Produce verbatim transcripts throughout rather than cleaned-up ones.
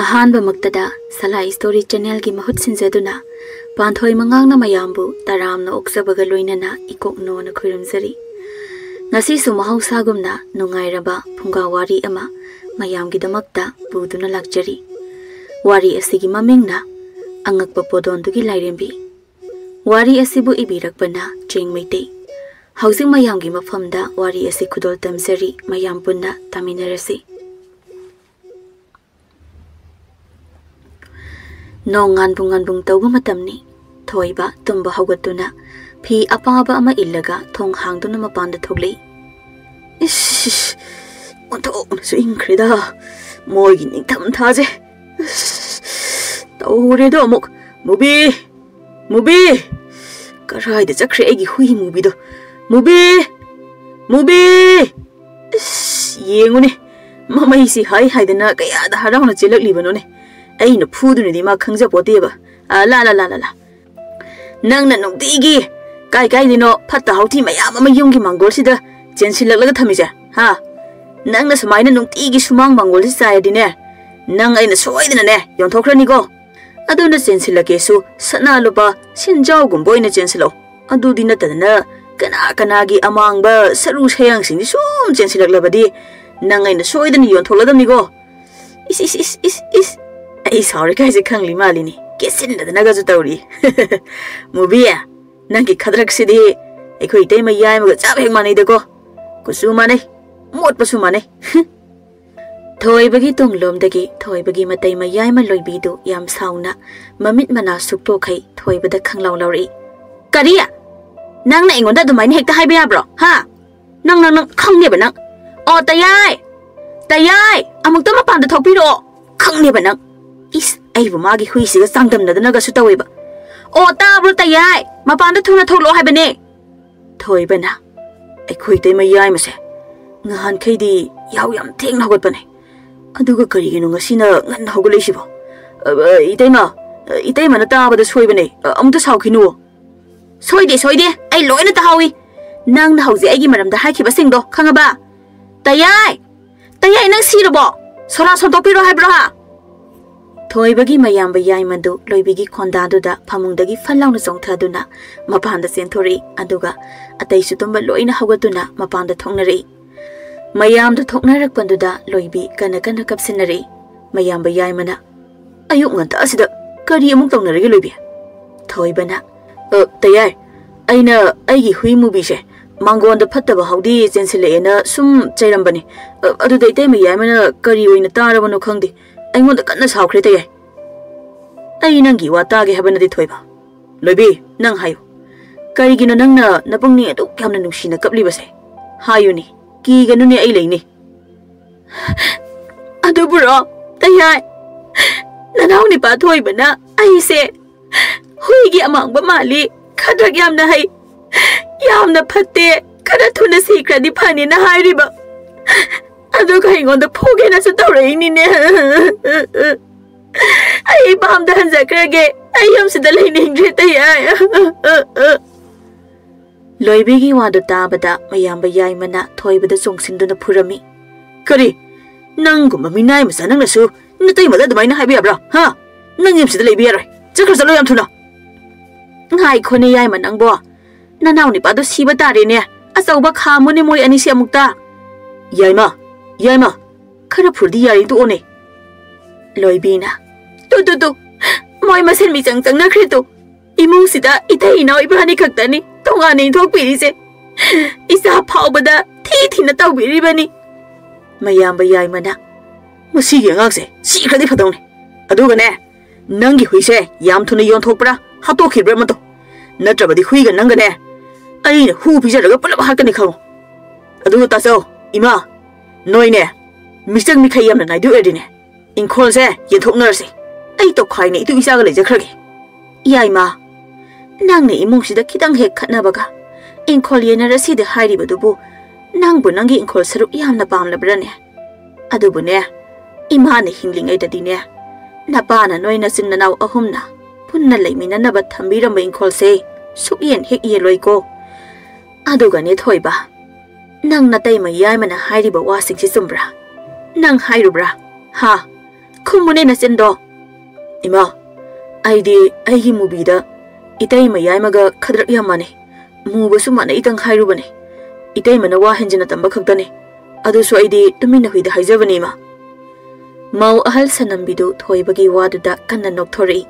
ꯑꯍꯥꯟꯕꯃꯛꯇꯗ ꯁꯂꯥꯏ story ꯆꯦꯅꯦꯜꯒꯤ ꯃꯍꯨꯠ ꯁꯤꯟꯖꯗꯨꯅ ꯄꯥꯟꯊꯣꯏ ꯃꯉꯥꯡꯅ ꯃꯌꯥꯝꯕꯨ ꯇꯔꯥꯝꯅ ꯑꯣꯛꯆꯕꯒ ꯂꯣꯏꯅꯅ ꯏꯀꯣꯛꯅꯣꯅ ꯈꯨꯔꯨꯝꯖꯔꯤ꯫ ꯉꯁꯤꯁꯨ ꯃꯍꯧꯁꯥꯒꯨꯝꯅ ꯅꯨꯡꯉꯥꯏꯔꯕ ꯐꯨꯡꯒꯥ ꯋꯥꯔꯤ ꯑꯃ ꯃꯌꯥꯝꯒꯤꯗꯃꯛꯇ ꯄꯨꯗꯨꯅ ꯂꯥꯛꯆꯔꯤ꯫ ꯋꯥꯔꯤ ꯑꯁꯤꯒꯤ ꯃꯃꯤꯡꯅ ꯑꯉꯛꯄ ꯄꯣꯗꯣꯟꯗꯨꯒꯤ ꯂꯥꯏꯔꯦꯝꯕꯤ꯫ ꯋꯥꯔꯤ ꯑꯁꯤꯕꯨ ꯏꯕꯤꯔꯛꯄꯅ ꯆꯦꯡ ꯃꯩꯇꯩ꯫ ꯍꯧꯖꯤꯛ ꯃꯌꯥꯝꯒꯤ ꯃꯐꯝꯗ ꯋꯥꯔꯤ ꯑꯁꯤ ꯈꯨꯗꯣꯜ ꯇꯝꯖꯔꯤ, ꯃꯌꯥꯝ ꯄꯨꯟꯅ ꯇꯥꯃꯤꯟꯅꯔꯁꯤ꯫ ꯅꯣꯡ ꯉꯥꯟꯕꯨꯡ ꯉꯥꯟꯕꯨꯡ ꯇꯧꯕ ꯃꯇꯝꯅꯤ꯫ ꯊꯣꯏꯕ ꯇꯨꯝꯕ ꯍꯧꯒꯠꯇꯨꯅ ꯐꯤ ꯑꯄꯥꯕ ꯑꯃ ꯏꯜꯂꯒ ꯊꯣꯡ ꯍꯥꯡꯗꯨꯅ ꯃꯄꯥꯟꯗ ꯊꯣꯛꯂꯛꯏ꯫ ꯏꯁ, ꯏꯁ, ꯏꯁ, ꯑꯣꯟꯊꯣꯛꯅꯁꯨ ꯏꯪꯈ꯭ꯔꯦꯗ ꯃꯣꯏꯒꯤ ꯅꯤꯡꯊꯝ ꯊꯥꯁꯦ꯫ ꯏꯁ, ꯇꯧꯔꯦꯗꯣ ꯑꯃꯨꯛ꯫ ꯃꯨꯕꯤ! ꯃꯨꯕꯤ! ꯀꯔꯥꯏꯗ ꯆꯠꯈ꯭ꯔꯦ ꯑꯩꯒꯤ ꯍꯨꯏ ꯃꯨꯕꯤꯗꯣ? ꯃꯨꯕꯤ! ꯃꯨꯕꯤ! ꯏꯁ, ꯌꯦꯡꯉꯨꯅꯦ, ꯃꯃꯩꯁꯤ ꯍꯥꯏ ꯍꯥꯏꯗꯅ ꯀꯌꯥꯗ ꯍꯔꯥꯎꯅ ꯆꯦꯜꯂꯛꯂꯤꯕꯅꯣꯅꯦ꯫ ꯑꯩꯅ ꯐꯨꯗꯨꯅꯗꯤ ꯃꯥ ꯈꯪꯖꯄꯣꯠꯇꯦꯕ꯫ ꯑ, ꯂꯥ, ꯂꯥ, ꯂꯥ, ꯂꯥ, ꯂꯥ꯫ ꯅꯪꯅ ꯅꯨꯡꯇꯤꯒꯤ ꯀꯥꯏ ꯀꯥꯏꯗꯅꯣ ꯐꯠꯇ ꯍꯥꯎꯊꯤ ꯃꯌꯥꯝ ꯑꯃ ꯌꯨꯝꯒꯤ ꯃꯥꯡꯒꯣꯜꯁꯤꯗ ꯆꯦꯟꯁꯤꯜꯂꯛꯂꯒ ꯊꯝꯃꯤꯁꯦ, ꯍꯥ? ꯅꯪꯅ ꯁꯨꯃꯥꯏꯅ ꯅꯨꯡꯇꯤꯒꯤ ꯁꯨꯃꯥꯡ ꯃꯥꯡꯒꯣꯜꯁꯤ ꯆꯥꯏꯔꯗꯤꯅꯦ, ꯅꯪ ꯑꯩꯅ ꯁꯣꯏꯗꯅꯅꯦ ꯌꯣꯟꯊꯣꯛꯈ꯭ꯔꯅꯤꯀꯣ꯫ ꯑꯗꯨꯅ ꯆꯦꯟꯁꯤꯜꯂꯛꯀꯦꯁꯨ ꯁꯅꯥ ꯂꯨꯄꯥ ꯁꯤꯟꯖꯥꯎꯒꯨꯝꯕ ꯑꯣꯏꯅ ꯆꯦꯟꯁꯤꯜꯂꯛꯑꯣ꯫ ꯑꯗꯨꯗꯤ ꯅꯠꯇꯗꯅ ꯀꯅꯥ ꯀꯅꯥꯒꯤ ꯑꯃꯥꯡꯕ ꯁꯔꯨ ꯁꯌꯥꯡꯁꯤꯡꯗꯤ ꯁꯨꯝ ꯆꯦꯟꯁꯤꯜꯂꯛꯂꯕꯗꯤ ꯅꯪ ꯑꯩꯅ ꯁꯣꯏꯗꯅ ꯌꯣꯟꯊꯣꯛꯂꯗꯕꯅꯤꯀꯣ꯫ ꯏꯁ, ꯏꯁ, ꯏꯁ, ꯏꯁ, ꯏꯁ꯫ ꯑꯩ ꯁꯥꯎꯔꯦ ꯀꯥꯏꯁꯦ ꯈꯪꯂꯤ ꯃꯥꯜꯂꯤꯅꯤ꯫ ꯀꯦꯁꯤꯟꯅꯗꯅꯒꯁꯨ ꯇꯧꯔꯤ꯫ ꯃꯨꯕꯤ, ꯅꯪꯒꯤ ꯈꯗ꯭ꯔꯛꯁꯤꯗꯤ ꯑꯩꯈꯣꯏ ꯏꯇꯩꯃ ꯌꯥꯏꯃꯒ ꯆꯞ ꯍꯦꯛ ꯃꯥꯟꯅꯩꯗꯀꯣ꯫ ꯀꯨꯆꯨ ꯃꯥꯟꯅꯩ, ꯃꯣꯠꯄꯁꯨ ꯃꯥꯟꯅꯩ꯫ ꯊꯣꯏꯕꯒꯤ ꯇꯨꯡꯂꯣꯝꯗꯒꯤ ꯊꯣꯏꯕꯒꯤ ꯃꯇꯩ ꯃꯌꯥꯏꯃ ꯂꯣꯏꯕꯤꯗꯨ ꯌꯥꯝ ꯁꯥꯎꯅ ꯃꯃꯤꯠ ꯃꯅꯥ ꯁꯨꯛꯇꯣꯛꯈꯩ ꯊꯣꯏꯕꯗ ꯈꯪꯂꯥꯎ ꯂꯥꯎꯔꯛꯏ꯫ "ꯀꯔꯤ? ꯅꯪꯅ ꯑꯩꯉꯣꯟꯗ ꯑꯗꯨꯃꯥꯏꯅ ꯍꯦꯛꯇ ꯍꯥꯏꯕ ꯌꯥꯕ꯭ꯔꯣ? ꯍꯥ? ꯅꯪ, ꯅꯪ, ꯅꯪ ꯈꯪꯅꯦꯕ ꯅꯪ꯫ ꯑꯣ, ꯇꯌꯥꯏ! ꯇꯌꯥꯏ! ꯑꯃꯨꯛꯇ ꯃꯄꯥꯟꯗ ꯊꯣꯛꯄꯤꯔꯛꯑꯣ꯫ ꯈꯪꯅꯦꯕ ꯅꯪ꯫ ꯏꯁ, ꯑꯩꯕꯨ ꯃꯥꯒꯤ ꯍꯨꯏꯁꯤꯒ ꯆꯥꯡꯗꯝꯅꯗꯅꯒꯁꯨ ꯇꯧꯋꯦꯕ꯫ ꯑꯣ, ꯇꯥꯕ꯭ꯔꯣ, ꯇꯌꯥꯏ? ꯃꯄꯥꯟꯗ ꯊꯨꯅ ꯊꯣꯛꯂꯛꯑꯣ ꯍꯥꯏꯕꯅꯦ!" ꯊꯣꯏꯕꯅ, "ꯑꯩꯈꯣꯏ ꯏꯇꯩꯃ ꯌꯥꯏꯃꯁꯦ ꯉꯍꯥꯟꯈꯩꯗꯤ ꯌꯥꯍꯧ ꯌꯥꯝ ꯊꯦꯡꯅ ꯍꯧꯒꯠꯄꯅꯦ꯫ ꯑꯗꯨꯒ ꯀꯔꯤꯒꯤꯅꯣ ꯉꯁꯤꯅ ꯉꯟꯅ ꯍꯧꯒꯠꯂꯛꯏꯁꯤꯕꯣ? ꯑ, ꯑ, ꯏꯇꯩꯃ, ꯑ, ꯏꯇꯩꯃꯅ ꯇꯥꯕꯗ ꯁꯣꯏꯕꯅꯦ꯫ ꯑ, ꯑꯃꯨꯛꯇ ꯁꯥꯎꯈꯤꯅꯨ꯫" "ꯁꯣꯏꯗꯦ, ꯁꯣꯏꯗꯦ꯫ ꯑꯩ ꯂꯣꯏꯅ ꯇꯥꯍꯧꯏ꯫ ꯅꯪꯅ ꯍꯧꯖꯤꯛ ꯑꯩꯒꯤ ꯃꯔꯝꯗ ꯍꯥꯏꯈꯤꯕꯁꯤꯡꯗꯣ, ꯈꯪꯉꯕ?" "ꯇꯌꯥꯏ! ꯇꯌꯥꯏ, ꯅꯪ ꯁꯤꯔꯕꯣ? ꯁꯣꯔꯥ ꯁꯣꯟꯗꯣꯛꯄꯤꯔꯣ ꯍꯥꯏꯕ꯭ꯔꯣ, ꯍꯥ?" ꯊꯣꯏꯕꯒꯤ ꯃꯌꯥꯝꯕ ꯌꯥꯏꯃꯗꯨ ꯂꯣꯏꯕꯤꯒꯤ ꯈꯣꯟꯗꯥꯗꯨꯗ ꯐꯃꯨꯡꯗꯒꯤ ꯐꯠ ꯂꯥꯎꯅ ꯆꯣꯡꯊꯗꯨꯅ ꯃꯄꯥꯟꯗ ꯆꯦꯟꯊꯣꯔꯛꯏ, ꯑꯗꯨꯒ ꯑꯇꯩꯁꯨ ꯇꯨꯝꯕ ꯂꯣꯏꯅ ꯍꯧꯒꯠꯇꯨꯅ ꯃꯄꯥꯟꯗ ꯊꯣꯛꯅꯔꯛꯏ꯫ ꯃꯌꯥꯝꯗꯨ ꯊꯣꯛꯅꯔꯛꯄꯗꯨꯗ ꯂꯣꯏꯕꯤ ꯀꯟꯅ ꯀꯟꯅ ꯀꯞꯁꯤꯟꯅꯔꯛꯏ꯫ ꯃꯌꯥꯝꯕ ꯌꯥꯏꯃꯅ, "ꯑꯌꯨꯛ ꯉꯟꯇꯥꯁꯤꯗ ꯀꯔꯤ ꯑꯃꯨꯛ ꯇꯧꯅꯔꯒꯦ ꯂꯣꯏꯕꯤ?" ꯊꯣꯏꯕꯅ, "ꯑ, ꯇꯌꯥꯏ, ꯑꯩꯅ ꯑꯩꯒꯤ ꯍꯨꯏ ꯃꯨꯕꯤꯁꯦ ꯃꯥꯡꯒꯣꯟꯗ ꯐꯠꯇꯕ ꯍꯥꯎꯗꯤ ꯆꯦꯟꯁꯤꯜꯂꯛꯑꯦꯅ ꯁꯨꯝ ꯆꯩꯔꯝꯕꯅꯤ꯫ ꯑ, ꯑꯗꯨꯗ ꯏꯇꯩꯃ ꯌꯥꯏꯃꯅ ꯀꯔꯤ ꯑꯣꯏꯅ ꯇꯥꯔꯕꯅꯣ ꯈꯪꯗꯦ, ꯑꯩꯉꯣꯟꯗ ꯀꯟꯅ ꯁꯥꯎꯈ꯭ꯔꯦ ꯇꯌꯥꯏ꯫ ꯑꯩ ꯅꯪꯒꯤ ꯋꯥ ꯇꯥꯒꯦ ꯍꯥꯏꯕ ꯅꯠꯇꯦ ꯊꯣꯏꯕ꯫ ꯂꯣꯏꯕꯤ, ꯅꯪ ꯍꯥꯏꯌꯨ꯫ ꯀꯔꯤꯒꯤꯅꯣ ꯅꯪꯅ ꯅꯄꯨꯛꯅꯤꯡ ꯑꯗꯨꯛ ꯌꯥꯝꯅ ꯅꯨꯡꯁꯤꯅ ꯀꯞꯂꯤꯕꯁꯦ? ꯍꯥꯏꯌꯨꯅꯦ, ꯀꯤꯒꯅꯨꯅꯦ, ꯑꯩ ꯂꯩꯅꯤ꯫" "ꯑꯗꯨꯕꯨꯔꯣ, ꯇꯌꯥꯏ, ꯅꯅꯥꯎ ꯅꯤꯄꯥ ꯊꯣꯏꯕꯅ ꯑꯩꯁꯦ ꯍꯨꯏꯒꯤ ꯑꯃꯥꯡꯕ ꯃꯥꯜꯂꯤ, ꯈꯗ꯭ꯔꯛ ꯌꯥꯝꯅ ꯍꯩ, ꯌꯥꯝꯅ ꯐꯠꯇꯦ, ꯈꯔ ꯊꯨꯅ ꯁꯤꯈ꯭ꯔꯗꯤ ꯐꯅꯤꯅ ꯍꯥꯏꯔꯤꯕ꯫ ꯑꯗꯨꯒ ꯑꯩꯉꯣꯟꯗ ꯐꯨꯒꯦꯅꯁꯨ ꯇꯧꯔꯛꯏꯅꯤꯅꯦ꯫ ꯑꯩ ꯏꯄꯥꯝꯗ ꯍꯟꯖꯈ꯭ꯔꯒꯦ꯫ ꯑꯩ ꯌꯨꯝꯁꯤꯗ ꯂꯩꯅꯤꯡꯗ꯭ꯔꯦ, ꯇꯌꯥꯏ꯫" ꯂꯣꯏꯕꯤꯒꯤ ꯋꯥꯗꯨ ꯇꯥꯕꯗ ꯃꯌꯥꯝꯕ ꯌꯥꯏꯃꯅ ꯊꯣꯏꯕꯗ ꯆꯣꯡꯁꯤꯟꯗꯨꯅ ꯐꯨꯔꯝꯃꯤ꯫ "ꯀꯔꯤ? ꯅꯪꯒꯨꯝꯕ ꯃꯤꯅꯥꯏ ꯃꯆꯥ ꯅꯪꯅꯁꯨ ꯅꯇꯩꯃꯗ ꯑꯗꯨꯃꯥꯏꯅ ꯍꯥꯏꯕ ꯌꯥꯕ꯭ꯔꯥ? ꯍꯥ? ꯅꯪ ꯌꯨꯝꯁꯤꯗ ꯂꯩꯕ ꯌꯥꯔꯣꯏ꯫ ꯆꯠꯈ꯭ꯔ ꯆꯠꯂꯣ ꯌꯥꯝ ꯊꯨꯅ꯫" "ꯉꯥꯏꯈꯣꯅꯦ ꯌꯥꯏꯃ ꯅꯪꯕꯣ꯫ ꯅꯅꯥꯎ ꯅꯤꯄꯥꯗꯣ ꯁꯤꯕ ꯇꯥꯔꯦꯅꯦ꯫ ꯑꯆꯧꯕ ꯈꯥꯝꯃꯨꯅꯦ ꯃꯣꯏ ꯑꯅꯤꯁꯦ ꯑꯃꯨꯛꯇ꯫" "ꯌꯥꯏꯃ, ꯌꯥꯏꯃ, ꯈꯔ ꯐꯨꯔꯗꯤ ꯌꯥꯔꯦ ꯇꯣꯛꯑꯣꯅꯦ꯫" ꯂꯣꯏꯕꯤꯅ, "ꯇꯨ, ꯇꯨ, ꯇꯨ, ꯃꯣꯏ ꯃꯁꯦꯟ ꯃꯤꯆꯪ ꯆꯪꯅꯈ꯭ꯔꯦ ꯇꯨ꯫ ꯏꯃꯨꯡꯁꯤꯗ ꯏꯇꯩ ꯏꯅꯥꯎ ꯏꯕꯥꯅꯤ ꯈꯛꯇꯅꯤ ꯇꯣꯉꯥꯟꯅ ꯏꯟꯊꯣꯛꯄꯤꯔꯤꯁꯦ꯫ ꯏꯆꯥ ꯐꯥꯎꯕꯗ ꯊꯤ ꯊꯤꯅ ꯇꯧꯕꯤꯔꯤꯕꯅꯤ꯫" ꯃꯌꯥꯝꯕ ꯌꯥꯏꯃꯅ, "ꯃꯁꯤꯒꯤ ꯑꯉꯥꯡꯁꯦ ꯁꯤꯈ꯭ꯔꯗꯤ ꯐꯗꯧꯅꯤ꯫ ꯑꯗꯨꯒꯅꯦ, ꯅꯪꯒꯤ ꯍꯨꯏꯁꯦ ꯌꯥꯝ ꯊꯨꯅ ꯌꯣꯟꯊꯣꯛꯄ꯭ꯔꯥ ꯍꯥꯠꯇꯣꯛꯈꯤꯕ꯭ꯔꯥ ꯑꯃ ꯇꯧ꯫ ꯅꯠꯇ꯭ꯔꯕꯗꯤ ꯍꯨꯏꯒ ꯅꯪꯒꯅꯦ ꯑꯩꯅ ꯍꯨ ꯄꯤꯖꯔꯒ ꯄꯨꯂꯞ ꯍꯥꯠꯀꯅꯤ ꯈꯪꯉꯨ꯫ ꯑꯗꯨꯒ ꯇꯥꯆꯧ, ꯏꯃꯥ, ꯅꯣꯏꯅꯦ ꯃꯤꯆꯪ ꯃꯤꯈꯥꯏ ꯌꯥꯝꯅ ꯅꯥꯏꯗꯣꯛꯑꯗꯤꯅꯦ, ꯏꯪꯈꯣꯜꯁꯦ ꯌꯦꯟꯊꯣꯛꯅꯔꯁꯤ꯫ ꯑꯩ ꯇꯧꯈꯥꯏꯅ ꯏꯇꯨ ꯏꯆꯥꯒ ꯂꯩꯖꯈ꯭ꯔꯒꯦ꯫" "ꯌꯥꯏꯃ, ꯅꯪꯅ ꯏꯃꯨꯡꯁꯤꯗ ꯈꯤꯇꯪ ꯍꯦꯛ ꯈꯠꯅꯕꯒ ꯏꯪꯈꯣꯜ ꯌꯦꯟꯅꯔꯁꯤꯗꯤ ꯍꯥꯏꯔꯤꯕꯗꯨꯕꯨ, ꯅꯪꯕꯨ ꯅꯪꯒꯤ ꯏꯪꯈꯣꯜ ꯁꯔꯨꯛ ꯌꯥꯝꯅ ꯄꯥꯝꯂꯕ꯭ꯔꯅꯦ? ꯑꯗꯨꯕꯨꯅꯦ, ꯏꯃꯥꯅ ꯍꯤꯡꯂꯤꯉꯩꯗꯗꯤꯅꯦ, ꯅꯄꯥꯅ ꯅꯣꯏ ꯅꯆꯤꯟ ꯅꯅꯥꯎ ꯑꯍꯨꯝꯅ ꯄꯨꯟꯅ ꯂꯩꯃꯤꯟꯅꯅꯕ ꯊꯝꯕꯤꯔꯝꯕ ꯏꯪꯈꯣꯜꯁꯦ ꯁꯨꯛꯌꯦꯟ ꯍꯦꯛ ꯌꯦꯜꯂꯣꯏꯀꯣ꯫ ꯑꯗꯨꯒꯅꯦ ꯊꯣꯏꯕ, ꯅꯪ ꯅꯇꯩꯃ ꯌꯥꯏꯃꯅ ꯍꯥꯏꯔꯤꯕ ꯋꯥꯁꯤꯡꯁꯤ ꯆꯨꯝꯕ꯭ꯔꯥ? ꯅꯪ ꯍꯥꯏꯔꯨꯕ꯭ꯔꯥ? ꯍꯥ? ꯈꯨꯝꯃꯨꯅꯦ ꯅꯆꯤꯟꯗꯣ꯫ "ꯏꯃꯥ, ꯑꯩꯗꯤ ꯑꯩꯒꯤ ꯃꯨꯕꯤꯗ ꯏꯇꯩꯃ ꯌꯥꯏꯃꯒ ꯈꯗ꯭ꯔꯛ ꯌꯥꯝ ꯃꯥꯟꯅꯩ꯫ ꯃꯨꯕꯁꯨ ꯃꯥꯟꯅꯩꯇꯪ ꯍꯥꯏꯔꯨꯕꯅꯦ꯫ ꯏꯇꯩꯃꯅ ꯋꯥ ꯍꯦꯟꯖꯤꯟꯅ ꯇꯝꯕ ꯈꯛꯇꯅꯦ꯫ ꯑꯗꯨꯁꯨ ꯑꯩꯗꯤ ꯇꯨꯃꯤꯟꯅ ꯍꯨꯏꯗ ꯍꯥꯏꯖꯕꯅꯦ, ꯏꯃꯥ"꯫ ꯃꯧ ꯑꯍꯜ ꯁꯅꯝꯕꯤꯗꯨ ꯊꯣꯏꯕꯒꯤ ꯋꯥꯗꯨꯗ ꯀꯟꯅ ꯅꯣꯛꯊꯣꯔꯛꯏ꯫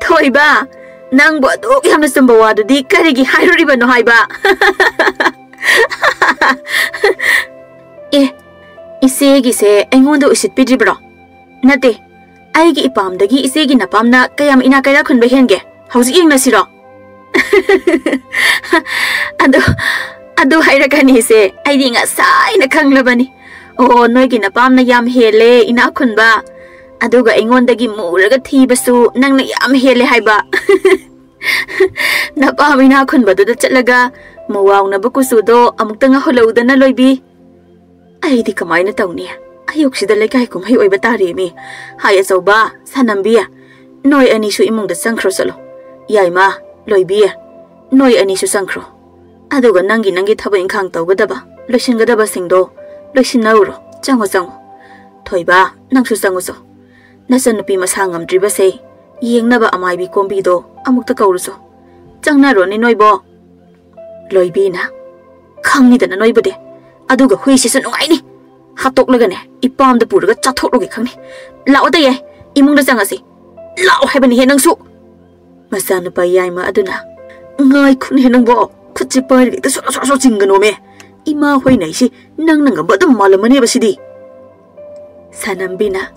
"ꯊꯣꯏꯕ, ꯅꯪꯕꯨ ꯑꯗꯨꯛ ꯌꯥꯝꯅ ꯆꯨꯝꯕ ꯋꯥꯗꯨꯗꯤ ꯀꯔꯤꯒꯤ ꯍꯥꯏꯔꯨꯔꯤꯕꯅꯣ ꯍꯥꯏꯕ?" "ꯑꯦ, ꯏꯆꯦꯒꯤꯁꯦ ꯑꯩꯉꯣꯟꯗ ꯎꯁꯤꯠꯄꯤꯗ꯭ꯔꯤꯕ꯭ꯔꯣ? ꯅꯠꯇꯦ, ꯑꯩꯒꯤ ꯏꯄꯥꯝꯗꯒꯤ ꯏꯆꯦꯒꯤ ꯅꯄꯥꯝꯅ ꯀꯌꯥꯝ ꯏꯅꯥꯛ ꯀꯩꯔꯥꯛ ꯈꯨꯟꯕ ꯍꯦꯟꯒꯦ? ꯍꯧꯖꯤꯛ ꯌꯦꯡꯅꯁꯤꯔꯣ?" "ꯑꯗꯨ, ꯑꯗꯨ ꯍꯥꯏꯔꯛꯀꯅꯤ ꯏꯆꯦ, ꯑꯩꯗꯤ ꯉꯁꯥꯏꯅ ꯈꯪꯂꯕꯅꯤ꯫ ꯑꯣ, ꯅꯣꯏꯒꯤ ꯅꯄꯥꯝꯅ ꯌꯥꯝ ꯍꯦꯜꯂꯦ ꯏꯅꯥꯛ ꯈꯨꯟꯕ, ꯑꯗꯨꯒ ꯑꯩꯉꯣꯟꯗꯒꯤ ꯃꯨꯔꯒ ꯊꯤꯕꯁꯨ ꯅꯪꯅ ꯌꯥꯝ ꯍꯦꯜꯂꯦ ꯍꯥꯏꯕ"꯫ "ꯅꯄꯥꯝ ꯏꯅꯥꯛ ꯈꯨꯟꯕꯗꯨꯗ ꯆꯠꯂꯒ ꯃꯨꯋꯥꯎꯅꯕ ꯀꯨꯆꯨꯗꯣ ꯑꯃꯨꯛꯇ ꯉꯧꯍꯜꯂꯛꯎꯗꯅ, ꯂꯣꯏꯕꯤ"꯫ "ꯑꯩꯗꯤ ꯀꯃꯥꯏꯅ ꯇꯧꯅꯤ? ꯑꯌꯨꯛꯁꯤꯗ ꯂꯩꯀꯥꯏ ꯀꯨꯝꯍꯩ ꯑꯣꯏꯕ ꯇꯥꯔꯦꯃꯤ꯫ ꯍꯥꯏ ꯑꯆꯧꯕ, ꯁꯅꯝꯕꯤ, ꯅꯣꯏ ꯑꯅꯤꯁꯨ ꯏꯃꯨꯡꯗ ꯆꯪꯈ꯭ꯔꯣ ꯆꯠꯂꯣ꯫ ꯌꯥꯏꯃ, ꯂꯣꯏꯕꯤ, ꯅꯣꯏ ꯑꯅꯤꯁꯨ ꯆꯪꯈ꯭ꯔꯣ꯫ ꯑꯗꯨꯒ ꯅꯪꯒꯤ, ꯅꯪꯒꯤ ꯊꯕꯛ ꯏꯪꯈꯥꯡ ꯇꯧꯒꯗꯕ, ꯂꯣꯏꯁꯤꯟꯒꯗꯕꯁꯤꯡꯗꯣ ꯂꯣꯏꯁꯤꯟꯅꯧꯔꯣ꯫ ꯆꯪꯉꯣ, ꯆꯪꯉꯣ꯫ ꯊꯣꯏꯕ, ꯅꯪꯁꯨ ꯆꯪꯉꯨꯆꯣ꯫ ꯅꯆꯟꯅꯨꯄꯤ ꯃꯁꯥ ꯉꯝꯗ꯭ꯔꯤꯕꯁꯦ ꯌꯦꯡꯅꯕ ꯑꯃꯥꯏꯕꯤ ꯀꯣꯝꯕꯤꯗꯣ ꯑꯃꯨꯛꯇ ꯀꯧꯔꯨꯆꯣ꯫ ꯆꯪꯅꯔꯣꯅꯦ ꯅꯣꯏꯕꯣ"꯫ ꯂꯣꯏꯕꯤꯅ, "ꯈꯪꯉꯤꯗꯅ ꯅꯣꯏꯕꯨꯗꯤ꯫ ꯑꯗꯨꯒ ꯍꯨꯏꯁꯤꯁꯨ ꯅꯨꯡꯉꯥꯏꯅꯤ꯫ ꯍꯥꯠꯇꯣꯛꯂꯒꯅꯦ, ꯏꯄꯥꯝꯗ ꯄꯨꯔꯒ ꯆꯥꯊꯣꯛꯂꯨꯒꯦ ꯈꯪꯅꯤ꯫ ꯂꯥꯛꯑꯣ ꯇꯌꯥꯏ, ꯏꯃꯨꯡꯗ ꯆꯪꯉꯁꯤ꯫ ꯂꯥꯛꯑꯣ ꯍꯥꯏꯕꯅꯤꯍꯦ ꯅꯪꯁꯨ"꯫ ꯃꯆꯥꯅꯨꯄꯥ ꯌꯥꯏꯃ ꯑꯗꯨꯅ, "ꯉꯥꯏꯈꯣꯅꯦ ꯅꯪꯕꯣ, ꯈꯨꯠꯁꯦ ꯄꯥꯏꯔꯒ ꯍꯦꯛꯇ ꯁꯣꯔꯣ ꯁꯣꯔꯣ ꯁꯣꯔꯣ ꯆꯤꯡꯒꯅꯣꯃꯦ꯫ ꯏꯃꯥ ꯍꯣꯏꯅ ꯑꯩꯁꯦ ꯅꯪꯅ ꯉꯝꯕ ꯑꯗꯨꯝ ꯃꯥꯜꯂꯝꯃꯅꯦꯕ ꯁꯤꯗꯤ"꯫ ꯁꯅꯝꯕꯤꯅ,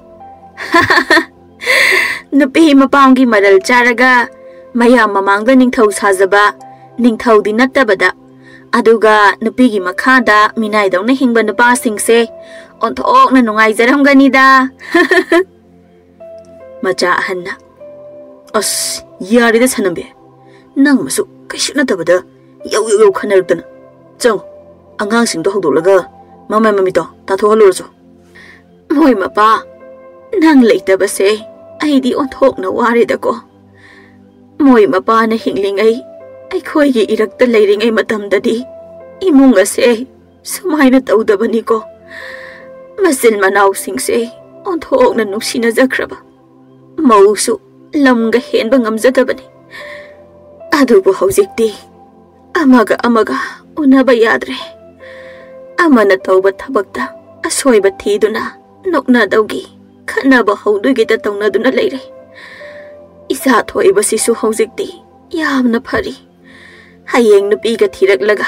"ꯅꯨꯄꯤ ꯃꯄꯥꯝꯒꯤ ꯃꯔꯜ ꯆꯥꯔꯒ ꯃꯌꯥꯝ ꯃꯃꯥꯡꯗ ꯅꯤꯡꯊꯧ ꯁꯥꯖꯕ ꯅꯤꯡꯊꯧꯗꯤ ꯅꯠꯇꯕꯗ, ꯑꯗꯨꯒ ꯅꯨꯄꯤꯒꯤ ꯃꯈꯥꯗ ꯃꯤꯅꯥꯏꯗꯧꯅ ꯍꯤꯡꯕ ꯅꯨꯄꯥꯁꯤꯡꯁꯦ ꯑꯣꯟꯊꯣꯛꯅ ꯅꯨꯡꯉꯥꯏꯖꯔꯝꯒꯅꯤꯗ"꯫ ꯃꯆꯥ ꯑꯍꯟꯅ, "ꯑꯁ, ꯌꯥꯔꯦꯗ ꯁꯅꯝꯕꯤ, ꯅꯪ ꯃꯁꯨ ꯀꯩꯁꯨ ꯅꯠꯇꯕꯗ ꯌꯧ ꯌꯧ ꯌꯧ ꯈꯟꯅꯔꯛꯇꯅ꯫ ꯆꯪꯉꯣ, ꯑꯉꯥꯡꯁꯤꯡꯗꯣ ꯍꯧꯗꯣꯛꯂꯒ ꯃꯃꯥꯏ ꯃꯃꯤꯠꯇꯣ ꯇꯥꯊꯣꯛꯍꯜꯂꯨꯔꯁꯨ"꯫ "ꯃꯣꯏ ꯃꯄꯥ, ꯅꯪ ꯂꯩꯇꯕꯁꯦ ꯑꯩꯗꯤ ꯑꯣꯟꯊꯣꯛꯅ ꯋꯥꯔꯦꯗꯀꯣ꯫ ꯃꯣꯏ ꯃꯄꯥꯅ ꯍꯤꯡꯂꯤꯉꯩ, ꯑꯩꯈꯣꯏꯒꯤ ꯏꯔꯛꯇ ꯂꯩꯔꯤꯉꯩ ꯃꯇꯝꯗꯗꯤ ꯏꯃꯨꯡ ꯑꯁꯦ ꯁꯨꯃꯥꯏꯅ ꯇꯧꯗꯕꯅꯤꯀꯣ꯫ ꯃꯆꯤꯟ ꯃꯅꯥꯎꯁꯤꯡꯁꯦ ꯑꯣꯟꯊꯣꯛꯅ ꯅꯨꯡꯁꯤꯅꯖꯈ꯭ꯔꯕ ꯃꯧꯁꯨ ꯂꯝꯒ ꯍꯦꯟꯕ ꯉꯝꯖꯗꯕꯅꯤ꯫ ꯑꯗꯨꯕꯨ ꯍꯧꯖꯤꯛꯇꯤ ꯑꯃꯒ ꯑꯃꯒ ꯎꯅꯕ ꯌꯥꯗ꯭ꯔꯦ꯫ ꯑꯃꯅ ꯇꯧꯕ ꯊꯕꯛꯇ ꯑꯁꯣꯏꯕ ꯊꯤꯗꯨꯅ ꯅꯣꯛꯅꯗꯧꯒꯤ, ꯈꯠꯅꯕ ꯍꯧꯗꯣꯏꯒꯤꯗ ꯇꯧꯅꯗꯨꯅ ꯂꯩꯔꯦ꯫ ꯏꯆꯥ ꯊꯣꯛꯏꯕꯁꯤꯁꯨ ꯍꯧꯖꯤꯛꯇꯤ ꯌꯥꯝꯅ ꯐꯔꯤ꯫ ꯍꯌꯦꯡ ꯅꯨꯄꯤꯒ ꯊꯤꯔꯛꯂꯒ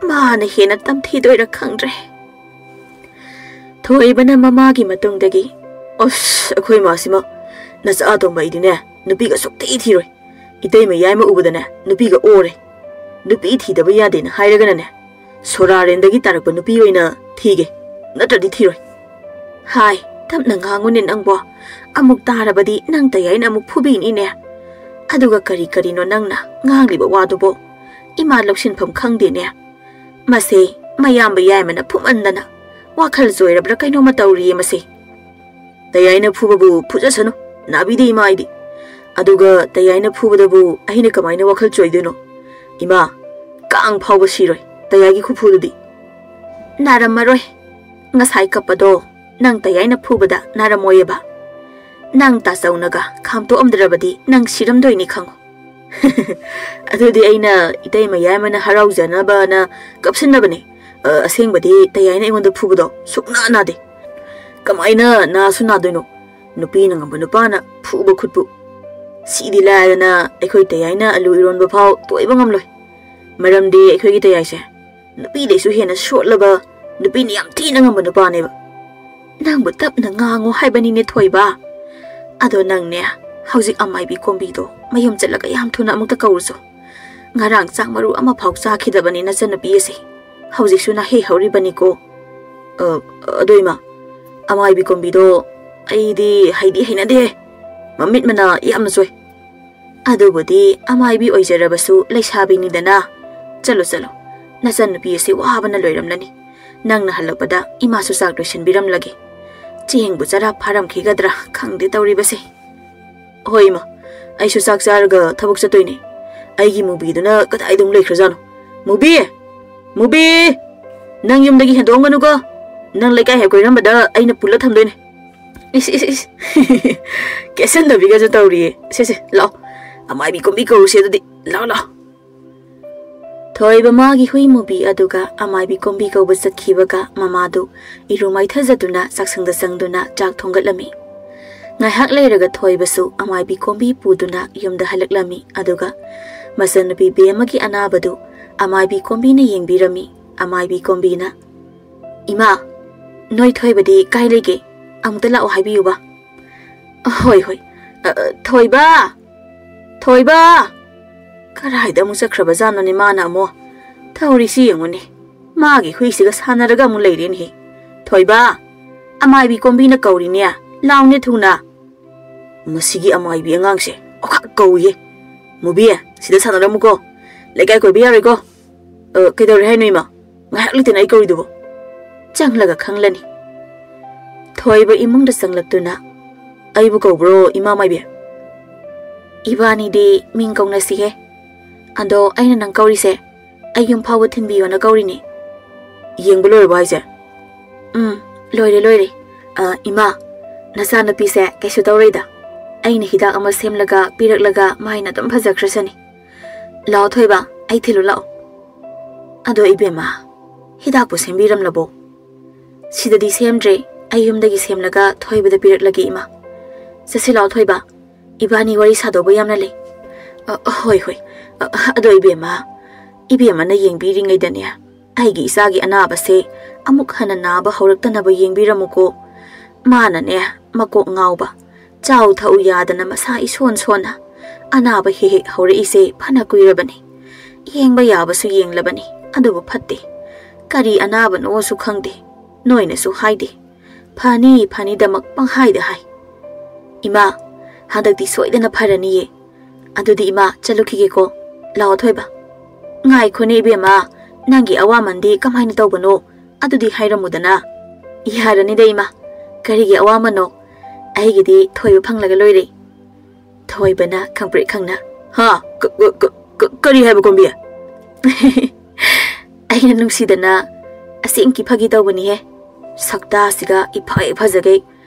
ꯃꯥꯅ ꯍꯦꯟꯅ ꯇꯝꯊꯤꯗꯣꯏꯔꯥ ꯈꯪꯗ꯭ꯔꯦ꯫ ꯊꯣꯏꯕꯅ ꯃꯃꯥꯒꯤ ꯃꯇꯨꯡꯗꯒꯤ, "ꯑꯁ, ꯑꯩꯈꯣꯏ ꯃꯥꯁꯤꯃ ꯅꯆꯥ ꯑꯇꯣꯝꯕ ꯑꯩꯗꯤꯅꯦ ꯅꯨꯄꯤꯒ ꯁꯨꯛꯊꯤ ꯊꯤꯔꯣꯏ꯫ ꯏꯇꯩꯃ ꯌꯥꯏꯃ ꯎꯕꯗꯅꯦ ꯅꯨꯄꯤꯒ ꯑꯣꯔꯦ꯫ ꯅꯨꯄꯤ ꯊꯤꯗꯕ ꯌꯥꯗꯦꯅ ꯍꯥꯏꯔꯒꯅꯅꯦ ꯁꯣꯔꯥꯔꯦꯟꯗꯒꯤ ꯇꯥꯔꯛꯄ ꯅꯨꯄꯤ ꯑꯣꯏꯅ ꯊꯤꯒꯦ, ꯅꯠꯇ꯭ꯔꯗꯤ ꯊꯤꯔꯣꯏ꯫" "ꯍꯥꯏ, ꯇꯞꯅ ꯉꯥꯡꯉꯨꯅꯦ ꯅꯪꯕꯣ꯫ ꯑꯃꯨꯛ ꯇꯥꯔꯕꯗꯤ ꯅꯪ ꯇꯌꯥꯏꯅ ꯑꯃꯨꯛ ꯐꯨꯕꯤꯅꯤꯅꯦ꯫ ꯑꯗꯨꯒ ꯀꯔꯤ ꯀꯔꯤꯅꯣ ꯅꯪꯅ ꯉꯥꯡꯂꯤꯕ ꯋꯥꯗꯨꯕꯣ? ꯏꯃꯥ ꯂꯧꯁꯤꯟꯐꯝ ꯈꯪꯗꯦꯅꯦ꯫ ꯃꯁꯦ ꯃꯌꯥꯝꯕ ꯌꯥꯏꯃꯅ ꯐꯨꯃꯟꯗꯅ ꯋꯥꯈꯜ ꯆꯣꯏꯔꯕ꯭ꯔꯥ ꯀꯩꯅꯣꯝꯃ ꯇꯧꯔꯤꯌꯦ ꯃꯁꯦ꯫ ꯇꯌꯥꯏꯅ ꯐꯨꯕꯕꯨ ꯐꯨꯖꯁꯅꯨ, ꯅꯥꯕꯤꯗꯦ ꯏꯃꯥ ꯑꯩꯗꯤ꯫ ꯑꯗꯨꯒ ꯇꯌꯥꯏꯅ ꯐꯨꯕꯗꯕꯨ ꯑꯩꯅ ꯀꯃꯥꯏꯅ ꯋꯥꯈꯜ ꯆꯣꯏꯗꯣꯏꯅꯣ? ꯏꯃꯥ, ꯀꯥꯡ ꯐꯥꯎꯕ ꯁꯤꯔꯣꯏ ꯇꯌꯥꯏꯒꯤ ꯈꯨꯐꯨꯗꯨꯗꯤ꯫" "ꯅꯥꯔꯝꯃꯔꯣꯏ꯫ ꯉꯁꯥꯏ ꯀꯞꯄꯗꯣ ꯅꯪ ꯇꯌꯥꯏꯅ ꯐꯨꯕꯗ ꯅꯥꯔꯝꯃꯣꯏꯌꯦꯕ꯫ ꯅꯪ ꯇꯥꯆꯧꯅꯒ ꯈꯥꯝꯇꯣꯛꯑꯝꯗ꯭ꯔꯕꯗꯤ ꯅꯪ ꯁꯤꯔꯝꯗꯣꯏꯅꯤ ꯈꯪꯉꯨ꯫" "ꯑꯗꯨꯗꯤ ꯑꯩꯅ ꯏꯇꯩꯃ ꯌꯥꯏꯃꯅ ꯍꯔꯥꯎꯖꯅꯕꯅ ꯀꯞꯁꯤꯟꯅꯕꯅꯦ꯫ ꯑ, ꯑꯁꯦꯡꯕꯗꯤ ꯇꯌꯥꯏꯅ ꯑꯩꯉꯣꯟꯗ ꯐꯨꯕꯗꯣ ꯁꯨꯛꯅꯥ ꯅꯥꯗꯦ꯫ ꯀꯃꯥꯏꯅ ꯅꯥꯁꯨ ꯅꯥꯗꯣꯏꯅꯣ? ꯅꯨꯄꯤꯅ ꯉꯝꯕ ꯅꯨꯄꯥꯅ ꯐꯨꯕ ꯈꯨꯠꯄꯨ꯫ ꯁꯤꯗꯤ ꯂꯥꯏꯔꯗꯅ ꯑꯩꯈꯣꯏ ꯇꯌꯥꯏꯅ ꯑꯂꯨ ꯏꯔꯣꯟꯕ ꯐꯥꯎ ꯇꯣꯏꯕ ꯉꯝꯂꯣꯏ꯫ ꯃꯔꯝꯗꯤ ꯑꯩꯈꯣꯏꯒꯤ ꯇꯌꯥꯏꯁꯦ ꯅꯨꯄꯤꯗꯩꯁꯨ ꯍꯦꯟꯅ ꯁꯣꯠꯂꯕ, ꯅꯨꯄꯤꯅ ꯌꯥꯝ ꯊꯤꯅ ꯉꯝꯕ ꯅꯨꯄꯥꯅꯦꯕ꯫" "ꯅꯪꯕꯨ ꯇꯞꯅ ꯉꯥꯡꯉꯣ ꯍꯥꯏꯕꯅꯤꯅꯦ ꯊꯣꯏꯕ꯫ ꯑꯗꯣ ꯅꯪꯅꯦ, ꯍꯧꯖꯤꯛ ꯑꯃꯥꯏꯕꯤ ꯀꯣꯝꯕꯤꯗꯣ ꯃꯌꯨꯝ ꯆꯠꯂꯒ ꯌꯥꯝ ꯊꯨꯅ ꯑꯃꯨꯛꯇ ꯀꯧꯔꯨꯆꯣ꯫ ꯉꯔꯥꯡ ꯆꯥꯛ ꯃꯔꯨ ꯑꯃꯐꯥꯎ ꯆꯥꯈꯤꯗꯕꯅꯤ ꯅꯆꯟꯅꯨꯄꯤ ꯑꯁꯦ꯫ ꯍꯧꯖꯤꯛꯁꯨ ꯅꯥꯍꯩ ꯍꯧꯔꯤꯕꯅꯤꯀꯣ꯫" "ꯑ, ꯑꯗꯣ ꯏꯃꯥ, ꯑꯃꯥꯏꯕꯤ ꯀꯣꯝꯕꯤꯗꯣ ꯑꯩꯗꯤ ꯍꯩꯗꯤ ꯍꯩꯅꯗꯦ꯫ ꯃꯃꯤꯠ ꯃꯅꯥ ꯌꯥꯝꯅ ꯆꯣꯏ꯫" "ꯑꯗꯨꯕꯨꯗꯤ ꯑꯃꯥꯏꯕꯤ ꯑꯣꯏꯖꯔꯕꯁꯨ ꯂꯩꯁꯥꯕꯤꯅꯤꯗꯅ꯫ ꯆꯠꯂꯣ, ꯆꯠꯂꯣ꯫ ꯅꯆꯟꯅꯨꯄꯤ ꯑꯁꯤ ꯋꯥꯕꯅ ꯂꯣꯏꯔꯝꯂꯅꯤ꯫ ꯅꯪꯅ ꯍꯜꯂꯛꯄꯗ ꯏꯃꯥꯁꯨ ꯆꯥꯛ ꯂꯣꯏꯁꯤꯟꯕꯤꯔꯝꯂꯒꯦ꯫ ꯆꯦꯡꯕꯨ ꯆꯔꯥ ꯐꯥꯔꯝꯈꯤꯒꯗ꯭ꯔꯥ ꯈꯪꯗꯦ ꯇꯧꯔꯤꯕꯁꯦ꯫" "ꯍꯣꯏ ꯏꯃꯥ, ꯑꯩꯁꯨ ꯆꯥꯛ ꯆꯥꯔꯒ ꯊꯕꯛ ꯆꯠꯇꯣꯏꯅꯦ꯫ ꯑꯩꯒꯤ ꯃꯨꯕꯤꯗꯨꯅ ꯀꯗꯥꯏꯗ ꯑꯃꯨꯛ ꯂꯩꯈ꯭ꯔꯖꯥꯠꯅꯣ? ꯃꯨꯕꯤ! ꯃꯨꯕꯤ! ꯅꯪ ꯌꯨꯝꯗꯒꯤ ꯍꯦꯟꯗꯣꯛꯑꯝꯒꯅꯨꯀꯣ꯫ ꯅꯪ ꯂꯩꯀꯥꯏ ꯍꯦꯛ ꯀꯣꯏꯔꯝꯕꯗ ꯑꯩꯅ ꯄꯨꯜꯂ ꯊꯝꯗꯣꯏꯅꯦ꯫" ꯏꯁ, ꯏꯁ, ꯏꯁ꯫ ꯀꯦꯠꯁꯟꯗꯕꯤꯒꯁꯨ ꯇꯧꯔꯤꯌꯦ꯫ ꯁꯦ, ꯁꯦ, ꯂꯥꯛꯑꯣ꯫ ꯑꯃꯥꯏꯕꯤ ꯀꯣꯝꯕꯤ ꯀꯧꯔꯨꯁꯦ ꯑꯗꯨꯗꯤ꯫ ꯂꯥꯛꯑꯣ, ꯂꯥꯛꯑꯣ꯫ ꯊꯣꯏꯕ ꯃꯥꯒꯤ ꯍꯨꯏ ꯃꯨꯕꯤ ꯑꯗꯨꯒ ꯑꯃꯥꯏꯕꯤ ꯀꯣꯝꯕꯤ ꯀꯧꯕ ꯆꯠꯈꯤꯕꯒ ꯃꯃꯥꯗꯨ ꯏꯔꯨ ꯃꯥꯏꯊꯖꯗꯨꯅ ꯆꯥꯛꯁꯪꯗ ꯆꯪꯗꯨꯅ ꯆꯥꯛ ꯊꯣꯡꯒꯠꯂꯝꯃꯤ꯫ ꯉꯥꯏꯍꯥꯛ ꯂꯩꯔꯒ ꯊꯣꯏꯕꯁꯨ ꯑꯃꯥꯏꯕꯤ ꯀꯣꯝꯕꯤ ꯄꯨꯗꯨꯅ ꯌꯨꯝꯗ ꯍꯜꯂꯛꯂꯝꯃꯤ꯫ ꯑꯗꯨꯒ ꯃꯆꯟꯅꯨꯄꯤ ꯕꯦꯝꯃꯒꯤ ꯑꯅꯥꯕꯗꯨ ꯑꯃꯥꯏꯕꯤ ꯀꯣꯝꯕꯤꯅ ꯌꯦꯡꯕꯤꯔꯝꯃꯤ꯫ ꯑꯃꯥꯏꯕꯤ ꯀꯣꯝꯕꯤꯅ, "ꯏꯃꯥ, ꯅꯣꯏ ꯊꯣꯏꯕꯗꯤ ꯀꯥꯏ ꯂꯩꯒꯦ? ꯑꯃꯨꯛꯇ ꯂꯥꯛꯑꯣ ꯍꯥꯏꯕꯤꯌꯨꯕ꯫" "ꯍꯣꯏ, ꯍꯣꯏ꯫ ꯑ, ꯑ, ꯊꯣꯏꯕ! ꯊꯣꯏꯕ!" ꯀꯔꯥꯏꯗ ꯑꯃꯨꯛ ꯆꯠꯈ꯭ꯔꯕꯖꯥꯠꯅꯣꯅꯦ ꯃꯥꯅ ꯑꯃꯨꯛ? ꯇꯧꯔꯤꯁꯤ ꯌꯦꯡꯉꯨꯅꯦ꯫ ꯃꯥꯒꯤ ꯍꯨꯏꯁꯤꯒ ꯁꯥꯟꯅꯔꯒ ꯑꯃꯨꯛ ꯂꯩꯔꯦꯅꯦꯍꯦ꯫ "ꯊꯣꯏꯕ! ꯑꯃꯥꯏꯕꯤ ꯀꯣꯝꯕꯤꯅ ꯀꯧꯔꯤꯅꯦ꯫ ꯂꯥꯎꯅꯦ ꯊꯨꯅ!" ꯃꯁꯤꯒꯤ ꯑꯃꯥꯏꯕꯤ ꯑꯉꯥꯡꯁꯦ ꯑꯣꯈꯥꯛ ꯀꯧꯏꯍꯦ꯫ "ꯃꯨꯕꯤ, ꯁꯤꯗ ꯁꯥꯟꯅꯔꯝꯃꯨꯀꯣ꯫ ꯂꯩꯀꯥꯏ ꯀꯣꯏꯕ ꯌꯥꯔꯣꯏꯀꯣ꯫" "ꯑ, ꯀꯩꯗꯧꯔꯦ ꯍꯥꯏꯅꯣ ꯏꯃꯥ? ꯉꯥꯏꯍꯥꯛ ꯂꯩꯇꯅ ꯑꯩ ꯀꯧꯔꯤꯗꯨꯕꯣ?" "ꯆꯪꯂꯒ ꯈꯪꯂꯅꯤ꯫" ꯊꯣꯏꯕ ꯏꯃꯨꯡꯗ ꯆꯪꯂꯛꯇꯨꯅ, "ꯑꯩꯕꯨ ꯀꯧꯕ꯭ꯔꯣ, ꯏꯃꯥ ꯃꯥꯏꯕꯤ?" "ꯏꯕꯥꯅꯤꯗꯤ ꯃꯤꯡ ꯀꯧꯅꯁꯤꯍꯦ꯫ ꯑꯗꯣ ꯑꯩꯅ ꯅꯪ ꯀꯧꯔꯤꯁꯦ ꯑꯩ ꯌꯨꯝ ꯐꯥꯎꯕ ꯊꯤꯟꯕꯤꯌꯣꯅ ꯀꯧꯔꯤꯅꯦ꯫" "ꯌꯦꯡꯕ ꯂꯣꯏꯔꯕꯣ ꯍꯥꯏꯁꯦ?" "ꯎꯝ, ꯂꯣꯏꯔꯦ, ꯂꯣꯏꯔꯦ꯫ ꯑ, ꯏꯃꯥ, ꯅꯆꯥꯅꯨꯄꯤꯁꯦ ꯀꯩꯁꯨ ꯇꯧꯔꯣꯏꯗ꯫ ꯑꯩꯅ ꯍꯤꯗꯥꯛ ꯑꯃ ꯁꯦꯝꯂꯒ ꯄꯤꯔꯛꯂꯒ ꯃꯥꯏꯅ ꯑꯗꯨꯝ ꯐꯖꯈ꯭ꯔꯁꯅꯤ꯫ ꯂꯥꯛꯑꯣ ꯊꯣꯏꯕ, ꯑꯩ ꯊꯤꯜꯂꯨ ꯂꯥꯛꯑꯣ꯫" "ꯑꯗꯣ ꯏꯕꯦꯝꯃ, ꯍꯤꯗꯥꯛꯄꯨ ꯁꯦꯝꯕꯤꯔꯝꯂꯕꯣ?" "ꯁꯤꯗꯗꯤ ꯁꯦꯝꯗ꯭ꯔꯦ, ꯑꯩ ꯌꯨꯝꯗꯒꯤ ꯁꯦꯝꯂꯒ ꯊꯣꯏꯕꯗ ꯄꯤꯔꯛꯂꯒꯦ ꯏꯃꯥ꯫ ꯆꯠꯁꯤ ꯂꯥꯛꯑꯣ ꯊꯣꯏꯕ, ꯏꯕꯥꯅꯤ ꯋꯥꯔꯤ ꯁꯥꯗꯧꯕ ꯌꯥꯝꯅ ꯂꯩ꯫" "ꯑ, ꯍꯣꯏ, ꯍꯣꯏ꯫ ꯑ, ꯑꯗꯣ ꯏꯕꯦꯝꯃ, ꯏꯕꯦꯝꯃꯅ ꯌꯦꯡꯕꯤꯔꯤꯉꯩꯗꯅꯦ, ꯑꯩꯒꯤ ꯏꯆꯥꯒꯤ ꯑꯅꯥꯕꯁꯦ ꯑꯃꯨꯛ ꯍꯟꯅ ꯅꯥꯕ ꯍꯧꯔꯛꯇꯅꯕ ꯌꯦꯡꯕꯤꯔꯝꯃꯨꯀꯣ꯫ ꯃꯥꯅꯅꯦ, ꯃꯀꯣꯛ ꯉꯥꯎꯕ, ꯆꯥꯎ ꯊꯛꯎ ꯌꯥꯗꯅ ꯃꯁꯥ ꯏꯁꯣꯟ ꯁꯣꯟꯅ ꯑꯅꯥꯕ ꯍꯦꯛ ꯍꯦꯛ ꯍꯧꯔꯛꯏꯁꯦ ꯐꯅ ꯀꯨꯏꯔꯕꯅꯤ꯫ ꯌꯦꯡꯕ ꯌꯥꯕꯁꯨ ꯌꯦꯡꯂꯕꯅꯤ, ꯑꯗꯨꯕꯨ ꯐꯠꯇꯦ꯫ ꯀꯔꯤ ꯑꯅꯥꯕꯅꯣꯁꯨ ꯈꯪꯗꯦ, ꯅꯣꯏꯅꯁꯨ ꯍꯥꯏꯗꯦ꯫ ꯐꯅꯤ ꯐꯅꯤꯗꯃꯛ ꯄꯪꯍꯥꯏꯗ ꯍꯥꯏ꯫ ꯏꯃꯥ, ꯍꯟꯗꯛꯇꯤ ꯁꯣꯏꯗꯅ ꯐꯔꯅꯤꯌꯦ꯫ ꯑꯗꯨꯗꯤ ꯏꯃꯥ, ꯆꯠꯂꯨꯈꯤꯒꯦꯀꯣ꯫ ꯂꯥꯛꯑꯣ ꯊꯣꯏꯕ꯫" "ꯉꯥꯏꯈꯣꯅꯦ ꯏꯕꯦꯝꯃ, ꯅꯪꯒꯤ ꯑꯋꯥꯃꯟꯗꯤ ꯀꯃꯥꯏꯅ ꯇꯧꯕꯅꯣ? ꯑꯗꯨꯗꯤ ꯍꯥꯏꯔꯝꯃꯨꯗꯅ꯫" "ꯌꯥꯔꯅꯤꯗ ꯏꯃꯥ, ꯀꯔꯤꯒꯤ ꯑꯋꯥꯃꯟꯅꯣ? ꯑꯩꯒꯤꯗꯤ ꯊꯣꯏꯕ ꯐꯪꯂꯒ ꯂꯣꯏꯔꯦ꯫" ꯊꯣꯏꯕꯅ ꯈꯪꯄ꯭ꯔꯦꯛ ꯈꯪꯅ, "ꯍꯥ? ꯀ-, ꯀ-, ꯀ-, ꯀ-, ꯀꯔꯤ ꯍꯥꯏꯕ ꯀꯣꯝꯕꯤ?" "ꯑꯩꯅ ꯅꯨꯡꯁꯤꯗꯅ ꯑꯁꯦꯡꯀꯤ ꯐꯥꯒꯤ ꯇꯧꯕꯅꯤꯍꯦ꯫ ꯁꯛꯇꯥꯁꯤꯒ ꯏꯐ ꯍꯦꯛ ꯐꯖꯒꯩ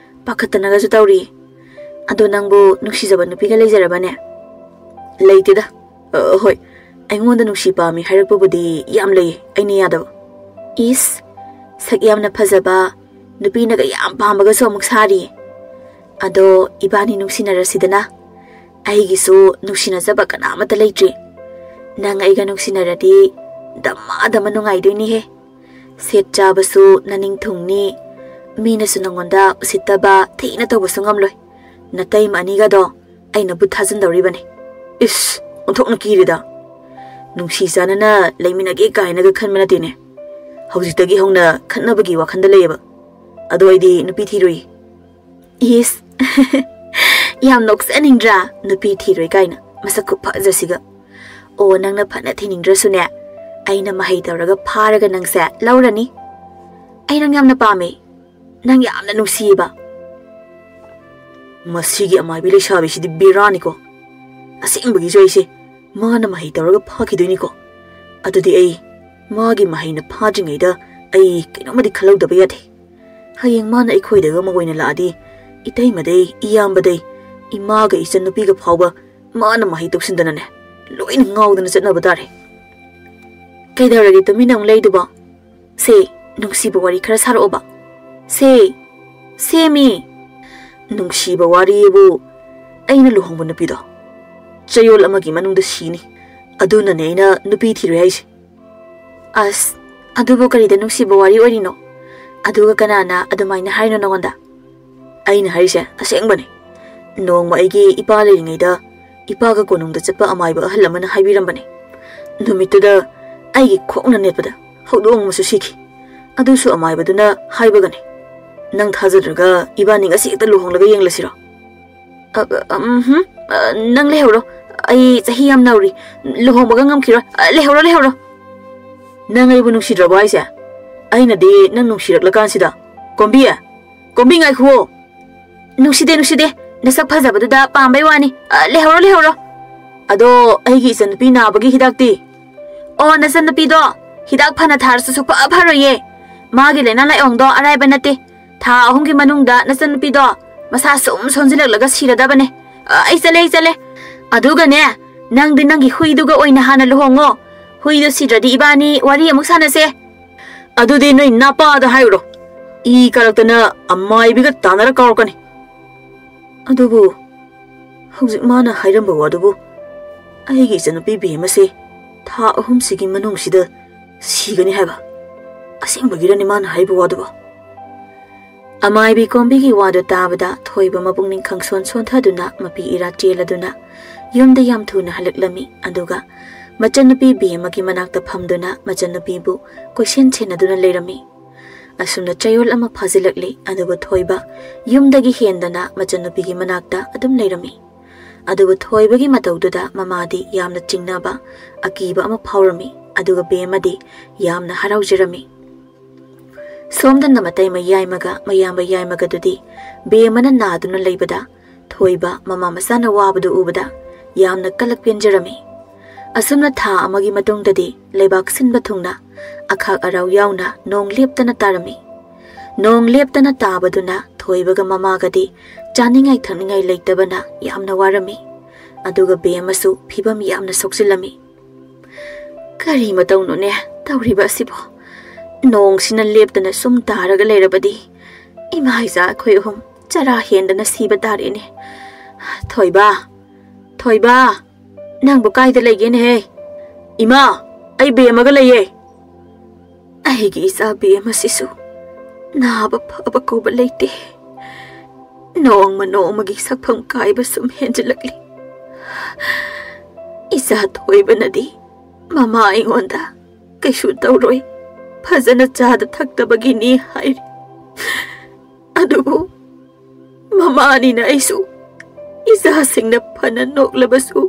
ꯄꯥꯈꯠꯇꯅꯒꯁꯨ ꯇꯧꯔꯤ꯫ ꯑꯗꯣ ꯅꯪꯕꯨ ꯅꯨꯡꯁꯤꯖꯕ ꯅꯨꯄꯤꯒ ꯂꯩꯖꯔꯕꯅꯦ? ꯂꯩꯇꯦꯗ꯫ ꯑ, ꯍꯣꯏ, ꯑꯩꯉꯣꯟꯗ ꯅꯨꯡꯁꯤ ꯄꯥꯝꯃꯤ ꯍꯥꯏꯔꯛꯄꯕꯨꯗꯤ ꯌꯥꯝ ꯂꯩꯌꯦ, ꯑꯩꯅ ꯌꯥꯗꯕ꯫ ꯏꯁ, ꯁꯛ ꯌꯥꯝꯅ ꯐꯖꯕ, ꯅꯨꯄꯤꯅꯒ ꯌꯥꯝ ꯄꯥꯝꯕꯒꯁꯨ ꯑꯃꯨꯛ ꯁꯥꯔꯤ꯫ ꯑꯗꯣ ꯏꯕꯥꯅꯤ ꯅꯨꯡꯁꯤꯅꯔꯁꯤꯗꯅ꯫ ꯑꯩꯒꯤꯁꯨ ꯅꯨꯡꯁꯤꯅꯖꯕ ꯀꯅꯥꯃꯠꯇ ꯂꯩꯇ꯭ꯔꯤ꯫ ꯅꯪ ꯑꯩꯒ ꯅꯨꯡꯁꯤꯅꯔꯗꯤ ꯗꯃꯥ ꯗꯃꯥ ꯅꯨꯡꯉꯥꯏꯗꯣꯏꯅꯤꯍꯦ꯫ ꯁꯦꯠ ꯆꯥꯕꯁꯨ ꯅꯅꯤꯡ ꯊꯨꯡꯅꯤ, ꯃꯤꯅꯁꯨ ꯅꯉꯣꯟꯗ ꯎꯁꯤꯠꯇꯕ ꯊꯤꯅ ꯇꯧꯕꯁꯨ ꯉꯝꯂꯣꯏ꯫ ꯅꯇꯩꯃ ꯑꯅꯤꯒꯗꯣ ꯑꯩꯅ ꯕꯨꯠ ꯊꯥꯖꯤꯟꯗꯧꯔꯤꯕꯅꯤ꯫ ꯏꯁ, ꯑꯣꯟꯊꯣꯛꯅ ꯀꯤꯔꯦꯗ꯫ ꯅꯨꯡꯁꯤ ꯆꯥꯟꯅꯅ ꯂꯩꯃꯤꯟꯅꯒꯦ ꯀꯥꯏꯅꯒ ꯈꯟꯕ ꯅꯠꯇꯦꯅꯦ꯫ ꯍꯧꯖꯤꯛꯇꯒꯤ ꯍꯧꯅ ꯈꯠꯅꯕꯒꯤ ꯋꯥꯈꯜꯗ ꯂꯩꯌꯦꯕ꯫ ꯑꯗꯣ ꯑꯩꯗꯤ ꯅꯨꯄꯤ ꯊꯤꯔꯨꯏ꯫ ꯏꯁ, ꯌꯥꯝ ꯅꯣꯛꯆꯅꯤꯡꯗ꯭ꯔꯥ? ꯅꯨꯄꯤ ꯊꯤꯔꯣꯏ ꯀꯥꯏꯅ, ꯃꯁꯛ ꯈꯨꯐꯖꯁꯤꯒ꯫ ꯑꯣ, ꯅꯪꯅ ꯐꯅ ꯊꯤꯅꯤꯡꯗ꯭ꯔꯁꯨꯅꯦ, ꯑꯩꯅ ꯃꯍꯩ ꯇꯧꯔꯒ ꯐꯥꯔꯒ ꯅꯪꯁꯦ ꯂꯧꯔꯅꯤ꯫ ꯑꯩ ꯅꯪ ꯌꯥꯝꯅ ꯄꯥꯝꯃꯦ, ꯅꯪ ꯌꯥꯝꯅ ꯅꯨꯡꯁꯤꯌꯦꯕ꯫ ꯃꯁꯤꯒꯤ ꯑꯃꯥꯏꯕꯤ ꯂꯩꯁꯥꯕꯤꯁꯤꯗꯤ ꯕꯦꯔꯥꯅꯤꯀꯣ꯫ ꯑꯁꯦꯡꯕꯒꯤꯁꯨ ꯑꯩꯁꯦ ꯃꯥꯅ ꯃꯍꯩ ꯇꯧꯔꯒ ꯐꯥꯈꯤꯗꯣꯏꯅꯤꯀꯣ꯫ ꯑꯗꯨꯗꯤ ꯑꯩ ꯃꯥꯒꯤ ꯃꯍꯩꯅ ꯐꯥꯗ꯭ꯔꯤꯉꯩꯗ ꯑꯩ ꯀꯩꯅꯣꯝꯃꯗꯤ ꯈꯜꯍꯧꯗꯕ ꯌꯥꯗꯦ꯫ ꯍꯌꯦꯡ ꯃꯥꯅ ꯑꯩꯈꯣꯏꯗꯒ ꯑꯃ ꯑꯣꯏꯅ ꯂꯥꯛꯑꯗꯤ, ꯏꯇꯩꯃꯗꯩ, ꯏꯌꯥꯝꯕꯗꯩ, ꯏꯃꯥꯒ ꯏꯆꯟꯅꯨꯄꯤꯒ ꯐꯥꯎꯕ ꯃꯥꯅ ꯃꯍꯩ ꯇꯧꯁꯤꯟꯗꯅꯅꯦ, ꯂꯣꯏꯅ ꯉꯥꯎꯗꯅ ꯆꯠꯅꯕ ꯇꯥꯔꯦ꯫ ꯀꯩꯗꯧꯔꯒꯦ ꯇꯨꯃꯤꯟꯅ ꯑꯃꯨꯛ ꯂꯩꯗꯨꯕꯣ? ꯁꯦ, ꯅꯨꯡꯁꯤꯕ ꯋꯥꯔꯤ ꯈꯔ ꯁꯥꯔꯛꯑꯣꯕ꯫ ꯁꯦ, ꯁꯦꯃꯤ꯫ ꯅꯨꯡꯁꯤꯕ ꯋꯥꯔꯤꯕꯨ, ꯑꯩꯅ ꯂꯨꯍꯣꯡꯕ ꯅꯨꯄꯤꯗꯣ ꯆꯌꯣꯜ ꯑꯃꯒꯤ ꯃꯅꯨꯡꯗ ꯁꯤꯅꯤ꯫ ꯑꯗꯨꯅꯅꯦ ꯑꯩꯅ ꯅꯨꯄꯤ ꯊꯤꯔꯣꯏ ꯍꯥꯏꯁꯦ꯫ ꯑꯁ, ꯑꯗꯨꯕꯨ ꯀꯔꯤꯗ ꯅꯨꯡꯁꯤꯕ ꯋꯥꯔꯤ ꯑꯣꯏꯔꯤꯅꯣ? ꯑꯗꯨꯒ ꯀꯅꯥꯅ ꯑꯗꯨꯃꯥꯏꯅ ꯍꯥꯏꯅꯣ ꯅꯉꯣꯟꯗ? ꯑꯩꯅ ꯍꯥꯏꯔꯤꯁꯦ ꯑꯁꯦꯡꯕꯅꯦ꯫ ꯅꯣꯡꯃ ꯑꯩꯒꯤ ꯏꯄꯥ ꯂꯩꯔꯤꯉꯩꯗ ꯏꯄꯥꯒ ꯀꯣꯅꯨꯡꯗ ꯆꯠꯄ ꯑꯃꯥꯏꯕ ꯑꯍꯜ ꯑꯃꯅ ꯍꯥꯏꯕꯤꯔꯝꯕꯅꯦ꯫ ꯅꯨꯃꯤꯠꯇꯨꯗ ꯑꯩꯒꯤ ꯈꯣꯡꯅ ꯅꯦꯠꯄꯗ ꯍꯧꯗꯣꯡ ꯑꯃꯁꯨ ꯁꯤꯈꯤ꯫ ꯑꯗꯨꯁꯨ ꯑꯃꯥꯏꯕꯗꯨꯅ ꯍꯥꯏꯕꯒꯅꯦ꯫ ꯅꯪ ꯊꯥꯖꯗ꯭ꯔꯒ ꯏꯕꯥꯅꯤ ꯉꯁꯤ ꯍꯦꯛꯇ ꯂꯨꯍꯣꯡꯂꯒ ꯌꯦꯡꯂꯁꯤꯔꯣ? ꯑ, ꯑ, ꯎꯝꯍꯨꯝ, ꯑ, ꯅꯪ ꯂꯩꯍꯧꯔꯣ꯫ ꯑꯩ ꯆꯍꯤ ꯌꯥꯝ ꯅꯧꯔꯤ꯫ ꯂꯨꯍꯣꯡꯕꯒ ꯉꯝꯈꯤꯔꯣꯏ꯫ ꯑ, ꯂꯩꯍꯧꯔꯣ, ꯂꯩꯍꯧꯔꯣ꯫ ꯅꯪ ꯑꯩꯕꯨ ꯅꯨꯡꯁꯤꯗ꯭ꯔꯕꯣ ꯍꯥꯏꯁꯦ? ꯑꯩꯅꯗꯤ ꯅꯪ ꯅꯨꯡꯁꯤꯔꯛꯂꯀꯥꯟꯁꯤꯗ꯫ ꯀꯣꯝꯕꯤ, ꯀꯣꯝꯕꯤ, ꯉꯥꯏꯈꯨꯑꯣ꯫ ꯅꯨꯡꯁꯤꯗꯦ, ꯅꯨꯡꯁꯤꯗꯦ꯫ ꯅꯁꯛ ꯐꯖꯕꯗꯨꯗ ꯄꯥꯝꯕꯩ ꯋꯥꯅꯤ꯫ ꯑ, ꯂꯩꯍꯧꯔꯣ, ꯂꯩꯍꯧꯔꯣ꯫ ꯑꯗꯣ ꯑꯩꯒꯤ ꯏꯆꯟꯅꯨꯄꯤ ꯅꯥꯕꯒꯤ ꯍꯤꯗꯥꯛꯇꯤ? ꯑꯣ, ꯅꯆꯟꯅꯨꯄꯤꯗꯣ ꯍꯤꯗꯥꯛ ꯐꯅ ꯊꯥꯔꯁꯨ ꯁꯨꯛꯐ ꯐꯔꯣꯏꯌꯦ꯫ ꯃꯥꯒꯤ ꯂꯥꯏꯅꯥ ꯂꯥꯏꯑꯣꯡꯗꯣ ꯑꯔꯥꯏꯕ ꯅꯠꯇꯦ꯫ ꯊꯥ ꯑꯍꯨꯝꯒꯤ ꯃꯅꯨꯡꯗ ꯅꯆꯟꯅꯨꯄꯤꯗꯣ ꯃꯁꯥ ꯁꯨꯝ ꯁꯣꯟꯖꯤꯜꯂꯛꯂꯒ ꯁꯤꯔꯗꯕꯅꯦ꯫ ꯑ, ꯑꯩ ꯆꯠꯂꯦ, ꯑꯩ ꯆꯠꯂꯦ꯫ ꯑꯗꯨꯒꯅꯦ, ꯅꯪꯗꯤ ꯅꯪꯒꯤ ꯍꯨꯏꯗꯨꯒ ꯑꯣꯏꯅ ꯍꯥꯟꯅ ꯂꯨꯍꯣꯡꯉꯣ꯫ ꯍꯨꯏꯗꯣ ꯁꯤꯗ꯭ꯔꯗꯤ ꯏꯕꯥꯅꯤ ꯋꯥꯔꯤ ꯑꯃꯨꯛ ꯁꯥꯟꯅꯁꯦ꯫ ꯑꯗꯨꯗꯤ ꯅꯣꯏ ꯅꯄꯥꯗ ꯍꯥꯏꯔꯨꯔꯣ꯫ ꯏ ꯀꯥꯔꯛꯇꯅ ꯑꯃꯥꯏꯕꯤꯒ ꯇꯥꯟꯅꯔ ꯀꯥꯎꯔꯛꯀꯅꯤ꯫ ꯑꯗꯨꯕꯨ ꯍꯧꯖꯤꯛ ꯃꯥꯅ ꯍꯥꯏꯔꯝꯕ ꯋꯥꯗꯨꯕꯨ, ꯑꯩꯒꯤ ꯏꯆꯟꯅꯨꯄꯤ ꯕꯦꯝ ꯑꯁꯤ ꯊꯥ ꯑꯍꯨꯝꯁꯤꯒꯤ ꯃꯅꯨꯡꯁꯤꯗ ꯁꯤꯒꯅꯤ ꯍꯥꯏꯕ? ꯑꯁꯦꯡꯕꯒꯤꯔꯅꯤ ꯃꯥꯅ ꯍꯥꯏꯕ ꯋꯥꯗꯨꯕꯨ? ꯑꯃꯥꯏꯕꯤ ꯀꯣꯝꯕꯤꯒꯤ ꯋꯥꯗꯨ ꯇꯥꯕꯗ ꯊꯣꯏꯕ ꯃꯄꯨꯛꯅꯤꯡ ꯈꯪꯁꯣꯟ ꯁꯣꯟꯊꯗꯨꯅ ꯃꯄꯤ ꯏꯔꯥ ꯆꯦꯜꯂꯗꯨꯅ ꯌꯨꯝꯗ ꯌꯥꯝ ꯊꯨꯅ ꯍꯜꯂꯛꯂꯝꯃꯤ꯫ ꯑꯗꯨꯒ ꯃꯆꯟꯅꯨꯄꯤ ꯕꯦꯝꯃꯒꯤ ꯃꯅꯥꯛꯇ ꯐꯝꯗꯨꯅ ꯃꯆꯟꯅꯨꯄꯤꯕꯨ ꯀꯣꯏꯁꯦꯟ ꯁꯦꯟꯅꯗꯨꯅ ꯂꯩꯔꯝꯃꯤ꯫ ꯑꯁꯨꯝꯅ ꯆꯌꯣꯜ ꯑꯃ ꯐꯥꯖꯤꯜꯂꯛꯂꯤ꯫ ꯑꯗꯨꯕꯨ ꯊꯣꯏꯕ ꯌꯨꯝꯗꯒꯤ ꯍꯦꯟꯗꯅ ꯃꯆꯟꯅꯨꯄꯤꯒꯤ ꯃꯅꯥꯛꯇ ꯑꯗꯨꯝ ꯂꯩꯔꯝꯃꯤ꯫ ꯑꯗꯨꯕꯨ ꯊꯣꯏꯕꯒꯤ ꯃꯇꯧꯗꯨꯗ ꯃꯃꯥꯗꯤ ꯌꯥꯝꯅ ꯆꯤꯡꯅꯕ, ꯑꯀꯤꯕ ꯑꯃ ꯐꯥꯎꯔꯝꯃꯤ꯫ ꯑꯗꯨꯒ ꯕꯦꯝꯃꯗꯤ ꯌꯥꯝꯅ ꯍꯔꯥꯎꯖꯔꯝꯃꯤ꯫ ꯁꯣꯝꯗꯅ ꯃꯇꯩ ꯃꯌꯥꯏꯃꯒ ꯃꯌꯥꯝꯕ ꯌꯥꯏꯃꯒꯗꯨꯗꯤ ꯕꯦꯝꯃꯅ ꯅꯥꯗꯨꯅ ꯂꯩꯕꯗ ꯊꯣꯏꯕ ꯃꯃꯥ ꯃꯆꯥꯅ ꯋꯥꯕꯗꯨ ꯎꯕꯗ ꯌꯥꯝꯅ ꯀꯂꯛ ꯄꯦꯟꯖꯔꯝꯃꯤ꯫ ꯑꯁꯨꯝꯅ ꯊꯥ ꯑꯃꯒꯤ ꯃꯇꯨꯡꯗꯗꯤ ꯂꯩꯕꯥꯛ ꯁꯤꯟꯕ ꯊꯨꯡꯅ ꯑꯈꯥꯛ ꯑꯔꯥꯎ ꯌꯥꯎꯅ ꯅꯣꯡ ꯂꯦꯞꯇꯅ ꯇꯥꯔꯝꯃꯤ꯫ ꯅꯣꯡ ꯂꯦꯞꯇꯅ ꯇꯥꯕꯗꯨꯅ ꯊꯣꯏꯕꯒ ꯃꯃꯥꯒꯗꯤ ꯆꯥꯅꯤꯡꯉꯥꯏ ꯊꯛꯅꯤꯡꯉꯥꯏ ꯂꯩꯇꯕꯅ ꯌꯥꯝꯅ ꯋꯥꯔꯝꯃꯤ꯫ ꯑꯗꯨꯒ ꯕꯦꯝꯃꯁꯨ ꯐꯤꯕꯝ ꯌꯥꯝꯅ ꯁꯣꯛꯆꯤꯜꯂꯝꯃꯤ꯫ "ꯀꯔꯤ ꯃꯇꯧꯅꯣꯅꯦ ꯇꯧꯔꯤꯕ ꯑꯁꯤꯕꯣ? ꯅꯣꯡꯁꯤꯅ ꯂꯦꯞꯇꯅ ꯁꯨꯝ ꯇꯥꯔꯒ ꯂꯩꯔꯕꯗꯤ ꯏꯃꯥ ꯏꯆꯥ ꯑꯩꯈꯣꯏ ꯑꯍꯨꯝ ꯆꯔꯥ ꯍꯦꯟꯗꯅ ꯁꯤꯕ ꯇꯥꯔꯦꯅꯦ꯫ ꯊꯣꯏꯕ, ꯊꯣꯏꯕ, ꯅꯪꯕꯨ ꯀꯥꯏꯗ ꯂꯩꯒꯦꯅꯦꯍꯦ? ꯏꯃꯥ, ꯑꯩ ꯕꯦꯝꯃꯒ ꯂꯩꯌꯦ꯫" ꯑꯩꯒꯤ ꯏꯆꯥ ꯕꯦꯝꯃ ꯑꯁꯤꯁꯨ ꯅꯥꯕ ꯐꯕ ꯀꯧꯕ ꯂꯩꯇꯦ꯫ ꯅꯣꯡꯃ ꯅꯣꯡꯃꯒꯤ ꯁꯛꯐꯝ ꯀꯥꯏꯕ ꯁꯨꯝ ꯍꯦꯟꯖꯤꯜꯂꯛꯂꯤ꯫ ꯏꯆꯥ ꯊꯣꯏꯕꯅꯗꯤ ꯃꯃꯥ ꯑꯩꯉꯣꯟꯗ "ꯀꯩꯁꯨ ꯇꯧꯔꯣꯏ, ꯐꯖꯅ ꯆꯥꯗ ꯊꯛꯇꯕꯒꯤꯅꯤ" ꯍꯥꯏꯔꯤ꯫ ꯑꯗꯨꯕꯨ ꯃꯃꯥꯅꯤꯅ ꯑꯩꯁꯨ ꯏꯆꯥꯁꯤꯡꯅ ꯐꯅ ꯅꯣꯛꯂꯕꯁꯨ,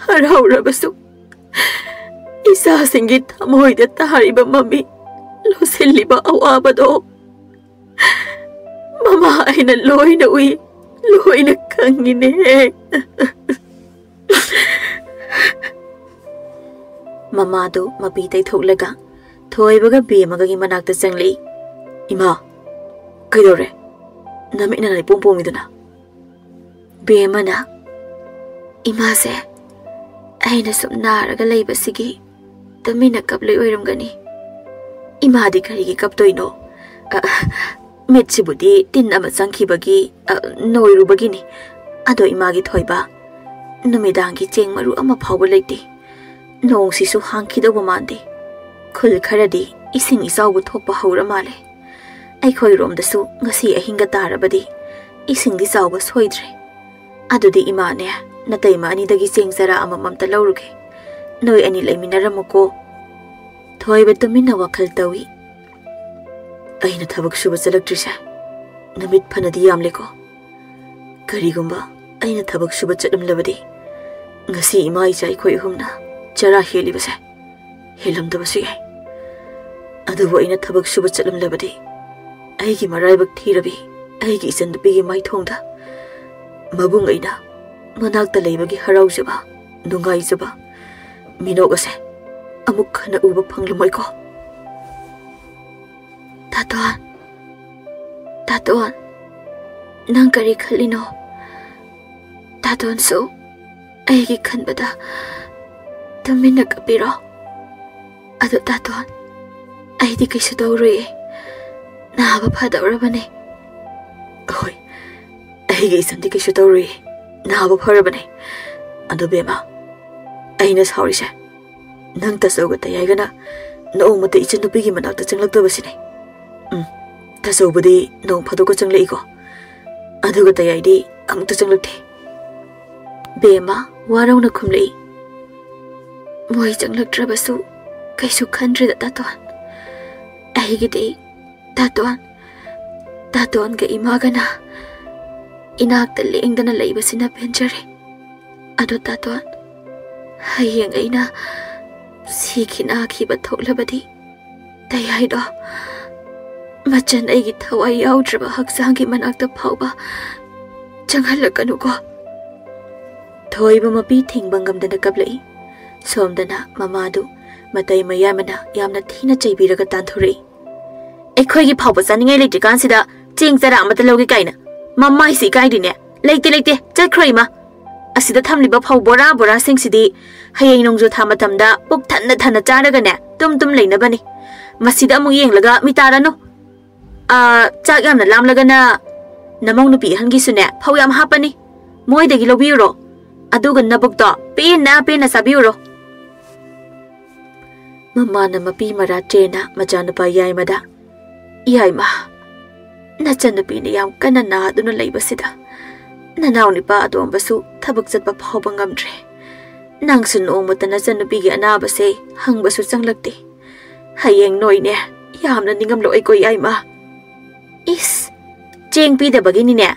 ꯍꯔꯥꯎꯔꯕꯁꯨ, ꯏꯆꯥꯁꯤꯡꯒꯤ ꯊꯃꯣꯏꯗ ꯇꯥꯔꯤꯕ ꯃꯃꯤ, ꯂꯣꯠꯁꯤꯜꯂꯤꯕ ꯑꯋꯥꯕꯗꯣ ꯃꯃꯥ ꯑꯩꯅ ꯂꯣꯏꯅ ꯎꯏ, ꯂꯣꯏꯅ ꯈꯪꯉꯤꯅꯦ꯫ ꯃꯃꯥꯗꯨ ꯃꯄꯤ ꯇꯩꯊꯣꯛꯂꯒ ꯊꯣꯏꯕꯒ ꯕꯦꯝꯃꯒꯒꯤ ꯃꯅꯥꯛꯇ ꯆꯪꯂꯛꯏ꯫ "ꯏꯃꯥ, "ꯀꯩꯗꯧꯔꯦ? ꯅꯃꯤꯠꯅ ꯂꯩꯄꯣꯝ ꯄꯣꯝꯃꯤꯗꯨꯅ?" ꯕꯦꯝꯃꯅ, "ꯏꯃꯥꯁꯦ ꯑꯩꯅ ꯁꯨꯝ ꯅꯥꯔꯒ ꯂꯩꯕꯁꯤꯒꯤ ꯇꯨꯃꯤꯟꯅ ꯀꯞꯂꯣꯏ ꯑꯣꯏꯔꯝꯒꯅꯤ꯫" "ꯏꯃꯥꯗꯤ ꯀꯔꯤꯒꯤ ꯀꯞꯇꯣꯏꯅꯣ? ꯑ, ꯃꯤꯠꯁꯤꯕꯨꯗꯤ ꯇꯤꯟ ꯑꯃ ꯆꯪꯈꯤꯕꯒꯤ, ꯑ, ꯅꯣꯏꯔꯨꯕꯒꯤꯅꯤ꯫ ꯑꯗꯣ ꯏꯃꯥꯒꯤ ꯊꯣꯏꯕ, ꯅꯨꯃꯤꯗꯥꯡꯒꯤ ꯆꯦꯡ ꯃꯔꯨ ꯑꯃ ꯐꯥꯎꯕ ꯂꯩꯇꯦ꯫ ꯅꯣꯡꯁꯤꯁꯨ ꯍꯥꯡꯈꯤꯗꯧꯕ ꯃꯥꯟꯗꯦ꯫ ꯈꯨꯜ ꯈꯔꯗꯤ ꯏꯁꯤꯡ ꯏꯆꯥꯎꯕ ꯊꯣꯛꯄ ꯍꯧꯔ ꯃꯥꯜꯂꯦ꯫ ꯑꯩꯈꯣꯏꯔꯣꯝꯗꯁꯨ ꯉꯁꯤ ꯑꯍꯤꯡꯒ ꯇꯥꯔꯕꯗꯤ ꯏꯁꯤꯡꯗꯤ ꯆꯥꯎꯕ ꯁꯣꯏꯗ꯭ꯔꯦ꯫ ꯑꯗꯨꯗꯤ ꯏꯃꯥꯅꯦ, ꯅꯇꯩꯃ ꯑꯅꯤꯗꯒꯤ ꯆꯦꯡ ꯆꯔꯥ ꯑꯃꯃꯝꯇ ꯂꯧꯔꯨꯒꯦ꯫ ꯅꯣꯏ ꯑꯅꯤ ꯂꯩꯃꯤꯟꯅꯔꯝꯃꯨꯀꯣ꯫" ꯊꯣꯏꯕ ꯇꯨꯃꯤꯟꯅ ꯋꯥꯈꯜ ꯇꯧꯏ꯫ "ꯑꯩꯅ ꯊꯕꯛ ꯁꯨꯕ ꯆꯠꯂꯛꯇ꯭ꯔꯤꯁꯦ ꯅꯨꯃꯤꯠ ꯐꯅꯗꯤ ꯌꯥꯝꯂꯦꯀꯣ꯫ ꯀꯔꯤꯒꯨꯝꯕ ꯑꯩꯅ ꯊꯕꯛ ꯁꯨꯕ ꯆꯠꯂꯝꯂꯕꯗꯤ ꯉꯁꯤ ꯏꯃꯥ ꯏꯆꯥ ꯑꯩꯈꯣꯏ ꯑꯍꯨꯝꯅ ꯆꯔꯥ ꯍꯦꯜꯂꯤꯕꯁꯦ ꯍꯦꯜꯂꯝꯗꯕꯁꯨ ꯌꯥꯏ꯫ ꯑꯗꯨꯕꯨ ꯑꯩꯅ ꯊꯕꯛ ꯁꯨꯕ ꯆꯠꯂꯝꯂꯕꯗꯤ ꯑꯩꯒꯤ ꯃꯔꯥꯏꯕꯛ ꯊꯤꯔꯕꯤ ꯑꯩꯒꯤ ꯏꯆꯟꯅꯨꯄꯤꯒꯤ ꯃꯥꯏꯊꯣꯡꯗ ꯃꯕꯨꯡ ꯑꯩꯅ ꯃꯅꯥꯛꯇ ꯂꯩꯕꯒꯤ ꯍꯔꯥꯎꯖꯕ, ꯅꯨꯡꯉꯥꯏꯖꯕ ꯃꯤꯅꯣꯛ ꯑꯁꯦ ꯑꯃꯨꯛ ꯍꯟꯅ ꯎꯕ ꯐꯪꯂꯝꯃꯣꯏꯀꯣ꯫" "ꯇꯥꯇꯣꯟ, ꯇꯥꯇꯣꯟ, ꯅꯪ ꯀꯔꯤ ꯈꯜꯂꯤꯅꯣ? ꯇꯥꯇꯣꯟꯁꯨ ꯑꯩꯒꯤ ꯈꯟꯕꯗ ꯇꯨꯃꯤꯟꯅ ꯀꯞꯄꯤꯔꯣ? ꯑꯗꯣ ꯇꯥꯇꯣꯟ, ꯑꯩꯗꯤ ꯀꯩꯁꯨ ꯇꯧꯔꯣꯏꯌꯦ꯫ ꯅꯥꯕ ꯐꯗꯧꯔꯕꯅꯦ꯫" "ꯍꯣꯏ, ꯑꯩꯒꯤ ꯏꯆꯟꯗꯤ ꯀꯩꯁꯨ ꯇꯧꯔꯣꯏꯌꯦ꯫ ꯅꯥꯕ ꯐꯔꯕꯅꯦ꯫ ꯑꯗꯣ ꯕꯦꯝꯃ, ꯑꯩꯅ ꯁꯥꯎꯔꯤꯁꯦ ꯅꯪ ꯇꯥꯆꯧꯒ ꯇꯌꯥꯏꯒꯅ ꯅꯣꯡꯃꯇ ꯏꯆꯟꯅꯨꯄꯤꯒꯤ ꯃꯅꯥꯛꯇ ꯆꯪꯂꯛꯇꯕꯁꯤꯅꯦ꯫ ꯎꯝ, ꯇꯥꯆꯧꯕꯨꯗꯤ ꯅꯣꯡ ꯐꯥꯗꯣꯛꯀ ꯆꯪꯂꯛꯏꯀꯣ꯫ ꯑꯗꯨꯒ ꯇꯌꯥꯏꯗꯤ ꯑꯃꯨꯛꯇ ꯆꯪꯂꯛꯇꯦ꯫" ꯕꯦꯝꯃ ꯋꯥꯔꯧꯅ ꯈꯨꯝꯂꯛꯏ꯫ "ꯃꯣꯏ ꯆꯪꯂꯛꯇ꯭ꯔꯕꯁꯨ ꯀꯩꯁꯨ ꯈꯟꯗ꯭ꯔꯦꯗ ꯇꯥꯇꯣꯟ꯫ ꯑꯩꯒꯤꯗꯤ ꯇꯥꯇꯣꯟ, ꯇꯥꯇꯣꯟꯒ ꯏꯃꯥꯒꯅ ꯏꯅꯥꯛꯇ ꯂꯦꯡꯗꯅ ꯂꯩꯕꯁꯤꯅ ꯄꯦꯟꯖꯔꯦ꯫ ꯑꯗꯣ ꯇꯥꯇꯣꯟ, ꯍꯌꯦꯡ ꯑꯩꯅ ꯁꯤꯈꯤ ꯅꯥꯈꯤꯕ ꯊꯣꯛꯂꯕꯗꯤ ꯇꯌꯥꯏꯗꯣ ꯃꯆꯟ ꯑꯩꯒꯤ ꯊꯋꯥꯏ ꯌꯥꯎꯗ꯭ꯔꯕ ꯍꯛꯆꯥꯡꯒꯤ ꯃꯅꯥꯛꯇ ꯐꯥꯎꯕ ꯆꯪꯍꯜꯂꯛꯀꯅꯨꯀꯣ꯫" ꯊꯣꯏꯕ ꯃꯄꯤ ꯊꯤꯡꯕ ꯉꯝꯗꯅ ꯀꯞꯂꯛꯏ꯫ ꯁꯣꯝꯗꯅ ꯃꯃꯥꯗꯨ ꯃꯇꯩ ꯃꯌꯥꯝꯕꯅ ꯌꯥꯝꯅ ꯊꯤꯅ ꯆꯩꯕꯤꯔꯒ ꯇꯥꯟꯊꯣꯔꯛꯏ꯫ "ꯑꯩꯈꯣꯏꯒꯤ ꯐꯥꯎꯕ ꯆꯥꯅꯤꯡꯉꯥꯏ ꯂꯩꯇ꯭ꯔꯤꯀꯥꯟꯁꯤꯗ ꯆꯦꯡ ꯆꯔꯥ ꯑꯃꯠꯇ ꯂꯧꯒꯦ ꯀꯥꯏꯅ꯫ ꯃꯃꯥꯏꯁꯤ ꯏꯀꯥꯏꯗꯦꯅꯦ꯫ "ꯂꯩꯇꯦ, ꯂꯩꯇꯦ, ꯆꯠꯈ꯭ꯔꯣ ꯏꯃꯥ꯫ ꯑꯁꯤꯗ ꯊꯝꯂꯤꯕ ꯐꯧ ꯕꯣꯔꯥ ꯕꯣꯔꯥꯁꯤꯡꯁꯤꯗꯤ ꯍꯌꯦꯡ ꯅꯣꯡꯖꯨ ꯊꯥ ꯃꯇꯝꯗ ꯄꯨꯛ ꯊꯟꯅ ꯊꯟꯅ ꯆꯥꯔꯒꯅꯦ ꯇꯨꯝ ꯇꯨꯝ ꯂꯩꯅꯕꯅꯤ꯫ ꯃꯁꯤꯗ ꯑꯃꯨꯛ ꯌꯦꯡꯂꯒ ꯃꯤ ꯇꯥꯔꯅꯨ꯫ ꯑꯥ, ꯆꯥꯛ ꯌꯥꯝꯅ ꯂꯥꯝꯂꯒꯅ ꯅꯃꯧ ꯅꯨꯄꯤ ꯑꯍꯟꯒꯤꯁꯨꯅꯦ ꯐꯧ ꯌꯥꯝ ꯍꯥꯞꯄꯅꯤ꯫ ꯃꯣꯏꯗꯒꯤ ꯂꯧꯕꯤꯌꯨꯔꯣ? ꯑꯗꯨꯒ ꯅꯕꯨꯛꯇꯣ ꯄꯦꯟꯅ ꯄꯦꯟꯅ ꯆꯥꯕꯤꯌꯨꯔꯣ꯫" ꯃꯃꯥꯅ ꯃꯄꯤ ꯃꯔꯥ ꯆꯦꯟꯅ ꯃꯆꯥꯅꯨꯄꯥ ꯌꯥꯏꯃꯗ, "ꯌꯥꯏꯃ, ꯅꯆꯟꯅꯨꯄꯤꯅ ꯌꯥꯝ ꯀꯟꯅ ꯅꯥꯗꯨꯅ ꯂꯩꯕꯁꯤꯗ ꯅꯅꯥꯎ ꯅꯨꯄꯥ ꯑꯇꯣꯝꯕꯁꯨ ꯊꯕꯛ ꯆꯠꯄ ꯐꯥꯎꯕ ꯉꯝꯗ꯭ꯔꯦ꯫ ꯅꯪꯁꯨ ꯅꯣꯡꯃꯇ ꯅꯆꯟꯅꯨꯄꯤꯒꯤ ꯑꯅꯥꯕꯁꯦ ꯍꯪꯕꯁꯨ ꯆꯪꯂꯛꯇꯦ꯫ ꯍꯌꯦꯡ ꯅꯣꯏꯅꯦ ꯌꯥꯝꯅ ꯅꯤꯡꯉꯝꯂꯛꯑꯣꯏꯀꯣ ꯌꯥꯏꯃ꯫" "ꯏꯁ, ꯆꯦꯡ ꯄꯤꯗꯕꯒꯤꯅꯤꯅꯦ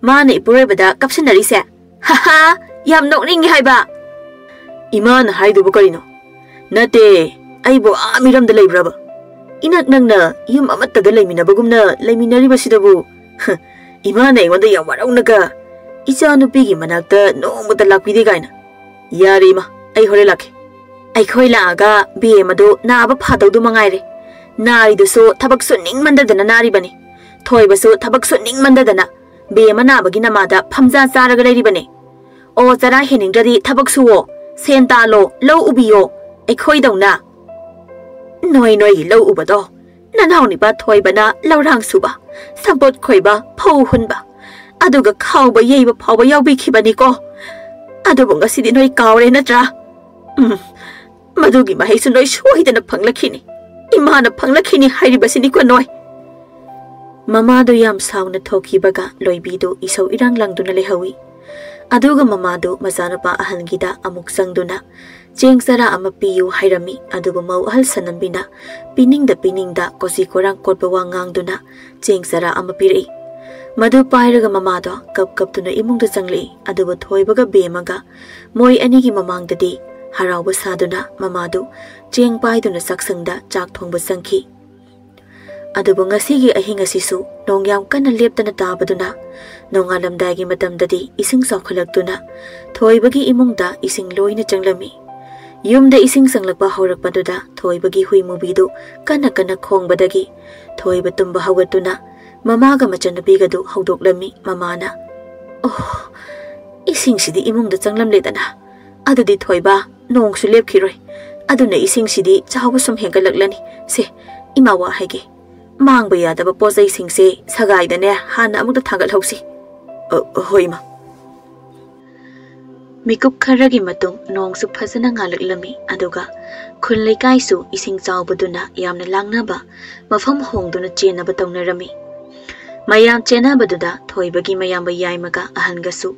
ꯃꯥꯅ ꯏꯄꯨꯔꯣꯏꯕꯗ ꯀꯞꯁꯤꯟꯅꯔꯤꯁꯦ꯫ ꯍꯥꯍꯥ, ꯌꯥꯝ ꯅꯣꯛꯅꯤꯡꯉꯦ ꯍꯥꯏꯕ꯫" "ꯏꯃꯥꯅ ꯍꯥꯏꯗꯨꯕꯨ ꯀꯔꯤꯅꯣ? ꯅꯠꯇꯦ, ꯑꯩꯕꯨ ꯑꯥ ꯃꯤꯔꯝꯗ ꯂꯩꯕ꯭ꯔꯕ? ꯏꯅꯛ ꯅꯛꯅ ꯌꯨꯝ ꯑꯃꯠꯇꯗ ꯂꯩꯃꯤꯟꯅꯕꯒꯨꯝꯅ ꯂꯩꯃꯤꯟꯅꯔꯤꯕꯁꯤꯗꯕꯨ꯫ ꯍ, ꯏꯃꯥꯅ ꯑꯩꯉꯣꯟꯗ ꯌꯥꯝ ꯋꯥꯔꯧꯅꯒ ꯏꯆꯥꯅꯨꯄꯤꯒꯤ ꯃꯅꯥꯛꯇ ꯅꯣꯡꯃꯇ ꯂꯥꯛꯄꯤꯗꯦ ꯀꯥꯏꯅ꯫ ꯌꯥꯔꯦ ꯏꯃꯥ, ꯑꯩ ꯍꯣꯔꯦꯟ ꯂꯥꯛꯀꯦ꯫" ꯑꯩꯈꯣꯏ ꯂꯥꯛꯑꯒ ꯕꯦꯝ ꯑꯗꯨ ꯅꯥꯕ ꯐꯥꯗꯧꯗꯨ ꯃꯉꯥꯏꯔꯦ꯫ ꯅꯥꯔꯤꯗꯨꯁꯨ ꯊꯕꯛ ꯁꯨꯅꯤꯡꯃꯟꯗꯗꯅ ꯅꯥꯔꯤꯕꯅꯤ꯫ ꯊꯣꯏꯕꯁꯨ ꯊꯕꯛ ꯁꯨꯅꯤꯡꯃꯟꯗꯗꯅ ꯕꯦꯝ ꯑꯃ ꯅꯥꯕꯒꯤ ꯅꯃꯥꯗ ꯐꯝꯖꯥ ꯆꯥꯔꯒ ꯂꯩꯔꯤꯕꯅꯤ꯫ "ꯑꯣ, ꯆꯔꯥ ꯍꯦꯟꯅꯤꯡꯗ꯭ꯔꯗꯤ ꯊꯕꯛ ꯁꯨꯋꯣ, ꯁꯦꯟ ꯇꯥꯜꯂꯣ, ꯂꯧ ꯎꯕꯤꯌꯣ, ꯑꯩꯈꯣꯏꯗꯧꯅ꯫" "ꯅꯣꯏ ꯅꯣꯏꯒꯤ ꯂꯧ ꯎꯕꯗꯣ ꯅꯅꯥꯎ ꯅꯨꯄꯥ ꯊꯣꯏꯕꯅ ꯂꯧꯔꯥꯡ ꯁꯨꯕ, ꯁꯝꯄꯣꯠ ꯈꯣꯏꯕ, ꯐꯧ ꯍꯨꯟꯕ, ꯑꯗꯨꯒ ꯈꯥꯎꯕ ꯌꯩꯕ ꯐꯥꯎꯕ ꯌꯥꯎꯕꯤꯈꯤꯕꯅꯤꯀꯣ꯫ ꯑꯗꯨꯕꯨ ꯉꯁꯤꯗꯤ ꯅꯣꯏ ꯀꯥꯎꯔꯦ ꯅꯠꯇ꯭ꯔꯥ? ꯎꯝ, ꯃꯗꯨꯒꯤ ꯃꯍꯩꯁꯨ ꯅꯣꯏ ꯁꯣꯏꯗꯅ ꯐꯪꯂꯛꯈꯤꯅꯤ꯫ ꯏꯃꯥꯅ ꯐꯪꯂꯛꯈꯤꯅꯤ ꯍꯥꯏꯔꯤꯕꯁꯤꯅꯤꯀꯣ ꯅꯣꯏ꯫" ꯃꯃꯥꯗꯨ ꯌꯥꯝ ꯁꯥꯎꯅ ꯊꯣꯛꯈꯤꯕꯒ ꯂꯣꯏꯕꯤꯗꯨ ꯏꯁꯧ ꯏꯔꯥꯡ ꯂꯥꯡꯗꯨꯅ ꯂꯩꯍꯧꯏ꯫ ꯑꯗꯨꯒ ꯃꯃꯥꯗꯨ ꯃꯆꯥꯅꯨꯄꯥ ꯑꯍꯟꯒꯤꯗ ꯑꯃꯨꯛ ꯆꯪꯗꯨꯅ ꯆꯦꯡ ꯆꯔꯥ ꯑꯃ ꯄꯤꯌꯨ ꯍꯥꯏꯔꯝꯃꯤ꯫ ꯑꯗꯨꯕꯨ ꯃꯧ ꯑꯍꯜ ꯁꯅꯝꯕꯤꯅ ꯄꯤꯅꯤꯡꯗ ꯄꯤꯅꯤꯡꯗ ꯀꯣꯆꯤ ꯀꯣꯔꯥꯡ ꯀꯣꯠꯄ ꯋꯥ ꯉꯥꯡꯗꯨꯅ ꯆꯦꯡ ꯆꯔꯥ ꯑꯃ ꯄꯤꯔꯛꯏ꯫ ꯃꯗꯨ ꯄꯥꯏꯔꯒ ꯃꯃꯥꯗꯣ ꯀꯞ ꯀꯞꯇꯨꯅ ꯏꯃꯨꯡꯗ ꯆꯪꯂꯛꯏ꯫ ꯑꯗꯨꯕꯨ ꯊꯣꯏꯕꯒ ꯕꯦꯝꯃꯒ ꯃꯣꯏ ꯑꯅꯤꯒꯤ ꯃꯃꯥꯡꯗꯗꯤ ꯍꯔꯥꯎꯕ ꯁꯥꯗꯨꯅ ꯃꯃꯥꯗꯨ ꯆꯦꯡ ꯄꯥꯏꯗꯨꯅ ꯆꯥꯛꯁꯪꯗ ꯆꯥꯛ ꯊꯣꯡꯕ ꯆꯪꯈꯤ꯫ ꯑꯗꯨꯕꯨ ꯉꯁꯤꯒꯤ ꯑꯍꯤꯡ ꯑꯁꯤꯁꯨ ꯅꯣꯡ ꯌꯥꯝ ꯀꯟꯅ ꯂꯦꯞꯇꯅ ꯇꯥꯕꯗꯨꯅ ꯅꯣꯡꯉꯥꯜꯂꯝꯗꯥꯏꯒꯤ ꯃꯇꯝꯗꯗꯤ ꯏꯁꯤꯡ ꯆꯥꯎꯈꯠꯂꯛꯇꯨꯅ ꯊꯣꯏꯕꯒꯤ ꯏꯃꯨꯡꯗ ꯏꯁꯤꯡ ꯂꯣꯏꯅ ꯆꯪꯂꯝꯃꯤ꯫ ꯌꯨꯝꯗ ꯏꯁꯤꯡ ꯆꯪꯂꯛꯄ ꯍꯧꯔꯛꯄꯗꯨꯗ ꯊꯣꯏꯕꯒꯤ ꯍꯨꯏ ꯃꯨꯕꯤꯗꯨ ꯀꯟꯅ ꯀꯟꯅ ꯈꯣꯡꯕꯗꯒꯤ ꯊꯣꯏꯕ ꯇꯨꯝꯕ ꯍꯧꯒꯠꯇꯨꯅ ꯃꯃꯥꯒ ꯃꯆꯟꯅꯨꯄꯤꯒꯗꯨ ꯍꯧꯗꯣꯛꯂꯝꯃꯤ꯫ ꯃꯃꯥꯅ, "ꯑꯣ, ꯏꯁꯤꯡꯁꯤꯗꯤ ꯏꯃꯨꯡꯗ ꯆꯪꯂꯝꯂꯦꯗꯅ꯫ ꯑꯗꯨꯗꯤ ꯊꯣꯏꯕ, ꯅꯣꯡꯁꯨ ꯂꯦꯞꯈꯤꯔꯣꯏ꯫ ꯑꯗꯨꯅ ꯏꯁꯤꯡꯁꯤꯗꯤ ꯆꯥꯎꯕ ꯁꯨꯝ ꯍꯦꯟꯒꯠꯂꯛꯂꯅꯤ꯫ ꯁꯦ, ꯏꯃꯥ ꯋꯥ ꯍꯥꯏꯒꯦ꯫ ꯃꯥꯡꯕ ꯌꯥꯗꯕ ꯄꯣꯠ ꯆꯩꯁꯤꯡꯁꯦ ꯁꯒꯥꯏꯗꯅꯦ ꯍꯥꯟꯅ ꯑꯃꯨꯛꯇ ꯊꯥꯡꯒꯠꯍꯧꯁꯤ꯫" "ꯑ, ꯍꯣꯏ, ꯏꯃꯥ꯫" ꯃꯤꯀꯨꯞ ꯈꯔꯒꯤ ꯃꯇꯨꯡ ꯅꯣꯡꯁꯨ ꯐꯖꯅ ꯉꯥꯜꯂꯛꯂꯝꯃꯤ, ꯑꯗꯨꯒ ꯈꯨꯜ ꯂꯩꯀꯥꯏꯁꯨ ꯏꯁꯤꯡ ꯆꯥꯎꯕꯗꯨꯅ ꯌꯥꯝꯅ ꯂꯥꯡꯅꯕ, ꯃꯐꯝ ꯍꯣꯡꯗꯨꯅ ꯆꯦꯟꯅꯕ ꯇꯧꯅꯔꯝꯃꯤ꯫ ꯃꯌꯥꯝ ꯆꯦꯟꯅꯕꯗꯨꯗ ꯊꯣꯏꯕꯒꯤ ꯃꯌꯥꯝꯕ ꯌꯥꯏꯃꯒ ꯑꯍꯟꯒꯁꯨ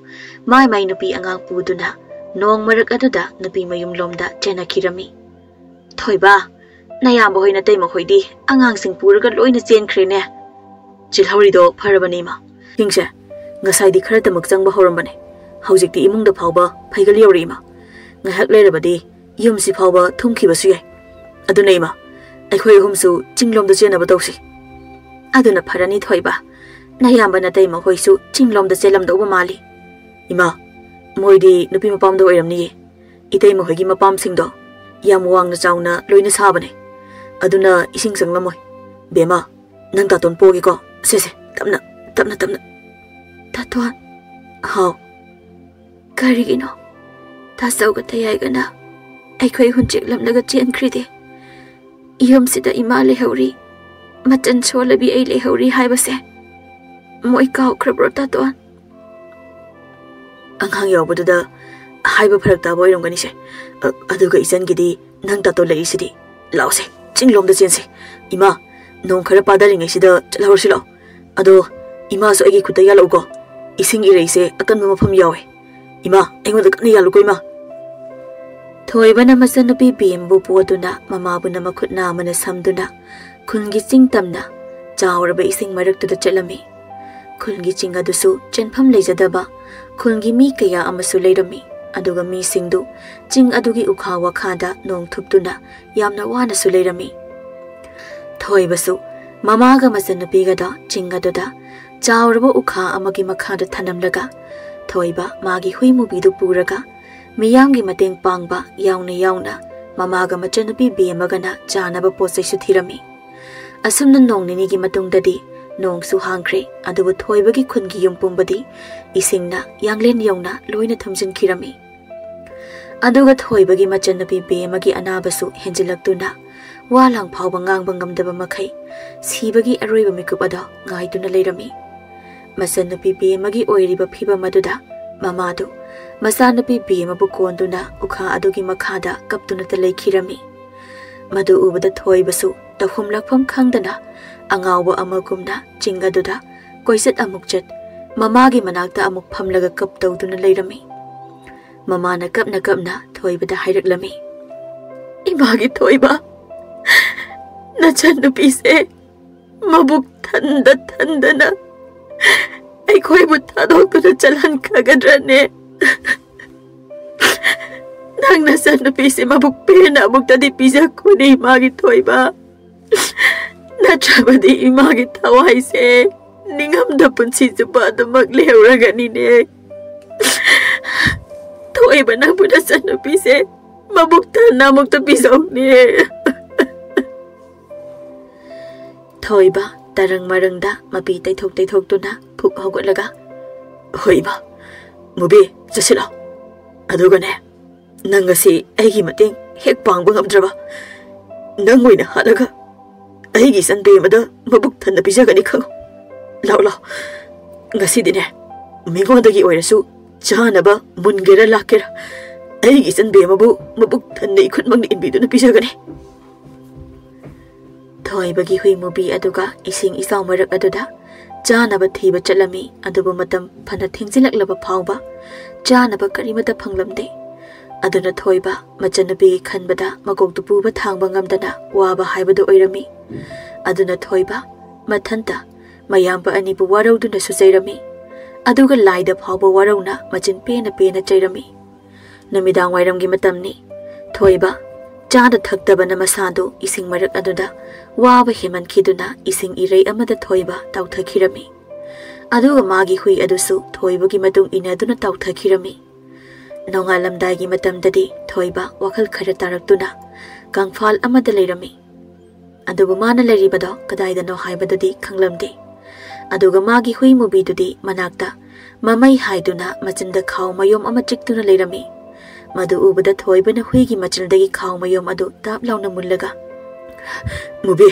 ꯃꯥꯏ ꯃꯥꯏ ꯅꯨꯄꯤ ꯑꯉꯥꯡ ꯄꯨꯗꯨꯅ ꯅꯣꯡ ꯃꯔꯛ ꯑꯗꯨꯗ ꯅꯨꯄꯤ ꯃꯌꯨꯝꯂꯣꯝꯗ ꯆꯦꯟꯅꯈꯤꯔꯝꯃꯤ꯫ "ꯊꯣꯏꯕ, ꯅꯌꯥꯝꯕ ꯍꯣꯏ ꯅꯇꯩꯃ ꯍꯣꯏꯗꯤ ꯑꯉꯥꯡꯁꯤꯡ ꯄꯨꯔꯒ ꯂꯣꯏꯅ ꯆꯦꯟꯈ꯭ꯔꯦꯅꯦ꯫" "ꯆꯦꯜꯍꯧꯔꯤꯗꯣ ꯐꯔꯕꯅꯦ, ꯏꯃꯥ꯫ ꯏꯁꯤꯡꯁꯦ ꯉꯁꯥꯏꯗꯤ ꯈꯔꯇꯃꯛ ꯆꯪꯕ ꯍꯧꯔꯝꯕꯅꯦ꯫ ꯍꯧꯖꯤꯛꯇꯤ ꯏꯃꯨꯡꯗ ꯐꯥꯎꯕ ꯐꯩꯒꯜ ꯌꯧꯔꯦ, ꯏꯃꯥ꯫ ꯉꯥꯏꯍꯥꯛ ꯂꯩꯔꯕꯗꯤ ꯌꯨꯝꯁꯤ ꯐꯥꯎꯕ ꯊꯨꯝꯈꯤꯕꯁꯨ ꯌꯥꯏ꯫ ꯑꯗꯨꯅ, ꯏꯃꯥ, ꯑꯩꯈꯣꯏ ꯑꯍꯨꯝꯁꯨ ꯆꯤꯡꯂꯣꯝꯗ ꯆꯦꯟꯅꯕ ꯇꯧꯁꯤ꯫" "ꯑꯗꯨꯅ ꯐꯔꯅꯤ, ꯊꯣꯏꯕ꯫ ꯅꯌꯥꯝꯕ ꯅꯇꯩꯃ ꯍꯣꯏꯁꯨ ꯆꯤꯡꯂꯣꯝꯗ ꯆꯦꯜꯂꯝꯗꯧꯕ ꯃꯥꯜꯂꯤ꯫" "ꯏꯃꯥ, ꯃꯣꯏꯗꯤ ꯅꯨꯄꯤ ꯃꯄꯥꯝꯗ ꯑꯣꯏꯔꯝꯅꯤꯌꯦ꯫ ꯏꯇꯩꯃ ꯍꯣꯏꯒꯤ ꯃꯄꯥꯝꯁꯤꯡꯗꯣ ꯌꯥꯝ ꯋꯥꯡꯅ ꯆꯥꯎꯅ ꯂꯣꯏꯅ ꯁꯥꯕꯅꯦ꯫ ꯑꯗꯨꯅ ꯏꯁꯤꯡ ꯆꯪꯂꯝꯃꯣꯏ꯫ ꯕꯦꯝꯃ, ꯅꯪ ꯇꯥꯇꯣꯟ ꯄꯣꯒꯦꯀꯣ꯫ ꯁꯦ, ꯁꯦ, ꯇꯞꯅ, ꯇꯞꯅ, ꯇꯞꯅ꯫" "ꯇꯥꯇꯣꯟ꯫" "ꯍꯥꯎ꯫" "ꯀꯔꯤꯒꯤꯅꯣ ꯇꯥꯆꯧꯒ ꯇꯌꯥꯏꯒꯅ ꯑꯩꯈꯣꯏ ꯍꯨꯟꯆꯦꯛꯂꯝꯂꯒ ꯆꯦꯟꯈ꯭ꯔꯤꯗꯤ? ꯌꯨꯝꯁꯤꯗ ꯏꯃꯥ ꯂꯩꯍꯧꯔꯤ, ꯃꯆꯟ ꯁꯣꯜꯂꯕꯤ ꯑꯩ ꯂꯩꯍꯧꯔꯤ ꯍꯥꯏꯕꯁꯦ ꯃꯣꯏ ꯀꯥꯎꯈ꯭ꯔꯕ꯭ꯔꯣ, ꯇꯥꯇꯣꯟ?" "ꯑꯉꯥꯡ ꯌꯥꯎꯕꯗꯨꯗ ꯍꯥꯏꯕ ꯐꯔꯛ ꯇꯥꯕ ꯑꯣꯏꯔꯝꯒꯅꯤꯁꯦ꯫ ꯑ-, ꯑꯗꯨꯒ ꯏꯆꯟꯒꯤꯗꯤ ꯅꯪ ꯇꯥꯇꯣꯟ ꯂꯩꯔꯤꯁꯤꯗꯤ꯫ ꯂꯥꯛꯑꯣꯁꯦ, ꯆꯤꯡꯂꯣꯝꯗ ꯆꯦꯟꯁꯦ꯫ ꯏꯃꯥ, ꯅꯣꯡ ꯈꯔ ꯄꯥꯗꯔꯤꯉꯩꯁꯤꯗ ꯆꯠꯍꯧꯔꯁꯤ ꯂꯥꯛꯑꯣ꯫ ꯑꯗꯣ ꯏꯃꯥꯁꯨ ꯑꯩꯒꯤ ꯈꯨꯠꯇ ꯌꯥꯜꯂꯛꯎꯀꯣ꯫ ꯏꯁꯤꯡ ꯏꯔꯩꯁꯦ ꯑꯀꯟꯕ ꯃꯐꯝ ꯌꯥꯎꯋꯦ꯫ ꯏꯃꯥ, ꯑꯩꯉꯣꯟꯗ ꯀꯟꯅ ꯌꯥꯜꯂꯨꯀꯣ, ꯏꯃꯥ꯫" ꯊꯣꯏꯕꯅ ꯃꯆꯟꯅꯨꯄꯤ ꯕꯦꯝꯕꯨ ꯄꯣꯗꯨꯅ ꯃꯃꯥꯕꯨꯅ ꯃꯈꯨꯠ ꯅꯥꯝꯃꯅ ꯁꯝꯗꯨꯅ ꯈꯨꯜꯒꯤ ꯆꯤꯡ ꯇꯝꯅ ꯆꯥꯎꯔꯕ ꯏꯁꯤꯡ ꯃꯔꯛꯇꯨꯗ ꯆꯠꯂꯝꯃꯤ꯫ ꯈꯨꯜꯒꯤ ꯆꯤꯡ ꯑꯗꯨꯁꯨ ꯆꯦꯟꯐꯝ ꯂꯩꯖꯗꯕ ꯈꯨꯜꯒꯤ ꯃꯤ ꯀꯌꯥ ꯑꯃꯁꯨ ꯂꯩꯔꯝꯃꯤ꯫ ꯑꯗꯨꯒ ꯃꯤꯁꯤꯡꯗꯨ ꯆꯤꯡ ꯑꯗꯨꯒꯤ ꯎꯈꯥ ꯋꯥꯈꯥꯗ ꯅꯣꯡ ꯊꯨꯞꯇꯨꯅ ꯌꯥꯝꯅ ꯋꯥꯅꯁꯨ ꯂꯩꯔꯝꯃꯤ꯫ ꯊꯣꯏꯕꯁꯨ ꯃꯃꯥꯒ ꯃꯆꯟꯅꯨꯄꯤꯒꯗ ꯆꯤꯡ ꯑꯗꯨꯗ ꯆꯥꯎꯔꯕ ꯎꯈꯥ ꯑꯃꯒꯤ ꯃꯈꯥꯗ ꯊꯅꯝꯂꯒ ꯊꯣꯏꯕ ꯃꯥꯒꯤ ꯍꯨꯏ ꯃꯨꯕꯤꯗꯨ ꯄꯨꯔꯒ ꯃꯤꯌꯥꯝꯒꯤ ꯃꯇꯦꯡ ꯄꯥꯡꯕ ꯌꯥꯎꯅ ꯌꯥꯎꯅ ꯃꯃꯥꯒ ꯃꯆꯟꯅꯨꯄꯤ ꯕꯦꯝꯃꯒꯅ ꯆꯥꯅꯕ ꯄꯣꯠ ꯆꯩꯁꯨ ꯊꯤꯔꯝꯃꯤ꯫ ꯑꯁꯨꯝꯅ ꯅꯣꯡ ꯅꯤꯅꯤꯒꯤ ꯃꯇꯨꯡꯗꯗꯤ ꯅꯣꯡꯁꯨ ꯍꯥꯡꯈ꯭ꯔꯦ, ꯑꯗꯨꯕꯨ ꯊꯣꯏꯕꯒꯤ ꯈꯨꯟꯒꯤ ꯌꯨꯝ ꯄꯨꯝꯕꯗꯤ ꯏꯁꯤꯡꯅ ꯌꯥꯡꯂꯦꯟ ꯌꯧꯅ ꯂꯣꯏꯅ ꯊꯨꯝꯖꯤꯟꯈꯤꯔꯝꯃꯤ꯫ ꯑꯗꯨꯒ ꯊꯣꯏꯕꯒꯤ ꯃꯆꯟꯅꯨꯄꯤ ꯕꯦꯝꯃꯒꯤ ꯑꯅꯥꯕꯁꯨ ꯍꯦꯟꯖꯤꯜꯂꯛꯇꯨꯅ ꯋꯥ ꯂꯥꯡ ꯐꯥꯎꯕ ꯉꯥꯡꯕ ꯉꯝꯗꯕ ꯃꯈꯩ ꯁꯤꯕꯒꯤ ꯑꯔꯣꯏꯕ ꯃꯤꯀꯨꯞ ꯑꯗꯣ ꯉꯥꯏꯗꯨꯅ ꯂꯩꯔꯝꯃꯤ꯫ ꯃꯆꯟꯅꯨꯄꯤ ꯕꯦꯝꯃꯒꯤ ꯑꯣꯏꯔꯤꯕ ꯐꯤꯕꯝ ꯑꯗꯨꯗ ꯃꯃꯥꯗꯨ ꯃꯆꯥꯅꯨꯄꯤ ꯕꯦꯝꯃꯕꯨ ꯀꯣꯟꯗꯨꯅ ꯎꯈꯥ ꯑꯗꯨꯒꯤ ꯃꯈꯥꯗ ꯀꯞꯇꯨꯅꯇ ꯂꯩꯈꯤꯔꯝꯃꯤ꯫ ꯃꯗꯨ ꯎꯕꯗ ꯊꯣꯏꯕꯁꯨ ꯇꯧꯐꯝ ꯂꯥꯛꯐꯝ ꯈꯪꯗꯅ ꯑꯉꯥꯎꯕ ꯑꯃꯒꯨꯝꯅ ꯆꯤꯡ ꯑꯗꯨꯗ ꯀꯣꯏꯆꯠ ꯑꯃꯨꯛ ꯆꯠ, ꯃꯃꯥꯒꯤ ꯃꯅꯥꯛꯇ ꯑꯃꯨꯛ ꯐꯝꯂꯒ ꯀꯞ ꯇꯧꯗꯨꯅ ꯂꯩꯔꯝꯃꯤ꯫ ꯃꯃꯥꯅ ꯀꯞꯅ ꯀꯞꯅ ꯊꯣꯏꯕꯗ ꯍꯥꯏꯔꯛꯂꯝꯃꯤ, "ꯏꯃꯥꯒꯤ ꯊꯣꯏꯕ, ꯅꯆꯟꯅꯨꯄꯤꯁꯦ ꯃꯕꯨꯛ ꯊꯟꯗ ꯊꯟꯗꯅ ꯑꯩꯈꯣꯏꯕꯨ ꯊꯥꯗꯣꯛꯇꯨꯅ ꯆꯠꯍꯟꯈꯒꯗ꯭ꯔꯅꯦ? ꯅꯪ ꯅꯆꯟꯅꯨꯄꯤꯁꯦ ꯃꯕꯨꯛ ꯄꯦꯟꯅ ꯑꯃꯨꯛꯇꯗꯤ ꯄꯤꯖꯈꯣꯅꯦ, ꯏꯃꯥꯒꯤ ꯊꯣꯏꯕ꯫ ꯅꯠꯇ꯭ꯔꯕꯗꯤ ꯏꯃꯥꯒꯤ ꯊꯋꯥꯏꯁꯦ ꯅꯤꯡꯉꯝꯗ ꯄꯨꯟꯁꯤ ꯆꯨꯞꯄ ꯑꯗꯨꯃꯛ ꯂꯦꯍꯧꯔꯒꯅꯤꯅꯦ꯫ ꯊꯣꯏꯕ, ꯅꯪꯕꯨ ꯅꯆꯟꯅꯨꯄꯤꯁꯦ ꯃꯕꯨꯛ ꯊꯟꯅ ꯑꯃꯨꯛꯇ ꯄꯤꯖꯧꯅꯦ꯫" ꯊꯣꯏꯕ ꯇꯔꯪ ꯃꯔꯪꯗ ꯃꯄꯤ ꯇꯩꯊꯣꯛ ꯇꯩꯊꯣꯛꯇꯨꯅ ꯐꯨꯛ ꯍꯧꯒꯠꯂꯒ, "ꯍꯣꯏ ꯏꯃꯥ, ꯃꯨꯕꯤ, ꯆꯠꯁꯤꯜꯂꯣ꯫ ꯑꯗꯨꯒꯅꯦ, ꯅꯪ ꯉꯁꯤ ꯑꯩꯒꯤ ꯃꯇꯦꯡ ꯍꯦꯛ ꯄꯥꯡꯕ ꯉꯝꯗ꯭ꯔꯕ, ꯅꯪ ꯑꯣꯏꯅ ꯍꯥꯠꯂꯒ ꯑꯩꯒꯤ ꯏꯆꯟ ꯕꯦꯝꯃꯗ ꯃꯕꯨꯛ ꯊꯟꯅ ꯄꯤꯖꯒꯅꯤ ꯈꯪꯉꯨ꯫ ꯂꯥꯛꯑꯣ, ꯂꯥꯛꯑꯣ, ꯉꯁꯤꯗꯤꯅꯦ, ꯃꯤꯉꯣꯟꯗꯒꯤ ꯑꯣꯏꯔꯁꯨ ꯆꯥꯅꯕ ꯃꯨꯟꯒꯦꯔꯥ ꯂꯥꯛꯀꯦꯔꯥ, ꯑꯩꯒꯤ ꯏꯆꯟ ꯕꯦꯝꯃꯕꯨ ꯃꯕꯨꯛ ꯊꯟꯅ ꯏꯈꯨꯠꯃꯛꯅ ꯏꯟꯕꯤꯗꯨꯅ ꯄꯤꯖꯒꯅꯤ꯫" ꯊꯣꯏꯕꯒꯤ ꯍꯨꯏ ꯃꯨꯕꯤ ꯑꯗꯨꯒ ꯏꯁꯤꯡ ꯏꯆꯥꯎ ꯃꯔꯛ ꯑꯗꯨꯗ ꯆꯥꯅꯕ ꯊꯤꯕ ꯆꯠꯂꯝꯃꯤ꯫ ꯑꯗꯨꯕꯨ ꯃꯇꯝ ꯐꯅ ꯊꯦꯡꯖꯤꯜꯂꯛꯂꯕ ꯐꯥꯎꯕ ꯆꯥꯅꯕ ꯀꯔꯤꯃꯠꯇ ꯐꯪꯂꯝꯗꯦ꯫ ꯑꯗꯨꯅ ꯊꯣꯏꯕ ꯃꯆꯟꯅꯨꯄꯤꯒꯤ ꯈꯟꯕꯗ ꯃꯀꯣꯛꯇꯨ ꯄꯨꯕ ꯊꯥꯡꯕ ꯉꯝꯗꯅ ꯋꯥꯕ ꯍꯥꯏꯕꯗꯨ ꯑꯣꯏꯔꯝꯃꯤ꯫ ꯑꯗꯨꯅ ꯊꯣꯏꯕ ꯃꯊꯟꯇ ꯃꯌꯥꯝꯕ ꯑꯅꯤꯕꯨ ꯋꯥꯔꯧꯗꯨꯅꯁꯨ ꯆꯩꯔꯝꯃꯤ꯫ ꯑꯗꯨꯒ ꯂꯥꯏꯗ ꯐꯥꯎꯕ ꯋꯥꯔꯧꯅ ꯃꯆꯤꯟ ꯄꯦꯟꯅ ꯄꯦꯟꯅ ꯆꯩꯔꯝꯃꯤ꯫ ꯅꯨꯃꯤꯗꯥꯡ ꯋꯥꯏꯔꯝꯒꯤ ꯃꯇꯝꯅꯤ꯫ ꯊꯣꯏꯕ ꯆꯥꯅ ꯊꯛꯇꯕꯅ ꯃꯁꯥꯗꯨ ꯏꯁꯤꯡ ꯃꯔꯛ ꯑꯗꯨꯗ ꯋꯥꯕ ꯍꯦꯟꯃꯟꯈꯤꯗꯨꯅ ꯏꯁꯤꯡ ꯏꯔꯩ ꯑꯃꯗ ꯊꯣꯏꯕ ꯇꯥꯎꯊꯈꯤꯔꯝꯃꯤ꯫ ꯑꯗꯨꯒ ꯃꯥꯒꯤ ꯍꯨꯏ ꯑꯗꯨꯁꯨ ꯊꯣꯏꯕꯒꯤ ꯃꯇꯨꯡ ꯏꯟꯅꯗꯨꯅ ꯇꯥꯎꯊꯈꯤꯔꯝꯃꯤ꯫ ꯅꯣꯡꯉꯥꯜꯂꯝꯗꯥꯏꯒꯤ ꯃꯇꯝꯗꯗꯤ ꯊꯣꯏꯕ ꯋꯥꯈꯜ ꯈꯔ ꯇꯥꯔꯛꯇꯨꯅ ꯀꯪꯐꯥꯜ ꯑꯃꯗ ꯂꯩꯔꯝꯃꯤ꯫ ꯑꯗꯨꯕꯨ ꯃꯥꯅ ꯂꯩꯔꯤꯕꯗꯣ ꯀꯗꯥꯏꯗꯅꯣ ꯍꯥꯏꯕꯗꯨꯗꯤ ꯈꯪꯂꯝꯗꯦ꯫ ꯑꯗꯨꯒ ꯃꯥꯒꯤ ꯍꯨꯏ ꯃꯨꯕꯤꯗꯨꯗꯤ ꯃꯅꯥꯛꯇ ꯃꯃꯩ ꯍꯥꯏꯗꯨꯅ ꯃꯆꯤꯟꯗ ꯈꯥꯎ ꯃꯌꯣꯝ ꯑꯃ ꯆꯤꯛꯇꯨꯅ ꯂꯩꯔꯝꯃꯤ꯫ ꯃꯗꯨ ꯎꯕꯗ ꯊꯣꯏꯕꯅ ꯍꯨꯏꯒꯤ ꯃꯆꯤꯟꯗꯒꯤ ꯈꯥꯎ ꯃꯌꯣꯝ ꯑꯗꯨ ꯇꯥꯞ ꯂꯥꯎꯅ ꯃꯨꯜꯂꯒ, "ꯃꯨꯕꯤ,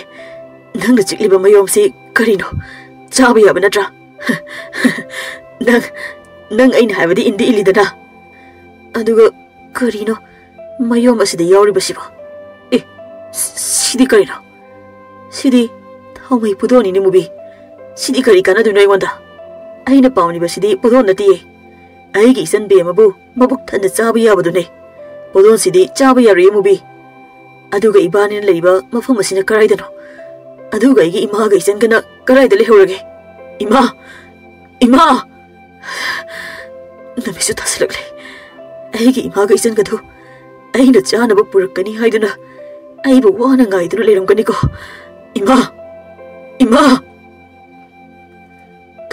ꯅꯪꯅ ꯆꯤꯛꯂꯤꯕ ꯃꯌꯣꯝꯁꯤ ꯀꯔꯤꯅꯣ? ꯆꯥꯕ ꯌꯥꯕ ꯅꯠꯇ꯭ꯔꯥ? ꯅꯪ, ꯅꯪ ꯑꯩꯅ ꯍꯥꯏꯕꯗꯤ ꯏꯟꯗꯤ ꯏꯜꯂꯤꯗꯅ?" ꯑꯗꯨꯒ ꯀꯔꯤꯅꯣ ꯃꯌꯣꯝ ꯑꯁꯤꯗ ꯌꯥꯎꯔꯤꯕꯁꯤꯕꯣ? ꯑꯦ, ꯁꯤꯗꯤ ꯀꯔꯤꯅꯣ? ꯁꯤꯗꯤ ꯊꯥꯎꯃꯩ ꯄꯣꯗꯣꯟꯅꯤꯅꯦ ꯃꯨꯕꯤ꯫ ꯁꯤꯗꯤ ꯀꯔꯤ ꯀꯥꯟꯅꯗꯣꯏꯅꯣ ꯑꯩꯉꯣꯟꯗ? ꯑꯩꯅ ꯄꯥꯝꯂꯤꯕꯁꯤꯗꯤ ꯄꯣꯗꯣꯟ ꯅꯠꯇꯤꯌꯦ꯫ ꯑꯩꯒꯤ ꯏꯆꯟ ꯕꯦꯝꯃꯕꯨ ꯃꯕꯨꯛ ꯊꯟꯅ ꯆꯥꯕ ꯌꯥꯕꯗꯨꯅꯦ꯫ ꯄꯣꯗꯣꯟꯁꯤꯗꯤ ꯆꯥꯕ ꯌꯥꯔꯣꯏꯌꯦ ꯃꯨꯕꯤ꯫ ꯑꯗꯨꯒ ꯏꯕꯥꯅꯤꯅ ꯂꯩꯔꯤꯕ ꯃꯐꯝ ꯑꯁꯤꯅ ꯀꯔꯥꯏꯗꯅꯣ? ꯑꯗꯨꯒ ꯑꯩꯒꯤ ꯏꯃꯥꯒ ꯏꯆꯟꯒꯅ ꯀꯔꯥꯏꯗ ꯂꯩꯍꯧꯔꯒꯦ? ꯏꯃꯥ! ꯏꯃꯥ! ꯅꯨꯃꯤꯠꯁꯨ ꯇꯥꯁꯤꯜꯂꯛꯂꯦ꯫ ꯑꯩꯒꯤ ꯏꯃꯥꯒ ꯏꯆꯟꯒꯗꯨ ꯑꯩꯅ ꯆꯥꯅꯕ ꯄꯨꯔꯛꯀꯅꯤ ꯍꯥꯏꯗꯨꯅ ꯑꯩꯕꯨ ꯋꯥꯅ ꯉꯥꯏꯗꯨꯅ ꯂꯩꯔꯝꯒꯅꯤꯀꯣ꯫ ꯏꯃꯥ! ꯏꯃꯥ!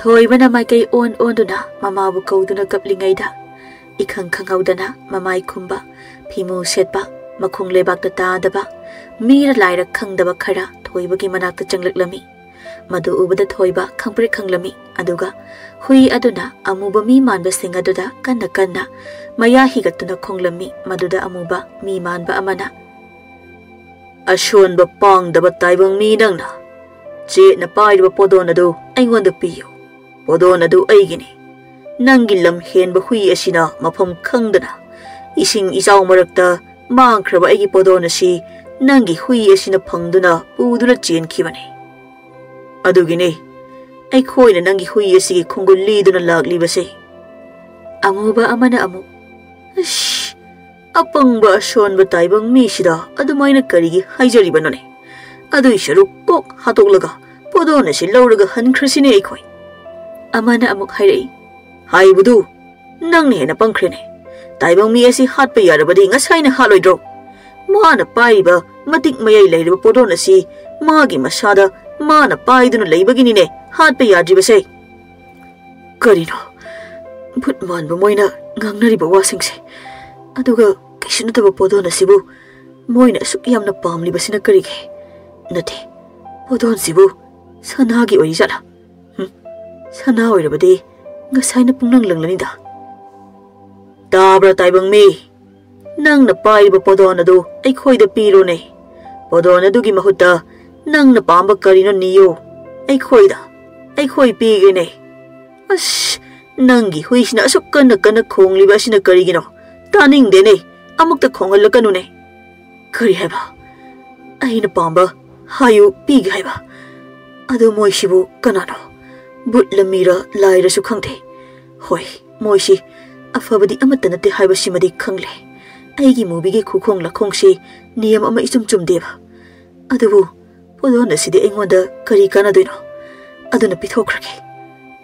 ꯊꯣꯏꯕꯅ ꯃꯥꯏꯀꯩ ꯑꯣꯟ ꯑꯣꯟꯗꯨꯅ ꯃꯃꯥꯕꯨ ꯀꯧꯗꯨꯅ ꯀꯞꯂꯤꯉꯩꯗ, ꯏꯈꯪ ꯈꯪꯍꯧꯗꯅ ꯃꯃꯥꯏ ꯈꯨꯝꯕ, ꯐꯤꯃꯨ ꯁꯦꯠꯄ, ꯃꯈꯣꯡ ꯂꯩꯕꯥꯛꯇ ꯇꯥꯗꯕ, ꯃꯤꯔ ꯂꯥꯏꯔ ꯈꯪꯗꯕ ꯈꯔ ꯊꯣꯏꯕꯒꯤ ꯃꯅꯥꯛꯇ ꯆꯪꯂꯛꯂꯝꯃꯤ꯫ ꯃꯗꯨ ꯎꯕꯗ ꯊꯣꯏꯕ ꯈꯪꯄ꯭ꯔꯦꯛ ꯈꯪꯂꯝꯃꯤ꯫ ꯑꯗꯨꯒ ꯍꯨꯏ ꯑꯗꯨꯅ ꯑꯃꯨꯕ ꯃꯤ ꯃꯥꯟꯕꯁꯤꯡ ꯑꯗꯨꯗ ꯀꯟꯅ ꯀꯟꯅ ꯃꯌꯥ ꯍꯤꯒꯠꯇꯨꯅ ꯈꯣꯡꯂꯝꯃꯤ꯫ ꯃꯗꯨꯗ ꯑꯃꯨꯕ ꯃꯤ ꯃꯥꯟꯕ ꯑꯃꯅ, "ꯑꯁꯣꯟꯕ ꯄꯥꯡꯗꯕ ꯇꯥꯏꯕꯪ ꯃꯤ ꯅꯪꯅ ꯆꯦꯠꯅ ꯄꯥꯏꯔꯤꯕ ꯄꯣꯗꯣꯟ ꯑꯗꯨ ꯑꯩꯉꯣꯟꯗ ꯄꯤꯌꯨ꯫ ꯄꯣꯗꯣꯟ ꯑꯗꯨ ꯑꯩꯒꯤꯅꯤ꯫ ꯅꯪꯒꯤ ꯂꯝ ꯍꯦꯟꯕ ꯍꯨꯏ ꯑꯁꯤꯅ ꯃꯐꯝ ꯈꯪꯗꯅ ꯏꯁꯤꯡ ꯏꯆꯥꯎ ꯃꯔꯛꯇ ꯃꯥꯡꯈ꯭ꯔꯕ ꯑꯩꯒꯤ ꯄꯣꯗꯣꯟ ꯑꯁꯤ ꯅꯪꯒꯤ ꯍꯨꯏ ꯑꯁꯤꯅ ꯐꯪꯗꯨꯅ ꯄꯨꯗꯨꯅ ꯆꯦꯟꯈꯤꯕꯅꯤ꯫ ꯑꯗꯨꯒꯤꯅꯤ ꯑꯩꯈꯣꯏꯅ ꯅꯪꯒꯤ ꯍꯨꯏ ꯑꯁꯤꯒꯤ ꯈꯣꯡꯒꯨꯜ ꯂꯤꯗꯨꯅ ꯂꯥꯛꯂꯤꯕꯁꯦ꯫" ꯑꯃꯨꯕ ꯑꯃꯅ ꯑꯃꯨꯛ, "ꯑꯁ, ꯑꯄꯪꯕ ꯑꯁꯣꯟꯕ ꯇꯥꯏꯕꯪ ꯃꯤꯁꯤꯗ ꯑꯗꯨꯃꯥꯏꯅ ꯀꯔꯤꯒꯤ ꯍꯥꯏꯖꯔꯤꯕꯅꯣꯅꯦ? ꯑꯗꯨꯏ ꯁꯔꯨꯛ ꯀꯣꯛ ꯍꯥꯠꯇꯣꯛꯂꯒ ꯄꯣꯗꯣꯟ ꯑꯁꯤ ꯂꯧꯔꯒ ꯍꯟꯈ꯭ꯔꯁꯤꯅꯦ ꯑꯩꯈꯣꯏ꯫" ꯑꯃꯅ ꯑꯃꯨꯛ ꯍꯥꯏꯔꯛꯏ, "ꯍꯥꯏꯕꯗꯨ ꯅꯪꯅ ꯍꯦꯟꯅ ꯄꯪꯈ꯭ꯔꯦꯅꯦ꯫ ꯇꯥꯏꯕꯪ ꯃꯤ ꯑꯁꯤ ꯍꯥꯠꯄ ꯌꯥꯔꯕꯗꯤ ꯉꯁꯥꯏꯅ ꯍꯥꯠꯂꯣꯏꯗ꯭ꯔꯣ? ꯃꯥꯅ ꯄꯥꯏꯔꯤꯕ ꯃꯇꯤꯛ ꯃꯌꯥꯏ ꯂꯩꯔꯤꯕ ꯄꯣꯗꯣꯟ ꯑꯁꯤ ꯃꯥꯒꯤ ꯃꯁꯥꯗ ꯃꯥꯅ ꯄꯥꯏꯗꯨꯅ ꯂꯩꯕꯒꯤꯅꯤꯅꯦ ꯍꯥꯠꯄ ꯌꯥꯗ꯭ꯔꯤꯕꯁꯦ꯫" ꯀꯔꯤꯅꯣ ꯚꯨꯠ ꯃꯥꯟꯕ ꯃꯣꯏꯅ ꯉꯥꯡꯅꯔꯤꯕ ꯋꯥꯁꯤꯡꯁꯦ? ꯑꯗꯨꯒ ꯀꯩꯁꯨ ꯅꯠꯇꯕ ꯄꯣꯗꯣꯟ ꯑꯁꯤꯕꯨ ꯃꯣꯏꯅ ꯑꯁꯨꯛ ꯌꯥꯝꯅ ꯄꯥꯝꯂꯤꯕꯁꯤꯅ ꯀꯔꯤꯒꯤ? ꯅꯠꯇꯦ, ꯄꯣꯗꯣꯟꯁꯤꯕꯨ ꯁꯅꯥꯒꯤ ꯑꯣꯏꯔꯤꯖꯥꯠꯂꯥ? ꯁꯅꯥ ꯑꯣꯏꯔꯕꯗꯤ ꯉꯁꯥꯏꯅ ꯄꯨꯡꯂꯪ ꯂꯪꯂꯅꯤꯗ꯫ "ꯇꯥꯕ꯭ꯔꯥ, ꯇꯥꯏꯕꯪ ꯃꯤ? ꯅꯪꯅ ꯄꯥꯏꯔꯤꯕ ꯄꯣꯗꯣꯟ ꯑꯗꯨ ꯑꯩꯈꯣꯏꯗ ꯄꯤꯔꯣꯅꯦ꯫ ꯄꯣꯗꯣꯟ ꯑꯗꯨꯒꯤ ꯃꯍꯨꯠꯇ ꯅꯪꯅ ꯄꯥꯝꯕ ꯀꯔꯤꯅꯣ ꯅꯤꯌꯨ꯫ ꯑꯩꯈꯣꯏꯗ, ꯑꯩꯈꯣꯏ ꯄꯤꯒꯦꯅꯦ꯫" "ꯑꯁ, ꯅꯪꯒꯤ ꯍꯨꯏꯁꯤꯅ ꯑꯁꯨꯛ ꯀꯟꯅ ꯀꯟꯅ ꯈꯣꯡꯂꯤꯕ ꯑꯁꯤꯅ ꯀꯔꯤꯒꯤꯅꯣ? ꯇꯥꯅꯤꯡꯗꯦꯅꯦ꯫ ꯑꯃꯨꯛꯇ ꯈꯣꯡꯍꯜꯂꯛꯀꯅꯨꯅꯦ꯫" "ꯀꯔꯤ ꯍꯥꯏꯕ? ꯑꯩꯅ ꯄꯥꯝꯕ ꯍꯥꯏꯌꯨ, ꯄꯤꯒꯦ ꯍꯥꯏꯕ꯫ ꯑꯗꯨ ꯃꯣꯏꯁꯤꯕꯨ ꯀꯅꯥꯅꯣ? ꯕꯨꯠꯂ ꯃꯤꯔ ꯂꯥꯏꯔꯁꯨ ꯈꯪꯗꯦ꯫ ꯍꯣꯏ, ꯃꯣꯏꯁꯤ ꯑꯐꯕꯗꯤ ꯑꯃꯠꯇ ꯅꯠꯇꯦ ꯍꯥꯏꯕꯁꯤꯃꯗꯤ ꯈꯪꯂꯦ꯫ ꯑꯩꯒꯤ ꯃꯨꯕꯤꯒꯤ ꯈꯨꯈꯣꯡ ꯂꯥꯈꯣꯡꯁꯤ ꯅꯤꯌꯝ ꯑꯃ ꯏꯆꯨꯝ ꯆꯨꯝꯗꯦꯕ꯫ ꯑꯗꯨꯕꯨ ꯄꯣꯗꯣꯟ ꯑꯁꯤꯗꯤ ꯑꯩꯉꯣꯟꯗ ꯀꯔꯤ ꯀꯥꯟꯅꯗꯣꯏꯅꯣ? ꯑꯗꯨꯅ ꯄꯤꯊꯣꯛꯈ꯭ꯔꯒꯦ꯫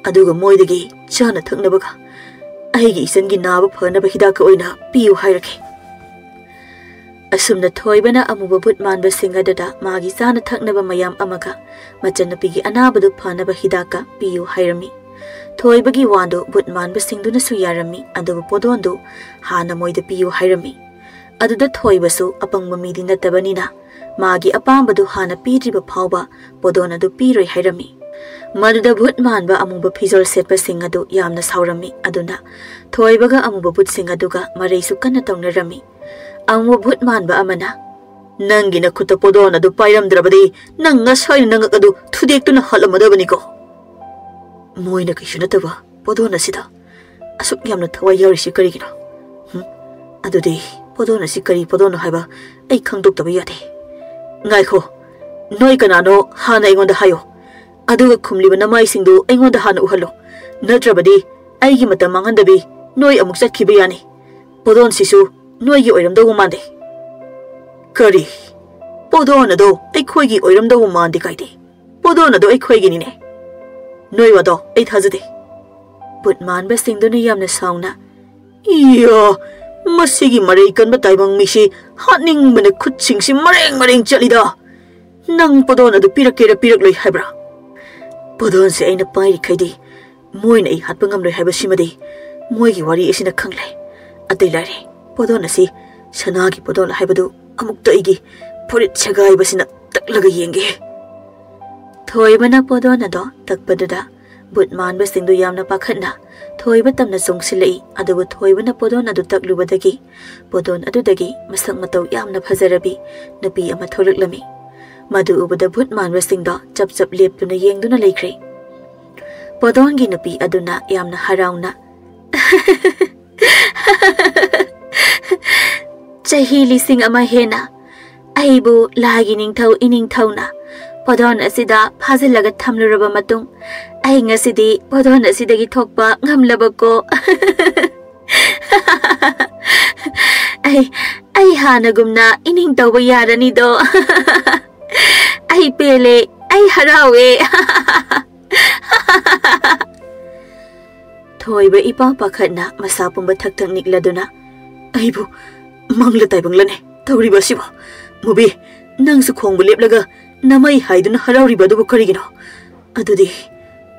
ꯑꯗꯨꯒ ꯃꯣꯏꯗꯒꯤ ꯆꯥꯅ ꯊꯛꯅꯕꯒ ꯑꯩꯒꯤ ꯏꯆꯟꯒꯤ ꯅꯥꯕ ꯐꯅꯕ ꯍꯤꯗꯥꯛꯀ ꯑꯣꯏꯅ ꯄꯤꯌꯨ ꯍꯥꯏꯔꯒꯦ꯫" ꯑꯁꯨꯝꯅ ꯊꯣꯏꯕꯅ ꯑꯃꯨꯕ ꯕꯨꯠ ꯃꯥꯟꯕꯁꯤꯡ ꯑꯗꯨꯗ ꯃꯥꯒꯤ ꯆꯥꯅ ꯊꯛꯅꯕ ꯃꯌꯥꯝ ꯑꯃꯒ ꯃꯆꯟꯅꯨꯄꯤꯒꯤ ꯑꯅꯥꯕꯗꯨ ꯐꯅꯕ ꯍꯤꯗꯥꯛꯀ ꯄꯤꯌꯨ ꯍꯥꯏꯔꯝꯃꯤ꯫ ꯊꯣꯏꯕꯒꯤ ꯋꯥꯗꯨ ꯕꯨꯠ ꯃꯥꯟꯕꯁꯤꯡꯗꯨꯅꯁꯨ ꯌꯥꯔꯝꯃꯤ, ꯑꯗꯨꯕꯨ ꯄꯣꯗꯣꯟꯗꯨ ꯍꯥꯟꯅ ꯃꯣꯏꯗ ꯄꯤꯌꯨ ꯍꯥꯏꯔꯝꯃꯤ꯫ ꯑꯗꯨꯗ ꯊꯣꯏꯕꯁꯨ ꯑꯄꯪꯕ ꯃꯤꯗꯤ ꯅꯠꯇꯕꯅꯤꯅ ꯃꯥꯒꯤ ꯑꯄꯥꯝꯕꯗꯨ ꯍꯥꯟꯅ ꯄꯤꯗ꯭ꯔꯤꯕ ꯐꯥꯎꯕ ꯄꯣꯗꯣꯟ ꯑꯗꯨ ꯄꯤꯔꯣꯏ ꯍꯥꯏꯔꯝꯃꯤ꯫ ꯃꯗꯨꯗ ꯕꯨꯠ ꯃꯥꯟꯕ ꯑꯃꯨꯕ ꯐꯤꯖꯣꯜ ꯁꯦꯠꯄꯁꯤꯡ ꯑꯗꯨ ꯌꯥꯝꯅ ꯁꯥꯎꯔꯝꯃꯤ꯫ ꯑꯗꯨꯅ ꯊꯣꯏꯕꯒ ꯑꯃꯨꯕ ꯕꯨꯠꯁꯤꯡ ꯑꯗꯨꯒ ꯃꯔꯩꯁꯨ ꯀꯟꯅ ꯇꯧꯅꯔꯝꯃꯤ꯫ ꯑꯃꯨꯕ ꯕꯨꯠ ꯃꯥꯟꯕ ꯑꯃꯅ, "ꯅꯪꯒꯤ ꯅꯈꯨꯠꯇ ꯄꯣꯗꯣꯟ ꯑꯗꯨ ꯄꯥꯏꯔꯝꯗ꯭ꯔꯕꯗꯤ ꯅꯪ ꯉꯁꯥꯏꯅ ꯅꯉꯛ ꯑꯗꯨ ꯊꯨꯗꯦꯛꯇꯨꯅ ꯍꯥꯠꯂꯝꯃꯗꯕꯅꯤꯀꯣ꯫" "ꯃꯣꯏꯅ ꯀꯩꯁꯨ ꯅꯠꯇꯕ ꯄꯣꯗꯣꯟ ꯑꯁꯤꯗ ꯑꯁꯨꯛ ꯌꯥꯝꯅ ꯊꯋꯥꯏ ꯌꯥꯎꯔꯤꯁꯤ ꯀꯔꯤꯒꯤꯅꯣ? ꯍꯨꯝ? ꯑꯗꯨꯗꯤ ꯄꯣꯗꯣꯟ ꯑꯁꯤ ꯀꯔꯤ ꯄꯣꯗꯣꯟꯅꯣ ꯍꯥꯏꯕ ꯑꯩ ꯈꯪꯗꯣꯛꯇꯕ ꯌꯥꯗꯦ꯫ ꯉꯥꯏꯈꯣ, ꯅꯣꯏ ꯀꯅꯥꯅꯣ ꯍꯥꯟꯅ ꯑꯩꯉꯣꯟꯗ ꯍꯥꯏꯌꯣ꯫ ꯑꯗꯨꯒ ꯈꯨꯝꯂꯤꯕ ꯅꯃꯥꯏꯁꯤꯡꯗꯨ ꯑꯩꯉꯣꯟꯗ ꯍꯥꯟꯅ ꯎꯍꯜꯂꯣ꯫ ꯅꯠꯇ꯭ꯔꯕꯗꯤ ꯑꯩꯒꯤ ꯃꯇꯝ ꯃꯥꯡꯍꯟꯗꯕꯤ ꯅꯣꯏ ꯑꯃꯨꯛ ꯆꯠꯈꯤꯕ ꯌꯥꯅꯤ꯫ ꯄꯣꯗꯣꯟꯁꯤꯁꯨ ꯅꯣꯏꯒꯤ ꯑꯣꯏꯔꯝꯗꯧꯕ ꯃꯥꯟꯗꯦ꯫" "ꯀꯔꯤ? ꯄꯣꯗꯣꯟ ꯑꯗꯣ ꯑꯩꯈꯣꯏꯒꯤ ꯑꯣꯏꯔꯝꯗꯧꯕ ꯃꯥꯟꯗꯦ ꯀꯥꯏꯗꯦ? ꯄꯣꯗꯣꯟ ꯑꯗꯣ ꯑꯩꯈꯣꯏꯒꯤꯅꯤꯅꯦ꯫ ꯅꯣꯏ ꯋꯥꯗꯣ ꯑꯩ ꯊꯥꯖꯗꯦ꯫" ꯕꯨꯠ ꯃꯥꯟꯕꯁꯤꯡꯗꯨꯅ ꯌꯥꯝꯅ ꯁꯥꯎꯅ, "ꯏꯌꯥ, ꯃꯁꯤꯒꯤ ꯃꯔꯩ ꯀꯟꯕ ꯇꯥꯏꯕꯪ ꯃꯤꯁꯤ ꯍꯥꯠꯅꯤꯡꯕꯅ ꯈꯨꯠꯁꯤꯡꯁꯤ ꯃꯔꯦꯡ ꯃꯔꯦꯡ ꯆꯠꯂꯤꯗ꯫ ꯅꯪ ꯄꯣꯗꯣꯟ ꯑꯗꯨ ꯄꯤꯔꯛꯀꯦꯔꯥ ꯄꯤꯔꯛꯂꯣꯏ ꯍꯥꯏꯕ꯭ꯔꯥ?" "ꯄꯣꯗꯣꯟꯁꯦ ꯑꯩꯅ ꯄꯥꯏꯔꯤꯈꯩꯗꯤ ꯃꯣꯏꯅ ꯑꯩ ꯍꯥꯠꯄ ꯉꯝꯂꯣꯏ ꯍꯥꯏꯕꯁꯤꯃꯗꯤ ꯃꯣꯏꯒꯤ ꯋꯥꯔꯤ ꯑꯁꯤꯅ ꯈꯪꯂꯦ꯫ ꯑꯇꯩ ꯂꯥꯏꯔꯤ, ꯄꯣꯗꯣꯟ ꯑꯁꯤ ꯁꯅꯥꯒꯤ ꯄꯣꯗꯣꯟ ꯍꯥꯏꯕꯗꯨ ꯑꯃꯨꯛꯇ ꯑꯩꯒꯤ ꯐꯨꯔꯤꯠ ꯁꯦꯒꯥꯏꯕꯁꯤꯅ ꯇꯛꯂꯒ ꯌꯦꯡꯒꯦ꯫" ꯊꯣꯏꯕꯅ ꯄꯣꯗꯣꯟ ꯑꯗꯣ ꯇꯛꯄꯗꯨꯗ ꯚꯨꯠ ꯃꯥꯟꯕꯁꯤꯡꯗꯨ ꯌꯥꯝꯅ ꯄꯥꯈꯠꯅ ꯊꯣꯏꯕ ꯇꯝꯅ ꯆꯣꯡꯁꯤꯜꯂꯛꯏ꯫ ꯑꯗꯨꯕꯨ ꯊꯣꯏꯕꯅ ꯄꯣꯗꯣꯟ ꯑꯗꯨ ꯇꯛꯂꯨꯕꯗꯒꯤ ꯄꯣꯗꯣꯟ ꯑꯗꯨꯗꯒꯤ ꯃꯁꯛ ꯃꯇꯧ ꯌꯥꯝꯅ ꯐꯖꯔꯕꯤ ꯅꯨꯄꯤ ꯑꯃ ꯊꯣꯛꯂꯛꯂꯝꯃꯤ꯫ ꯃꯗꯨ ꯎꯕꯗ ꯚꯨꯠ ꯃꯥꯟꯕꯁꯤꯡꯗꯣ ꯆꯞ ꯆꯞ ꯂꯦꯞꯇꯨꯅ ꯌꯦꯡꯗꯨꯅ ꯂꯩꯈ꯭ꯔꯦ꯫ ꯄꯣꯗꯣꯟꯒꯤ ꯅꯨꯄꯤ ꯑꯗꯨꯅ ꯌꯥꯝꯅ ꯍꯔꯥꯎꯅ, "ꯆꯍꯤ ꯂꯤꯁꯤꯡ ꯑꯃ ꯍꯦꯟꯅ ꯑꯩꯕꯨ ꯂꯥꯏꯒꯤ ꯅꯤꯡꯊꯧ ꯏꯅꯤꯡꯊꯧꯅ ꯄꯣꯗꯣꯟ ꯑꯁꯤꯗ ꯐꯥꯖꯤꯜꯂꯒ ꯊꯝꯂꯨꯔꯕ ꯃꯇꯨꯡ, ꯑꯩ ꯉꯁꯤꯗꯤ ꯄꯣꯗꯣꯟ ꯑꯁꯤꯗꯒꯤ ꯊꯣꯛꯄ ꯉꯝꯂꯕꯀꯣ꯫ ꯑꯩ, ꯑꯩ ꯍꯥꯟꯅꯒꯨꯝꯅ ꯏꯅꯤꯡ ꯇꯧꯕ ꯌꯥꯔꯅꯤꯗꯣ꯫ ꯑꯩ ꯄꯦꯜꯂꯦ, ꯑꯩ ꯍꯔꯥꯎꯋꯦ꯫" ꯊꯣꯏꯕ ꯏꯄꯥ ꯄꯥꯈꯠꯅ ꯃꯁꯥ ꯄꯨꯝꯕ ꯊꯛ ꯊꯛ ꯅꯤꯛꯂꯗꯨꯅ, "ꯑꯩꯕꯨ ꯃꯪꯂ ꯇꯥꯏꯕꯪꯂꯅꯦ ꯇꯧꯔꯤꯕ ꯑꯁꯤꯕꯨ? ꯃꯨꯕꯤ, ꯅꯪꯁꯨ ꯈꯣꯡꯕ ꯂꯦꯞꯂꯒ ꯅꯃꯩ ꯍꯥꯏꯗꯨꯅ ꯍꯔꯥꯎꯔꯤꯕ ꯑꯗꯨꯕꯨ ꯀꯔꯤꯒꯤꯅꯣ? ꯑꯗꯨꯗꯤ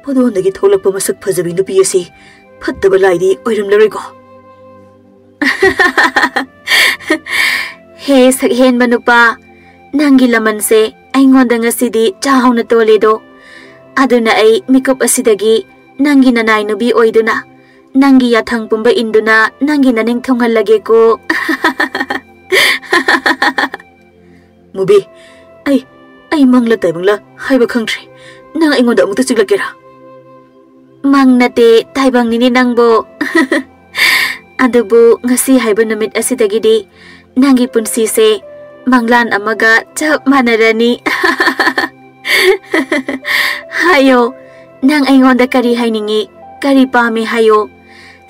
ꯄꯣꯗꯣꯟꯗꯒꯤ ꯊꯣꯛꯂꯛꯄ ꯃꯁꯛ ꯐꯖꯕꯤ ꯅꯨꯄꯤ ꯑꯁꯤ ꯐꯠꯇꯕ ꯂꯥꯏꯗꯤ ꯑꯣꯏꯔꯝꯂꯔꯣꯏꯀꯣ?" "ꯍꯦ ꯁꯛꯍꯦꯟꯕ ꯅꯨꯄꯥ, ꯅꯪꯒꯤ ꯂꯃꯟꯁꯦ ꯑꯩꯉꯣꯟꯗ ꯉꯁꯤꯗꯤ ꯆꯥꯎꯅ ꯇꯣꯜꯂꯦꯗꯣ꯫ ꯑꯗꯨꯅ ꯑꯩ ꯃꯤꯀꯨꯞ ꯑꯁꯤꯗꯒꯤ ꯅꯪꯒꯤ ꯅꯅꯥꯏ ꯅꯨꯄꯤ ꯑꯣꯏꯗꯨꯅ, ꯅꯪꯒꯤ ꯌꯥꯊꯪ ꯄꯨꯝꯕ ꯏꯟꯗꯨꯅ ꯅꯪꯒꯤ ꯅꯅꯤꯡ ꯊꯨꯡꯍꯜꯂꯒꯦꯀꯣ꯫" "ꯃꯨꯕꯤ, ꯑꯩ, ꯑꯩ ꯃꯪꯂ ꯇꯥꯏꯕꯪꯂ ꯍꯥꯏꯕ ꯈꯪꯗ꯭ꯔꯦ꯫ ꯅꯪ ꯑꯩꯉꯣꯟꯗ ꯑꯃꯨꯛꯇ ꯆꯤꯛꯂꯛꯀꯦꯔꯥ?" "ꯃꯪ ꯅꯠꯇꯦ, ꯇꯥꯏꯕꯪꯅꯤꯅꯦ ꯅꯪꯕꯣ꯫" "ꯑꯗꯨꯕꯨ ꯉꯁꯤ ꯍꯥꯏꯕ ꯅꯨꯃꯤꯠ ꯑꯁꯤꯗꯒꯤꯗꯤ ꯅꯪꯒꯤ ꯄꯨꯟꯁꯤꯁꯦ ꯃꯪꯂꯥꯟ ꯑꯃꯒ ꯆꯞ ꯃꯥꯟꯅꯔꯅꯤ꯫" "ꯍꯥꯏꯌꯣ, ꯅꯪ ꯑꯩꯉꯣꯟꯗ ꯀꯔꯤ ꯍꯥꯏꯅꯤꯡꯉꯤ, ꯀꯔꯤ ꯄꯥꯝꯃꯤ ꯍꯥꯏꯌꯣ꯫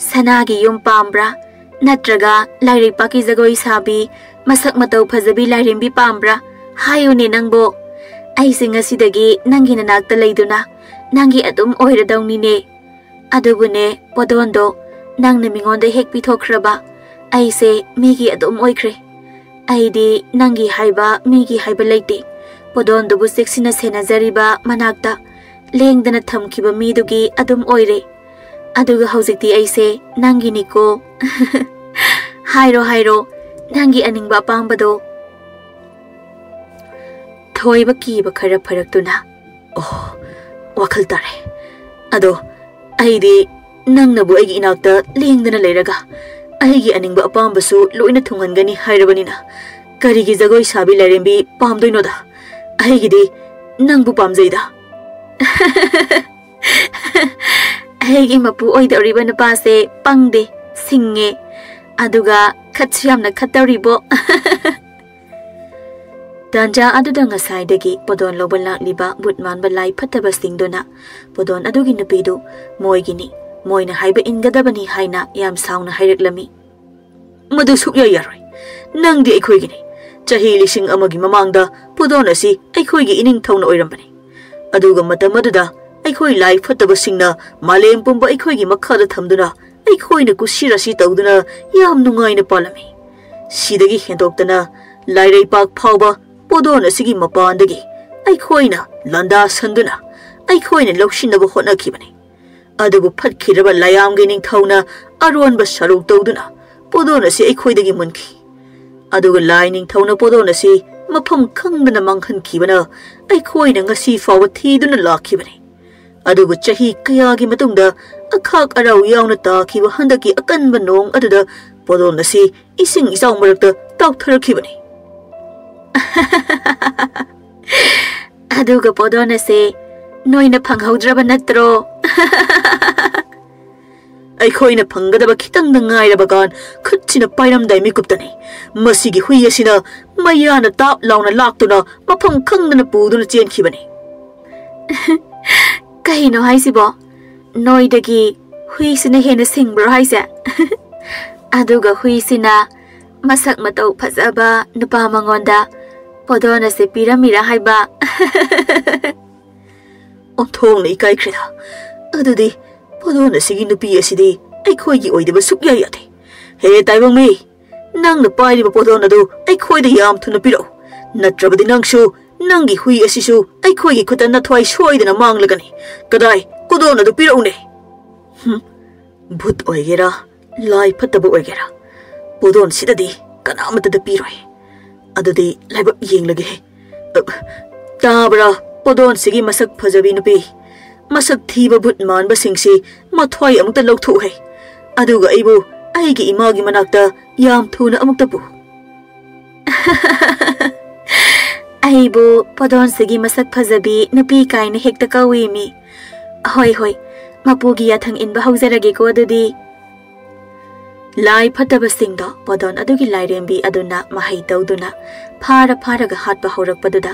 ꯁꯅꯥꯒꯤ ꯌꯨꯝ ꯄꯥꯝꯕ꯭ꯔꯥ? ꯅꯠꯇ꯭ꯔꯒ ꯂꯥꯏꯔꯩꯄꯥꯛꯀꯤ ꯖꯒꯣꯏ ꯁꯥꯕꯤ, ꯃꯁꯛ ꯃꯇꯧ ꯐꯖꯕꯤ ꯂꯥꯏꯔꯦꯝꯕꯤ ꯄꯥꯝꯕ꯭ꯔꯥ? ꯍꯥꯏꯌꯨꯅꯦ ꯅꯪꯕꯣ꯫ ꯑꯩꯁꯦ ꯉꯁꯤꯗꯒꯤ ꯅꯪꯒꯤ ꯅꯅꯥꯛꯇ ꯂꯩꯗꯨꯅ ꯅꯪꯒꯤ ꯑꯗꯨꯝ ꯑꯣꯏꯔꯗꯧꯅꯤꯅꯦ꯫ ꯑꯗꯨꯕꯨꯅꯦ, ꯄꯣꯗꯣꯟꯗꯣ ꯅꯪꯅ ꯃꯤꯉꯣꯟꯗ ꯍꯦꯛ ꯄꯤꯊꯣꯛꯈ꯭ꯔꯕ, ꯑꯩꯁꯦ ꯃꯤꯒꯤ ꯑꯗꯨꯝ ꯑꯣꯏꯈ꯭ꯔꯦ꯫ ꯑꯩꯗꯤ ꯅꯪꯒꯤ ꯍꯥꯏꯕ, ꯃꯤꯒꯤ ꯍꯥꯏꯕ ꯂꯩꯇꯦ꯫ ꯄꯣꯗꯣꯟꯗꯨꯕꯨ ꯆꯦꯛꯁꯤꯟꯅ ꯁꯦꯟꯅꯖꯔꯤꯕ, ꯃꯅꯥꯛꯇ ꯂꯦꯡꯗꯅ ꯊꯝꯈꯤꯕ ꯃꯤꯗꯨꯒꯤ ꯑꯗꯨꯝ ꯑꯣꯏꯔꯦ꯫ ꯑꯗꯨꯒ ꯍꯧꯖꯤꯛꯇꯤ ꯑꯩꯁꯦ ꯅꯪꯒꯤꯅꯤꯀꯣ꯫ ꯍꯥꯏꯔꯣ, ꯍꯥꯏꯔꯣ, ꯅꯪꯒꯤ ꯑꯅꯤꯡꯕ ꯑꯄꯥꯝꯕꯗꯣ꯫" ꯊꯣꯏꯕ ꯀꯤꯕ ꯈꯔ ꯐꯔꯛꯇꯨꯅ, "ꯑꯣ, ꯋꯥꯈꯜ ꯇꯥꯔꯦ꯫ ꯑꯗꯣ ꯑꯩꯗꯤ ꯅꯪꯅꯕꯨ ꯑꯩꯒꯤ ꯏꯅꯥꯛꯇ ꯂꯦꯡꯗꯅ ꯂꯩꯔꯒ ꯑꯩꯒꯤ ꯑꯅꯤꯡꯕ ꯑꯄꯥꯝꯕꯁꯨ ꯂꯣꯏꯅ ꯊꯨꯡꯍꯟꯒꯅꯤ ꯍꯥꯏꯔꯕꯅꯤꯅ ꯀꯔꯤꯒꯤ ꯖꯒꯣꯏ ꯁꯥꯕꯤ ꯂꯥꯏꯔꯦꯝꯕꯤ ꯄꯥꯝꯗꯣꯏꯅꯣꯗ? ꯑꯩꯒꯤꯗꯤ ꯅꯪꯕꯨ ꯄꯥꯝꯖꯩꯗ꯫ ꯑꯩꯒꯤ ꯃꯄꯨ ꯑꯣꯏꯗꯧꯔꯤꯕ ꯅꯨꯄꯥꯁꯦ ꯄꯪꯗꯦ, ꯁꯤꯡꯉꯦ, ꯑꯗꯨꯒ ꯈꯠꯁꯨ ꯌꯥꯝꯅ ꯈꯠꯇꯧꯔꯤꯕꯣ꯫ ꯇꯥꯟꯖꯥ ꯑꯗꯨꯗ ꯉꯁꯥꯏꯗꯒꯤ ꯄꯣꯗꯣꯟ ꯂꯧꯕ ꯂꯥꯛꯂꯤꯕ ꯕꯨꯠ ꯃꯥꯟꯕ ꯂꯥꯏ ꯐꯠꯇꯕꯁꯤꯡꯗꯨꯅ ꯄꯣꯗꯣꯟ ꯑꯗꯨꯒꯤ ꯅꯨꯄꯤꯗꯨ ꯃꯣꯏꯒꯤꯅꯤ, ꯃꯣꯏꯅ ꯍꯥꯏꯕ ꯏꯟꯒꯗꯕꯅꯤ ꯍꯥꯏꯅ ꯌꯥꯝ ꯁꯥꯎꯅ ꯍꯥꯏꯔꯛꯂꯝꯃꯤ꯫ "ꯃꯗꯨ ꯁꯨꯛꯌꯥ ꯌꯥꯔꯣꯏ꯫ ꯅꯪꯗꯤ ꯑꯩꯈꯣꯏꯒꯤꯅꯤ꯫ ꯆꯍꯤ ꯂꯤꯁꯤꯡ ꯑꯃꯒꯤ ꯃꯃꯥꯡꯗ ꯄꯣꯗꯣꯟ ꯑꯁꯤ ꯑꯩꯈꯣꯏꯒꯤ ꯏꯅꯤꯡꯊꯧꯅ ꯑꯣꯏꯔꯝꯕꯅꯤ꯫ ꯑꯗꯨꯒ ꯃꯇꯝ ꯑꯗꯨꯗ ꯑꯩꯈꯣꯏ ꯂꯥꯏ ꯐꯠꯇꯕꯁꯤꯡꯅ ꯃꯥꯂꯦꯝ ꯄꯨꯝꯕ ꯑꯩꯈꯣꯏꯒꯤ ꯃꯈꯥꯗ ꯊꯝꯗꯨꯅ ꯑꯩꯈꯣꯏꯅ ꯀꯨꯁꯤꯔꯥꯁꯤ ꯇꯧꯗꯨꯅ ꯌꯥꯝ ꯅꯨꯡꯉꯥꯏꯅ ꯄꯥꯜꯂꯝꯃꯤ꯫ ꯁꯤꯗꯒꯤ ꯍꯦꯟꯗꯣꯛꯇꯅ ꯂꯥꯏꯔꯩꯄꯥꯛ ꯐꯥꯎꯕ ꯄꯣꯗꯣꯟ ꯑꯁꯤꯒꯤ ꯃꯄꯥꯟꯗꯒꯤ ꯑꯩꯈꯣꯏꯅ ꯂꯥꯟꯗꯥꯁꯟꯗꯨꯅ ꯑꯩꯈꯣꯏꯅ ꯂꯧꯁꯤꯟꯅꯕ ꯍꯣꯠꯅꯈꯤꯕꯅꯤ꯫ ꯑꯗꯨꯕꯨ ꯐꯠꯈꯤꯗ꯭ꯔꯕ ꯂꯥꯏꯌꯥꯝꯒꯤ ꯅꯤꯡꯊꯧꯅ ꯑꯔꯣꯟꯕ ꯁꯔꯨꯛ ꯇꯧꯗꯨꯅ ꯄꯣꯗꯣꯟ ꯑꯁꯤ ꯑꯩꯈꯣꯏꯗꯒꯤ ꯃꯨꯟꯈꯤ꯫ ꯑꯗꯨꯒ ꯂꯥꯏ ꯅꯤꯡꯊꯧꯅ ꯄꯣꯗꯣꯟ ꯑꯁꯤ ꯃꯐꯝ ꯈꯪꯗꯅ ꯃꯥꯡꯍꯟꯈꯤꯕꯅ ꯑꯩꯈꯣꯏꯅ ꯉꯁꯤ ꯐꯥꯎꯕ ꯊꯤꯗꯨꯅ ꯂꯥꯛꯈꯤꯕꯅꯤ꯫ ꯑꯗꯨꯕꯨ ꯆꯍꯤ ꯀꯌꯥꯒꯤ ꯃꯇꯨꯡꯗ ꯑꯈꯥꯛ ꯑꯔꯥꯎ ꯌꯥꯎꯅ ꯇꯥꯈꯤꯕ ꯍꯟꯗꯛꯀꯤ ꯑꯀꯟꯕ ꯅꯣꯡ ꯑꯗꯨꯗ ꯄꯣꯗꯣꯟ ꯑꯁꯤ ꯏꯁꯤꯡ ꯏꯆꯥꯎ ꯃꯔꯛꯇ ꯇꯥꯎꯊꯔꯛꯈꯤꯕꯅꯤ꯫" "ꯑꯗꯨꯒ ꯄꯣꯗꯣꯟ ꯑꯁꯦ ꯅꯣꯏꯅ ꯐꯪꯍꯧꯗ꯭ꯔꯕ ꯅꯠꯇ꯭ꯔꯣ?" "ꯑꯩꯈꯣꯏꯅ ꯐꯪꯒꯗꯕ ꯈꯤꯇꯪꯗ ꯉꯥꯏꯔꯕ ꯀꯥꯟ ꯈꯨꯠꯁꯤꯅ ꯄꯥꯏꯔꯝꯗꯥꯏ ꯃꯤꯀꯨꯞꯇꯅꯤ ꯃꯁꯤꯒꯤ ꯍꯨꯏ ꯑꯁꯤꯅ ꯃꯌꯥꯅ ꯇꯥꯞ ꯂꯥꯎꯅ ꯂꯥꯛꯇꯨꯅ ꯃꯐꯝ ꯈꯪꯗꯅ ꯄꯨꯗꯨꯅ ꯆꯦꯟꯈꯤꯕꯅꯤ꯫" "ꯀꯩꯅꯣ ꯍꯥꯏꯁꯤꯕꯣ? ꯅꯣꯏꯗꯒꯤ ꯍꯨꯏꯁꯤꯅ ꯍꯦꯟꯅ ꯁꯤꯡꯕ꯭ꯔꯣ ꯍꯥꯏꯁꯦ?" "ꯑꯗꯨꯒ ꯍꯨꯏꯁꯤꯅ ꯃꯁꯛ ꯃꯇꯧ ꯐꯖꯕ ꯅꯨꯄꯥ ꯃꯉꯣꯟꯗ ꯄꯣꯗꯣꯟ ꯑꯁꯦ ꯄꯤꯔꯝꯃꯤꯔꯥ ꯍꯥꯏꯕ?" "ꯑꯣꯟꯊꯣꯛꯅ ꯏꯀꯥꯏꯈ꯭ꯔꯦꯗ꯫ ꯑꯗꯨꯗꯤ ꯄꯣꯗꯣꯟ ꯑꯁꯤꯒꯤ ꯅꯨꯄꯤ ꯑꯁꯤꯗꯤ ꯑꯩꯈꯣꯏꯒꯤ ꯑꯣꯏꯗꯕ ꯁꯨꯛꯌꯥ ꯌꯥꯗꯦ꯫ ꯍꯦ ꯇꯥꯏꯕꯪ ꯃꯤ, ꯅꯪꯅ ꯄꯥꯏꯔꯤꯕ ꯄꯣꯗꯣꯟ ꯑꯗꯨ ꯑꯩꯈꯣꯏꯗ ꯌꯥꯝ ꯊꯨꯅ ꯄꯤꯔꯛꯎ, ꯅꯠꯇ꯭ꯔꯕꯗꯤ ꯅꯪꯁꯨ ꯅꯪꯒꯤ ꯍꯨꯏ ꯑꯁꯤꯁꯨ ꯑꯩꯈꯣꯏꯒꯤ ꯈꯨꯠꯇ ꯅꯊ꯭ꯋꯥꯏ ꯁꯣꯏꯗꯅ ꯃꯥꯡꯂꯒꯅꯤ꯫ ꯀꯗꯥꯏ? ꯄꯣꯗꯣꯟ ꯑꯗꯨ ꯄꯤꯔꯛꯎꯅꯦ꯫" ꯍꯨꯝ, ꯚꯨꯠ ꯑꯣꯏꯒꯦꯔꯥ, ꯂꯥꯏ ꯐꯠꯇꯕ ꯑꯣꯏꯒꯦꯔꯥ, ꯄꯣꯗꯣꯟꯁꯤꯗꯗꯤ ꯀꯅꯥꯃꯠꯇꯗ ꯄꯤꯔꯣꯏ꯫ ꯑꯗꯨꯗꯤ ꯂꯥꯏꯕꯛ ꯌꯦꯡꯂꯒꯦ꯫ ꯑ, ꯇꯥꯕ꯭ꯔꯥ, ꯄꯣꯗꯣꯟꯁꯤꯒꯤ ꯃꯁꯛ ꯐꯖꯕꯤ ꯅꯨꯄꯤ? ꯃꯁꯛ ꯊꯤꯕ ꯚꯨꯠ ꯃꯥꯟꯕꯁꯤꯡꯁꯤ ꯃꯊ꯭ꯋꯥꯏ ꯑꯃꯨꯛꯇ ꯂꯧꯊꯣꯛꯎꯍꯦ꯫ ꯑꯗꯨꯒ ꯑꯩꯕꯨ ꯑꯩꯒꯤ ꯏꯃꯥꯒꯤ ꯃꯅꯥꯛꯇ ꯌꯥꯝ ꯊꯨꯅ ꯑꯃꯨꯛꯇ ꯄꯨ꯫ ꯑꯩꯕꯨ ꯄꯣꯗꯣꯟꯁꯤꯒꯤ ꯃꯁꯛ ꯐꯖꯕꯤ ꯅꯨꯄꯤ ꯀꯥꯏꯅ ꯍꯦꯛꯇ ꯀꯧꯏꯃꯤ꯫ ꯍꯣꯏ, ꯍꯣꯏ, ꯃꯄꯨꯒꯤ ꯌꯥꯊꯪ ꯏꯟꯕ ꯍꯧꯖꯔꯒꯦꯀꯣ ꯑꯗꯨꯗꯤ꯫ ꯂꯥꯏ ꯐꯠꯇꯕꯁꯤꯡꯗꯣ ꯄꯣꯗꯣꯟ ꯑꯗꯨꯒꯤ ꯂꯥꯏꯔꯦꯝꯕꯤ ꯑꯗꯨꯅ ꯃꯍꯩ ꯇꯧꯗꯨꯅ ꯐꯥꯔ ꯐꯥꯔꯒ ꯍꯥꯠꯄ ꯍꯧꯔꯛꯄꯗꯨꯗ,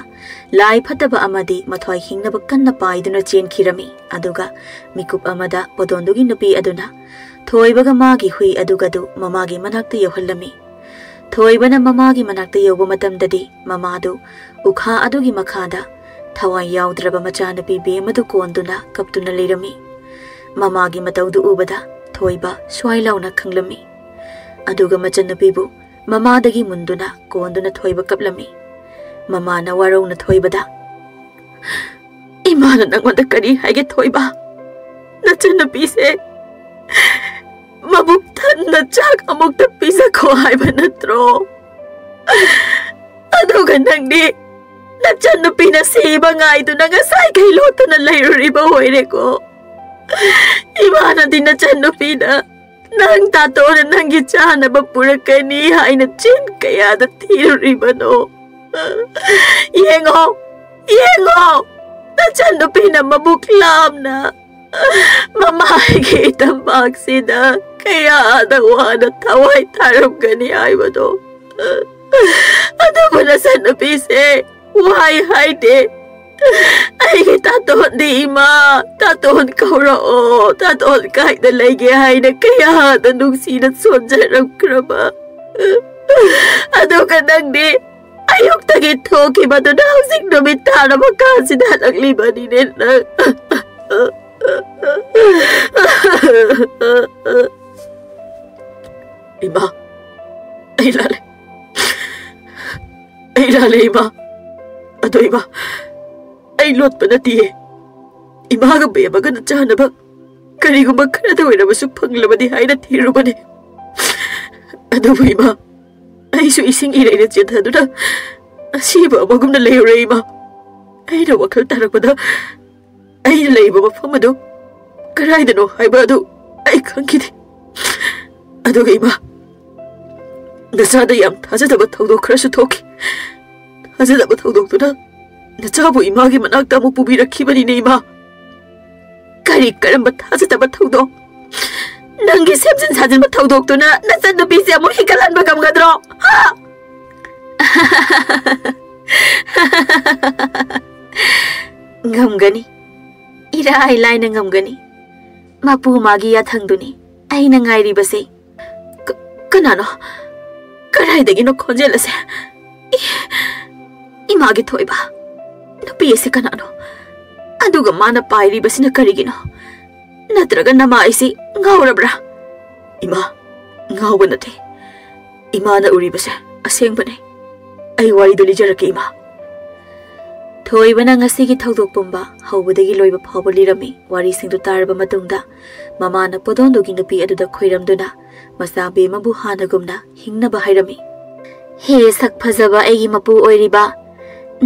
ꯂꯥꯏ ꯐꯠꯇꯕ ꯑꯃꯗꯤ ꯃꯊ꯭ꯋꯥꯏ ꯍꯤꯡꯅꯕ ꯀꯟꯅ ꯄꯥꯏꯗꯨꯅ ꯆꯦꯟꯈꯤꯔꯝꯃꯤ꯫ ꯑꯗꯨꯒ ꯃꯤꯀꯨꯞ ꯑꯃꯗ ꯄꯣꯗꯣꯟꯗꯨꯒꯤ ꯅꯨꯄꯤ ꯑꯗꯨꯅ ꯊꯣꯏꯕꯒ ꯃꯥꯒꯤ ꯍꯨꯏ ꯑꯗꯨꯒꯗꯨ ꯃꯃꯥꯒꯤ ꯃꯅꯥꯛꯇ ꯌꯧꯍꯜꯂꯝꯃꯤ꯫ ꯊꯣꯏꯕꯅ ꯃꯃꯥꯒꯤ ꯃꯅꯥꯛꯇ ꯌꯧꯕ ꯃꯇꯝꯗꯗꯤ ꯃꯃꯥꯗꯨ ꯎꯈꯥ ꯑꯗꯨꯒꯤ ꯃꯈꯥꯗ ꯊꯋꯥꯏ ꯌꯥꯎꯗ꯭ꯔꯕ ꯃꯆꯥꯅꯨꯄꯤ ꯕꯦꯝ ꯑꯗꯨ ꯀꯣꯟꯗꯨꯅ ꯀꯞꯇꯨꯅ ꯂꯩꯔꯝꯃꯤ꯫ ꯃꯃꯥꯒꯤ ꯃꯇꯧꯗꯨ ꯎꯕꯗ ꯊꯣꯏꯕ ꯁ꯭ꯋꯥꯏ ꯂꯥꯎꯅ ꯈꯪꯂꯝꯃꯤ꯫ ꯑꯗꯨꯒ ꯃꯆꯟꯅꯨꯄꯤꯕꯨ ꯃꯃꯥꯗꯒꯤ ꯃꯨꯟꯗꯨꯅ ꯀꯣꯟꯗꯨꯅ ꯊꯣꯏꯕ ꯀꯞꯂꯝꯃꯤ꯫ ꯃꯃꯥꯅ ꯋꯥꯔꯧꯅ ꯊꯣꯏꯕꯗ, "ꯏꯃꯥꯅ ꯅꯪꯉꯣꯟꯗ ꯀꯔꯤ ꯍꯥꯏꯒꯦ ꯊꯣꯏꯕ? ꯅꯆꯟꯅꯨꯄꯤꯁꯦ ꯃꯕꯨꯛ ꯊꯟꯅ ꯆꯥꯛ ꯑꯃꯨꯛꯇ ꯄꯤꯖꯈꯣ ꯍꯥꯏꯕ ꯅꯠꯇ꯭ꯔꯣ? ꯑꯗꯨꯒ ꯅꯪꯗꯤ ꯅꯆꯟꯅꯨꯄꯤꯅ ꯁꯤꯕ ꯉꯥꯏꯗꯨꯅ ꯉꯁꯥꯏꯈꯩ ꯂꯣꯠꯇꯨꯅ ꯂꯩꯔꯨꯔꯤꯕ ꯑꯣꯏꯔꯦꯀꯣ꯫ ꯏꯃꯥꯅꯗꯤ ꯅꯆꯟꯅꯨꯄꯤꯅ ꯅꯪ ꯇꯥꯇꯣꯅ ꯅꯪꯒꯤ ꯆꯥꯅꯕ ꯄꯨꯔꯛꯀꯅꯤ ꯍꯥꯏꯅ ꯆꯤꯟ ꯀꯌꯥꯗ ꯊꯤꯔꯨꯔꯤꯕꯅꯣ? ꯌꯦꯡꯉꯣ, ꯌꯦꯡꯉꯣ, ꯅꯆꯟꯅꯨꯄꯤꯅ ꯃꯕꯨꯛ ꯂꯥꯝꯅ ꯃꯃꯥꯒꯤ ꯇꯝꯄꯥꯛꯁꯤꯗ ꯀꯌꯥꯗ ꯋꯥꯅ ꯊꯋꯥꯏ ꯊꯥꯔꯝꯒꯅꯤ ꯍꯥꯏꯕꯗꯣ꯫ ꯑꯗꯨꯕꯨ ꯅꯆꯟꯅꯨꯄꯤꯁꯦ ꯋꯥꯏ ꯍꯥꯏꯗꯦ꯫ ꯑꯩꯒꯤ ꯇꯥꯇꯣꯟꯗꯤ ꯏꯃꯥ, ꯇꯥꯇꯣꯟ ꯀꯧꯔꯛꯑꯣ, ꯇꯥꯇꯣꯟ ꯀꯥꯏꯗ ꯂꯩꯒꯦ ꯍꯥꯏꯅ ꯀꯌꯥꯗ ꯅꯨꯡꯁꯤꯅ ꯁꯣꯟꯖꯔꯝꯈ꯭ꯔꯕ꯫ ꯑꯗꯨꯒ ꯅꯪꯗꯤ ꯑꯌꯨꯛꯇꯒꯤ ꯊꯣꯛꯈꯤꯕꯗꯨꯅ ꯍꯧꯖꯤꯛ ꯅꯨꯃꯤꯠ ꯇꯥꯔꯕ ꯀꯥꯟꯁꯤꯗ ꯍꯜꯂꯛꯂꯤꯕꯅꯤꯅꯦ ꯅꯪ꯫ ꯏꯃꯥ, ꯑꯩ ꯂꯥꯜꯂꯦ꯫ ꯑꯩ ꯂꯥꯜꯂꯦ, ꯏꯃꯥ꯫ ꯑꯗꯣ, ꯏꯃꯥ, ꯑꯩ ꯂꯣꯠꯄ ꯅꯠꯇꯤꯌꯦ꯫ ꯏꯃꯥꯒ ꯕꯦꯝꯃꯒꯅ ꯆꯥꯅꯕ ꯀꯔꯤꯒꯨꯝꯕ ꯈꯔꯗ ꯑꯣꯏꯔꯕꯁꯨ ꯐꯪꯂꯕꯗꯤ ꯍꯥꯏꯅ ꯊꯤꯔꯨꯕꯅꯤ꯫ ꯑꯗꯨꯕꯨ, ꯏꯃꯥ, ꯑꯩꯁꯨ ꯏꯁꯤꯡ ꯏꯔꯩꯅ ꯆꯦꯟꯊꯗꯨꯅ ꯑꯁꯤꯕ ꯑꯃꯒꯨꯝꯅ ꯂꯩꯔꯨꯔꯦ, ꯏꯃꯥ꯫ ꯑꯩꯅ ꯋꯥꯈꯜ ꯇꯥꯔꯛꯄꯗ ꯑꯩꯅ ꯂꯩꯔꯤꯕ ꯃꯐꯝ ꯑꯗꯨ ꯀꯗꯥꯏꯗꯅꯣ ꯍꯥꯏꯕ ꯑꯗꯨ ꯑꯩ ꯈꯪꯈꯤꯗꯦ꯫ ꯑꯗꯨꯒ ꯏꯃꯥ, ꯅꯆꯥꯗ ꯌꯥꯝ ꯊꯥꯖꯗꯕ ꯊꯧꯗꯣꯛ ꯈꯔꯁꯨ ꯊꯣꯛꯈꯤ꯫ ꯊꯥꯖꯗꯕ ꯊꯧꯗꯣꯛꯇꯨꯅ ꯅꯆꯥꯕꯨ ꯏꯃꯥꯒꯤ ꯃꯅꯥꯛꯇ ꯑꯃꯨꯛ ꯄꯨꯕꯤꯔꯛꯈꯤꯕꯅꯤꯅꯦ ꯏꯃꯥ꯫ ꯀꯔꯤ ꯀꯔꯝꯕ ꯊꯥꯖꯗꯕ ꯊꯧꯗꯣꯛ? ꯅꯪꯒꯤ ꯁꯦꯝꯖꯤꯟ ꯁꯥꯖꯤꯟꯕ ꯊꯧꯗꯣꯛꯇꯨꯅ ꯅꯆꯟꯅꯨꯄꯤꯁꯦ ꯑꯃꯨꯛ ꯍꯤꯡꯒꯠꯍꯟꯕ ꯉꯝꯒꯗ꯭ꯔꯣ? ꯍꯥ? ꯉꯝꯒꯅꯤ꯫ ꯏꯔꯥꯏ ꯂꯥꯏꯅ ꯉꯝꯒꯅꯤ꯫ ꯃꯄꯨ ꯃꯥꯒꯤ ꯌꯥꯊꯪꯗꯨꯅꯤ ꯑꯩꯅ ꯉꯥꯏꯔꯤꯕꯁꯦ꯫ ꯀ-, ꯀꯅꯥꯅꯣ? ꯀꯗꯥꯏꯗꯒꯤꯅꯣ ꯈꯣꯟꯖꯦꯜ ꯑꯁꯦ? ꯏ-, ꯏꯃꯥꯒꯤ ꯊꯣꯏꯕ, ꯅꯨꯄꯤ ꯑꯁꯤ ꯀꯅꯥꯅꯣ? ꯑꯗꯨꯒ ꯃꯥꯅ ꯄꯥꯏꯔꯤꯕꯁꯤꯅ ꯀꯔꯤꯒꯤꯅꯣ? ꯅꯠꯇ꯭ꯔꯒ ꯅꯃꯥ ꯑꯩꯁꯤ ꯉꯥꯎꯔꯕ꯭ꯔꯥ? ꯏꯃꯥ, ꯉꯥꯎꯕ ꯅꯠꯇꯦ꯫ ꯏꯃꯥꯅ ꯎꯔꯤꯕꯁꯦ ꯑꯁꯦꯡꯕꯅꯦ꯫ ꯑꯩ ꯋꯥꯔꯤꯗꯨ ꯂꯤꯖꯔꯛꯀꯦ, ꯏꯃꯥ꯫ ꯊꯣꯏꯕꯅ ꯉꯁꯤꯒꯤ ꯊꯧꯗꯣꯛ ꯄꯨꯝꯕ ꯍꯧꯕꯗꯒꯤ ꯂꯣꯏꯕ ꯐꯥꯎꯕ ꯂꯤꯔꯝꯃꯤ꯫ ꯋꯥꯔꯤꯁꯤꯡꯗꯨ ꯇꯥꯔꯕ ꯃꯇꯨꯡꯗ ꯃꯃꯥꯅ ꯄꯣꯗꯣꯟꯗꯨꯒꯤ ꯅꯨꯄꯤ ꯑꯗꯨꯗ ꯈꯣꯏꯔꯝꯗꯨꯅ ꯃꯆꯥ ꯕꯦꯝꯃꯕꯨ ꯍꯥꯟꯅꯒꯨꯝꯅ ꯍꯤꯡꯅꯕ ꯍꯥꯏꯔꯝꯃꯤ꯫ "ꯍꯦ ꯁꯛ ꯐꯖꯕ ꯑꯩꯒꯤ ꯃꯄꯨ ꯑꯣꯏꯔꯤꯕ,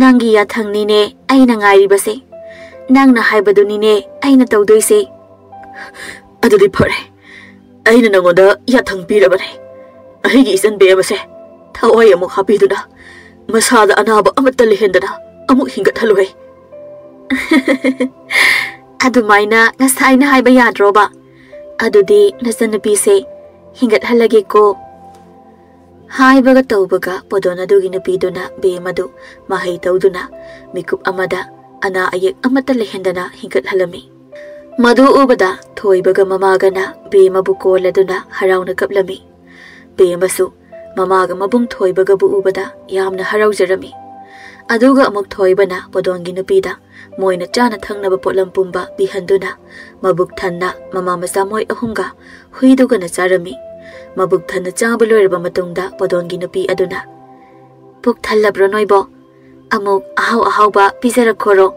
ꯅꯪꯒꯤ ꯌꯥꯊꯪꯅꯤꯅꯦ ꯑꯩꯅ ꯉꯥꯏꯔꯤꯕꯁꯦ꯫ ꯅꯪꯅ ꯍꯥꯏꯕꯗꯨꯅꯤꯅꯦ ꯑꯩꯅ ꯇꯧꯗꯣꯏꯁꯦ꯫" "ꯑꯗꯨꯗꯤ ꯐꯔꯦ, ꯑꯩꯅ ꯅꯉꯣꯟꯗ ꯌꯥꯊꯪ ꯄꯤꯔꯕꯅꯦ꯫ ꯑꯩꯒꯤ ꯏꯆꯟ ꯕꯦꯝꯃꯁꯦ ꯊꯋꯥꯏ ꯑꯃꯨꯛ ꯍꯥꯞꯄꯤꯗꯨꯅ ꯃꯁꯥꯗ ꯑꯅꯥꯕ ꯑꯃꯠꯇ ꯂꯩꯍꯟꯗꯅ ꯑꯃꯨꯛ ꯍꯤꯡꯒꯠꯍꯜꯂꯨꯍꯦ꯫" "ꯑꯗꯨꯃꯥꯏꯅ ꯉꯁꯥꯏꯅ ꯍꯥꯏꯕ ꯌꯥꯗ꯭ꯔꯣꯕ? ꯑꯗꯨꯗꯤ ꯅꯆꯟꯅꯨꯄꯤꯁꯦ ꯍꯤꯡꯒꯠꯍꯜꯂꯒꯦꯀꯣ꯫" ꯍꯥꯏꯕꯒ ꯇꯧꯕꯒ ꯄꯣꯗꯣꯟ ꯑꯗꯨꯒꯤ ꯅꯨꯄꯤꯗꯨꯅ ꯕꯦꯝ ꯑꯗꯨ ꯃꯍꯩ ꯇꯧꯗꯨꯅ ꯃꯤꯀꯨꯞ ꯑꯃꯗ ꯑꯅꯥ ꯑꯌꯦꯛ ꯑꯃꯠꯇ ꯂꯩꯍꯟꯗꯅ ꯍꯤꯡꯒꯠꯍꯜꯂꯝꯃꯤ꯫ ꯃꯗꯨ ꯎꯕꯗ ꯊꯣꯏꯕꯒ ꯃꯃꯥꯒꯅ ꯕꯦꯝ ꯑꯕꯨ ꯀꯣꯜꯂꯗꯨꯅ ꯍꯔꯥꯎꯅ ꯀꯞꯂꯝꯃꯤ꯫ ꯕꯦꯝ ꯑꯃꯁꯨ ꯃꯃꯥꯒ ꯃꯕꯨꯡ ꯊꯣꯏꯕꯒꯕꯨ ꯎꯕꯗ ꯌꯥꯝꯅ ꯍꯔꯥꯎꯖꯔꯝꯃꯤ꯫ ꯑꯗꯨꯒ ꯑꯃꯨꯛ ꯊꯣꯏꯕꯅ ꯄꯣꯗꯣꯟꯒꯤ ꯅꯨꯄꯤꯗ ꯃꯣꯏꯅ ꯆꯥꯅ ꯊꯛꯅꯕ ꯄꯣꯠꯂꯝ ꯄꯨꯝꯕ ꯄꯤꯍꯟꯗꯨꯅ ꯃꯕꯨꯛ ꯊꯟꯅ ꯃꯃꯥ ꯃꯆꯥ ꯃꯣꯏ ꯑꯍꯨꯝꯒ ꯍꯨꯏꯗꯨꯒꯅ ꯆꯥꯔꯝꯃꯤ꯫ ꯃꯕꯨꯛ ꯊꯟꯅ ꯆꯥꯕ ꯂꯣꯏꯔꯕ ꯃꯇꯨꯡꯗ ꯄꯣꯗꯣꯟꯒꯤ ꯅꯨꯄꯤ ꯑꯗꯨꯅ, "ꯄꯨꯛ ꯊꯜꯂꯕ꯭ꯔꯣ ꯅꯣꯏꯕꯣ? ꯑꯃꯨꯛ ꯑꯍꯥꯎ ꯑꯍꯥꯎꯕ ꯄꯤꯖꯔꯛꯈꯣꯔꯣ꯫"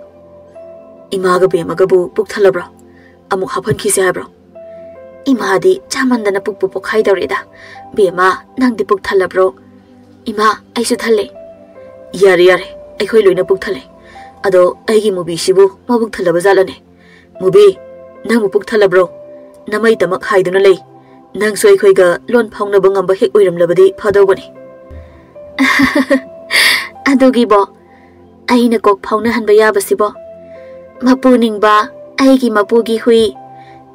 "ꯏꯃꯥꯒ ꯕꯦꯝꯃꯒꯕꯨ ꯄꯨꯛ ꯊꯜꯂꯕ꯭ꯔꯣ? ꯑꯃꯨꯛ ꯍꯥꯞꯍꯟꯈꯤꯁꯦ ꯍꯥꯏꯕ꯭ꯔꯣ?" "ꯏꯃꯥꯗꯤ ꯆꯥꯃꯟꯗꯅ ꯄꯨꯛꯄꯨ ꯄꯣꯛꯈꯥꯏꯗꯧꯔꯦꯗ꯫ ꯕꯦꯝꯃ, ꯅꯪꯗꯤ ꯄꯨꯛ ꯊꯜꯂꯕ꯭ꯔꯣ?" "ꯏꯃꯥ, ꯑꯩꯁꯨ ꯊꯜꯂꯦ꯫" "ꯌꯥꯔꯦ, ꯌꯥꯔꯦ, ꯑꯩꯈꯣꯏ ꯂꯣꯏꯅ ꯄꯨꯛ ꯊꯜꯂꯦ꯫ ꯑꯗꯣ ꯑꯩꯒꯤ ꯃꯨꯕꯤꯁꯤꯕꯨ ꯃꯕꯨꯛ ꯊꯜꯂꯕ ꯖꯥꯠꯂꯅꯦ? ꯃꯨꯕꯤ, ꯅꯪꯕꯨ ꯄꯨꯛ ꯊꯜꯂꯕ꯭ꯔꯣ? ꯅꯃꯩꯇꯃꯛ ꯍꯥꯏꯗꯨꯅ ꯂꯩ꯫ ꯅꯪꯁꯨ ꯑꯩꯈꯣꯏꯒ ꯂꯣꯟ ꯐꯥꯎꯅꯕ ꯉꯝꯕ ꯍꯦꯛ ꯑꯣꯏꯔꯝꯂꯕꯗꯤ ꯐꯗꯧꯕꯅꯤ꯫ ꯑꯗꯨꯒꯤꯕꯣ, ꯑꯩꯅ ꯀꯣꯛ ꯐꯥꯎꯅꯍꯟꯕ ꯌꯥꯕꯁꯤꯕꯣ? ꯃꯄꯨ ꯅꯤꯡꯕ, ꯑꯩꯒꯤ ꯃꯄꯨꯒꯤ ꯍꯨꯏ,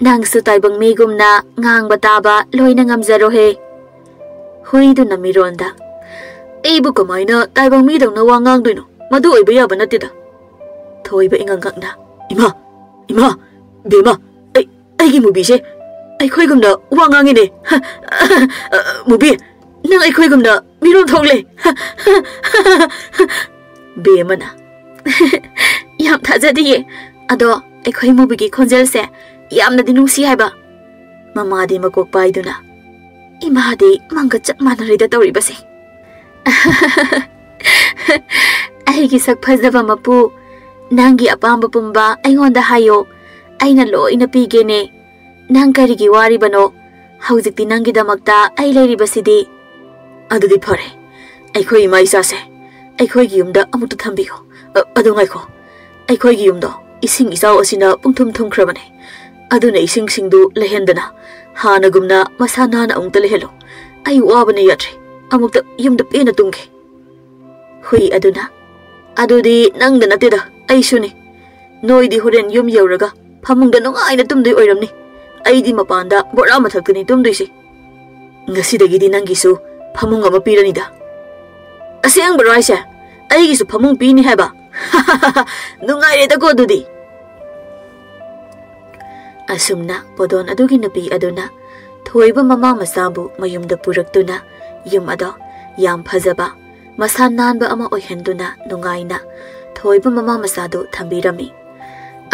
ꯅꯪꯁꯨ ꯇꯥꯏꯕꯪ ꯃꯤꯒꯨꯝꯅ ꯉꯥꯡꯕ ꯇꯥꯕ ꯂꯣꯏꯅ ꯉꯝꯖꯔꯣꯍꯦ꯫ ꯍꯨꯏꯗꯨꯅ ꯃꯤꯔꯣꯟꯗ, "ꯑꯩꯕꯨ ꯀꯃꯥꯏꯅ ꯇꯥꯏꯕꯪ ꯃꯤꯗꯧꯅ ꯋꯥ ꯉꯥꯡꯗꯣꯏꯅꯣ? ꯃꯗꯨ ꯑꯣꯏꯕ ꯌꯥꯕ ꯅꯠꯇꯦꯗ꯫" ꯊꯣꯏꯕ ꯏꯉꯛ ꯉꯛꯅ, "ꯏꯃꯥ, ꯏꯃꯥ, ꯕꯦꯝꯃ, ꯑꯩ, ꯑꯩꯒꯤ ꯃꯨꯕꯤꯁꯦ ꯑꯩꯈꯣꯏꯒꯨꯝꯅ ꯋꯥ ꯉꯥꯡꯉꯤꯅꯦ꯫ ꯃꯨꯕꯤ, ꯅꯪ ꯑꯩꯈꯣꯏꯒꯨꯝꯅ ꯃꯤꯔꯣꯟ ꯊꯣꯛꯂꯦ꯫" ꯕꯦꯝꯃꯅ, "ꯌꯥꯝ ꯊꯥꯖꯗꯤꯌꯦ꯫ ꯑꯗꯣ ꯑꯩꯈꯣꯏ ꯃꯨꯕꯤꯒꯤ ꯈꯣꯟꯖꯦꯜꯁꯦ ꯌꯥꯝꯅꯗꯤ ꯅꯨꯡꯁꯤ ꯍꯥꯏꯕ꯫" ꯃꯃꯥꯗꯤ ꯃꯀꯣꯛ ꯄꯥꯏꯗꯨꯅ, "ꯏꯃꯥꯗꯤ ꯃꯪꯒ ꯆꯞ ꯃꯥꯟꯅꯔꯦꯗ ꯇꯧꯔꯤꯕꯁꯦ꯫" "ꯑꯩꯒꯤ ꯁꯛ ꯐꯖꯕ ꯃꯄꯨ, ꯅꯪꯒꯤ ꯑꯄꯥꯝꯕ ꯄꯨꯝꯕ ꯑꯩꯉꯣꯟꯗ ꯍꯥꯏꯌꯣ, ꯑꯩꯅ ꯂꯣꯏꯅ ꯄꯤꯒꯦꯅꯦ꯫ ꯅꯪ ꯀꯔꯤꯒꯤ ꯋꯥꯔꯤꯕꯅꯣ? ꯍꯧꯖꯤꯛꯇꯤ ꯅꯪꯒꯤꯗꯃꯛꯇ ꯑꯩ ꯂꯩꯔꯤꯕꯁꯤꯗꯤ꯫" "ꯑꯗꯨꯗꯤ ꯐꯔꯦ, ꯑꯩꯈꯣꯏ ꯏꯃꯥ ꯏꯆꯥꯁꯦ ꯑꯩꯈꯣꯏꯒꯤ ꯌꯨꯝꯗ ꯑꯃꯨꯛꯇ ꯊꯝꯕꯤꯌꯨ꯫ ꯑ-, ꯑꯗꯨ ꯉꯥꯏꯈꯣ, ꯑꯩꯈꯣꯏꯒꯤ ꯌꯨꯝꯗꯣ ꯏꯁꯤꯡ ꯏꯆꯥꯎ ꯑꯁꯤꯅ ꯄꯨꯡꯊꯨꯝ ꯊꯨꯝꯈ꯭ꯔꯕꯅꯦ꯫ ꯑꯗꯨꯅ ꯏꯁꯤꯡꯁꯤꯡꯗꯨ ꯂꯩꯍꯟꯗꯅ ꯍꯥꯟꯅꯒꯨꯝꯅ ꯃꯁꯥ ꯅꯥꯟꯅ ꯑꯃꯨꯛꯇ ꯂꯩꯍꯜꯂꯨ꯫ ꯑꯩ ꯋꯥꯕꯅ ꯌꯥꯗ꯭ꯔꯦ꯫ ꯑꯃꯨꯛꯇ ꯌꯨꯝꯗ ꯄꯦꯟꯅ ꯇꯨꯝꯒꯦ꯫" ꯍꯨꯏ ꯑꯗꯨꯅ, "ꯑꯗꯨꯗꯤ ꯅꯪꯗ ꯅꯠꯇꯦꯗ, ꯑꯩꯁꯨꯅꯤ꯫ ꯅꯣꯏꯗꯤ ꯍꯣꯔꯦꯟ ꯌꯨꯝ ꯌꯧꯔꯒ ꯐꯃꯨꯡꯗ ꯅꯨꯡꯉꯥꯏꯅ ꯇꯨꯝꯗꯣꯏ ꯑꯣꯏꯔꯝꯅꯤ꯫ ꯑꯩꯗꯤ ꯃꯄꯥꯟꯗ ꯕꯣꯔꯥ ꯃꯊꯛꯇꯅꯤ ꯇꯨꯝꯗꯣꯏꯁꯦ꯫ ꯉꯁꯤꯗꯒꯤꯗꯤ ꯅꯪꯒꯤꯁꯨ ꯐꯃꯨꯡ ꯑꯃ ꯄꯤꯔꯅꯤꯗ꯫" "ꯑꯁꯦꯡꯕꯔꯣ ꯍꯥꯏꯁꯦ? ꯑꯩꯒꯤꯁꯨ ꯐꯃꯨꯡ ꯄꯤꯅꯤ ꯍꯥꯏꯕ? ꯅꯨꯡꯉꯥꯏꯔꯦꯗꯀꯣ ꯑꯗꯨꯗꯤ꯫" ꯑꯁꯨꯝꯅ ꯄꯣꯗꯣꯟ ꯑꯗꯨꯒꯤ ꯅꯨꯄꯤ ꯑꯗꯨꯅ ꯊꯣꯏꯕ ꯃꯃꯥ ꯃꯆꯥꯕꯨ ꯃꯌꯨꯝꯗ ꯄꯨꯔꯛꯇꯨꯅ ꯌꯨꯝ ꯑꯗꯣ ꯌꯥꯝ ꯐꯖꯕ, ꯃꯁꯥ ꯅꯥꯟꯕ ꯑꯃ ꯑꯣꯏꯍꯟꯗꯨꯅ ꯅꯨꯡꯉꯥꯏꯅ ꯊꯣꯏꯕ ꯃꯃꯥ ꯃꯆꯥꯗꯨ ꯊꯝꯕꯤꯔꯝꯃꯤ꯫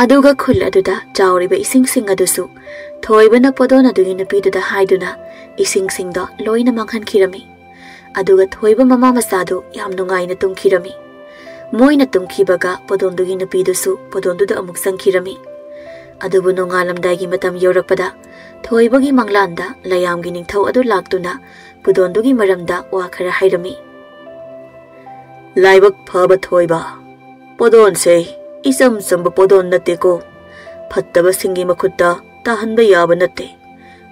ꯑꯗꯨꯒ ꯈꯨꯜ ꯑꯗꯨꯗ ꯆꯥꯎꯔꯤꯕ ꯏꯁꯤꯡꯁꯤꯡ ꯑꯗꯨꯁꯨ ꯊꯣꯏꯕꯅ ꯄꯣꯗꯣꯟ ꯑꯗꯨꯒꯤ ꯅꯨꯄꯤꯗꯨꯗ ꯍꯥꯏꯗꯨꯅ ꯏꯁꯤꯡꯁꯤꯡꯗꯣ ꯂꯣꯏꯅ ꯃꯥꯡꯍꯟꯈꯤꯔꯝꯃꯤ꯫ ꯑꯗꯨꯒ ꯊꯣꯏꯕ ꯃꯃꯥ ꯃꯆꯥꯗꯨ ꯌꯥꯝ ꯅꯨꯡꯉꯥꯏꯅ ꯇꯨꯝꯈꯤꯔꯝꯃꯤ꯫ ꯃꯣꯏꯅ ꯇꯨꯝꯈꯤꯕꯒ ꯄꯣꯗꯣꯟꯗꯨꯒꯤ ꯅꯨꯄꯤꯗꯨꯁꯨ ꯄꯣꯗꯣꯟꯗꯨꯗ ꯑꯃꯨꯛ ꯆꯪꯈꯤꯔꯝꯃꯤ꯫ ꯑꯗꯨꯕꯨ ꯅꯣꯡꯉꯥꯜꯂꯝꯗꯥꯏꯒꯤ ꯃꯇꯝ ꯌꯧꯔꯛꯄꯗ ꯊꯣꯏꯕꯒꯤ ꯃꯪꯂꯥꯟꯗ ꯂꯩꯌꯥꯝꯒꯤ ꯅꯤꯡꯊꯧ ꯑꯗꯨ ꯂꯥꯛꯇꯨꯅ ꯄꯨꯗꯣꯟꯗꯨꯒꯤ ꯃꯔꯝꯗ ꯋꯥ ꯈꯔ ꯍꯥꯏꯔꯝꯃꯤ꯫ "ꯂꯥꯏꯕꯛ ꯐꯕ ꯊꯣꯏꯕ, ꯄꯣꯗꯣꯟꯁꯦ ꯏꯆꯝ ꯆꯝꯕ ꯄꯣꯗꯣꯟ ꯅꯠꯇꯦꯀꯣ꯫ ꯐꯠꯇꯕꯁꯤꯡꯒꯤ ꯃꯈꯨꯠꯇ ꯇꯥꯍꯟꯕ ꯌꯥꯕ ꯅꯠꯇꯦ꯫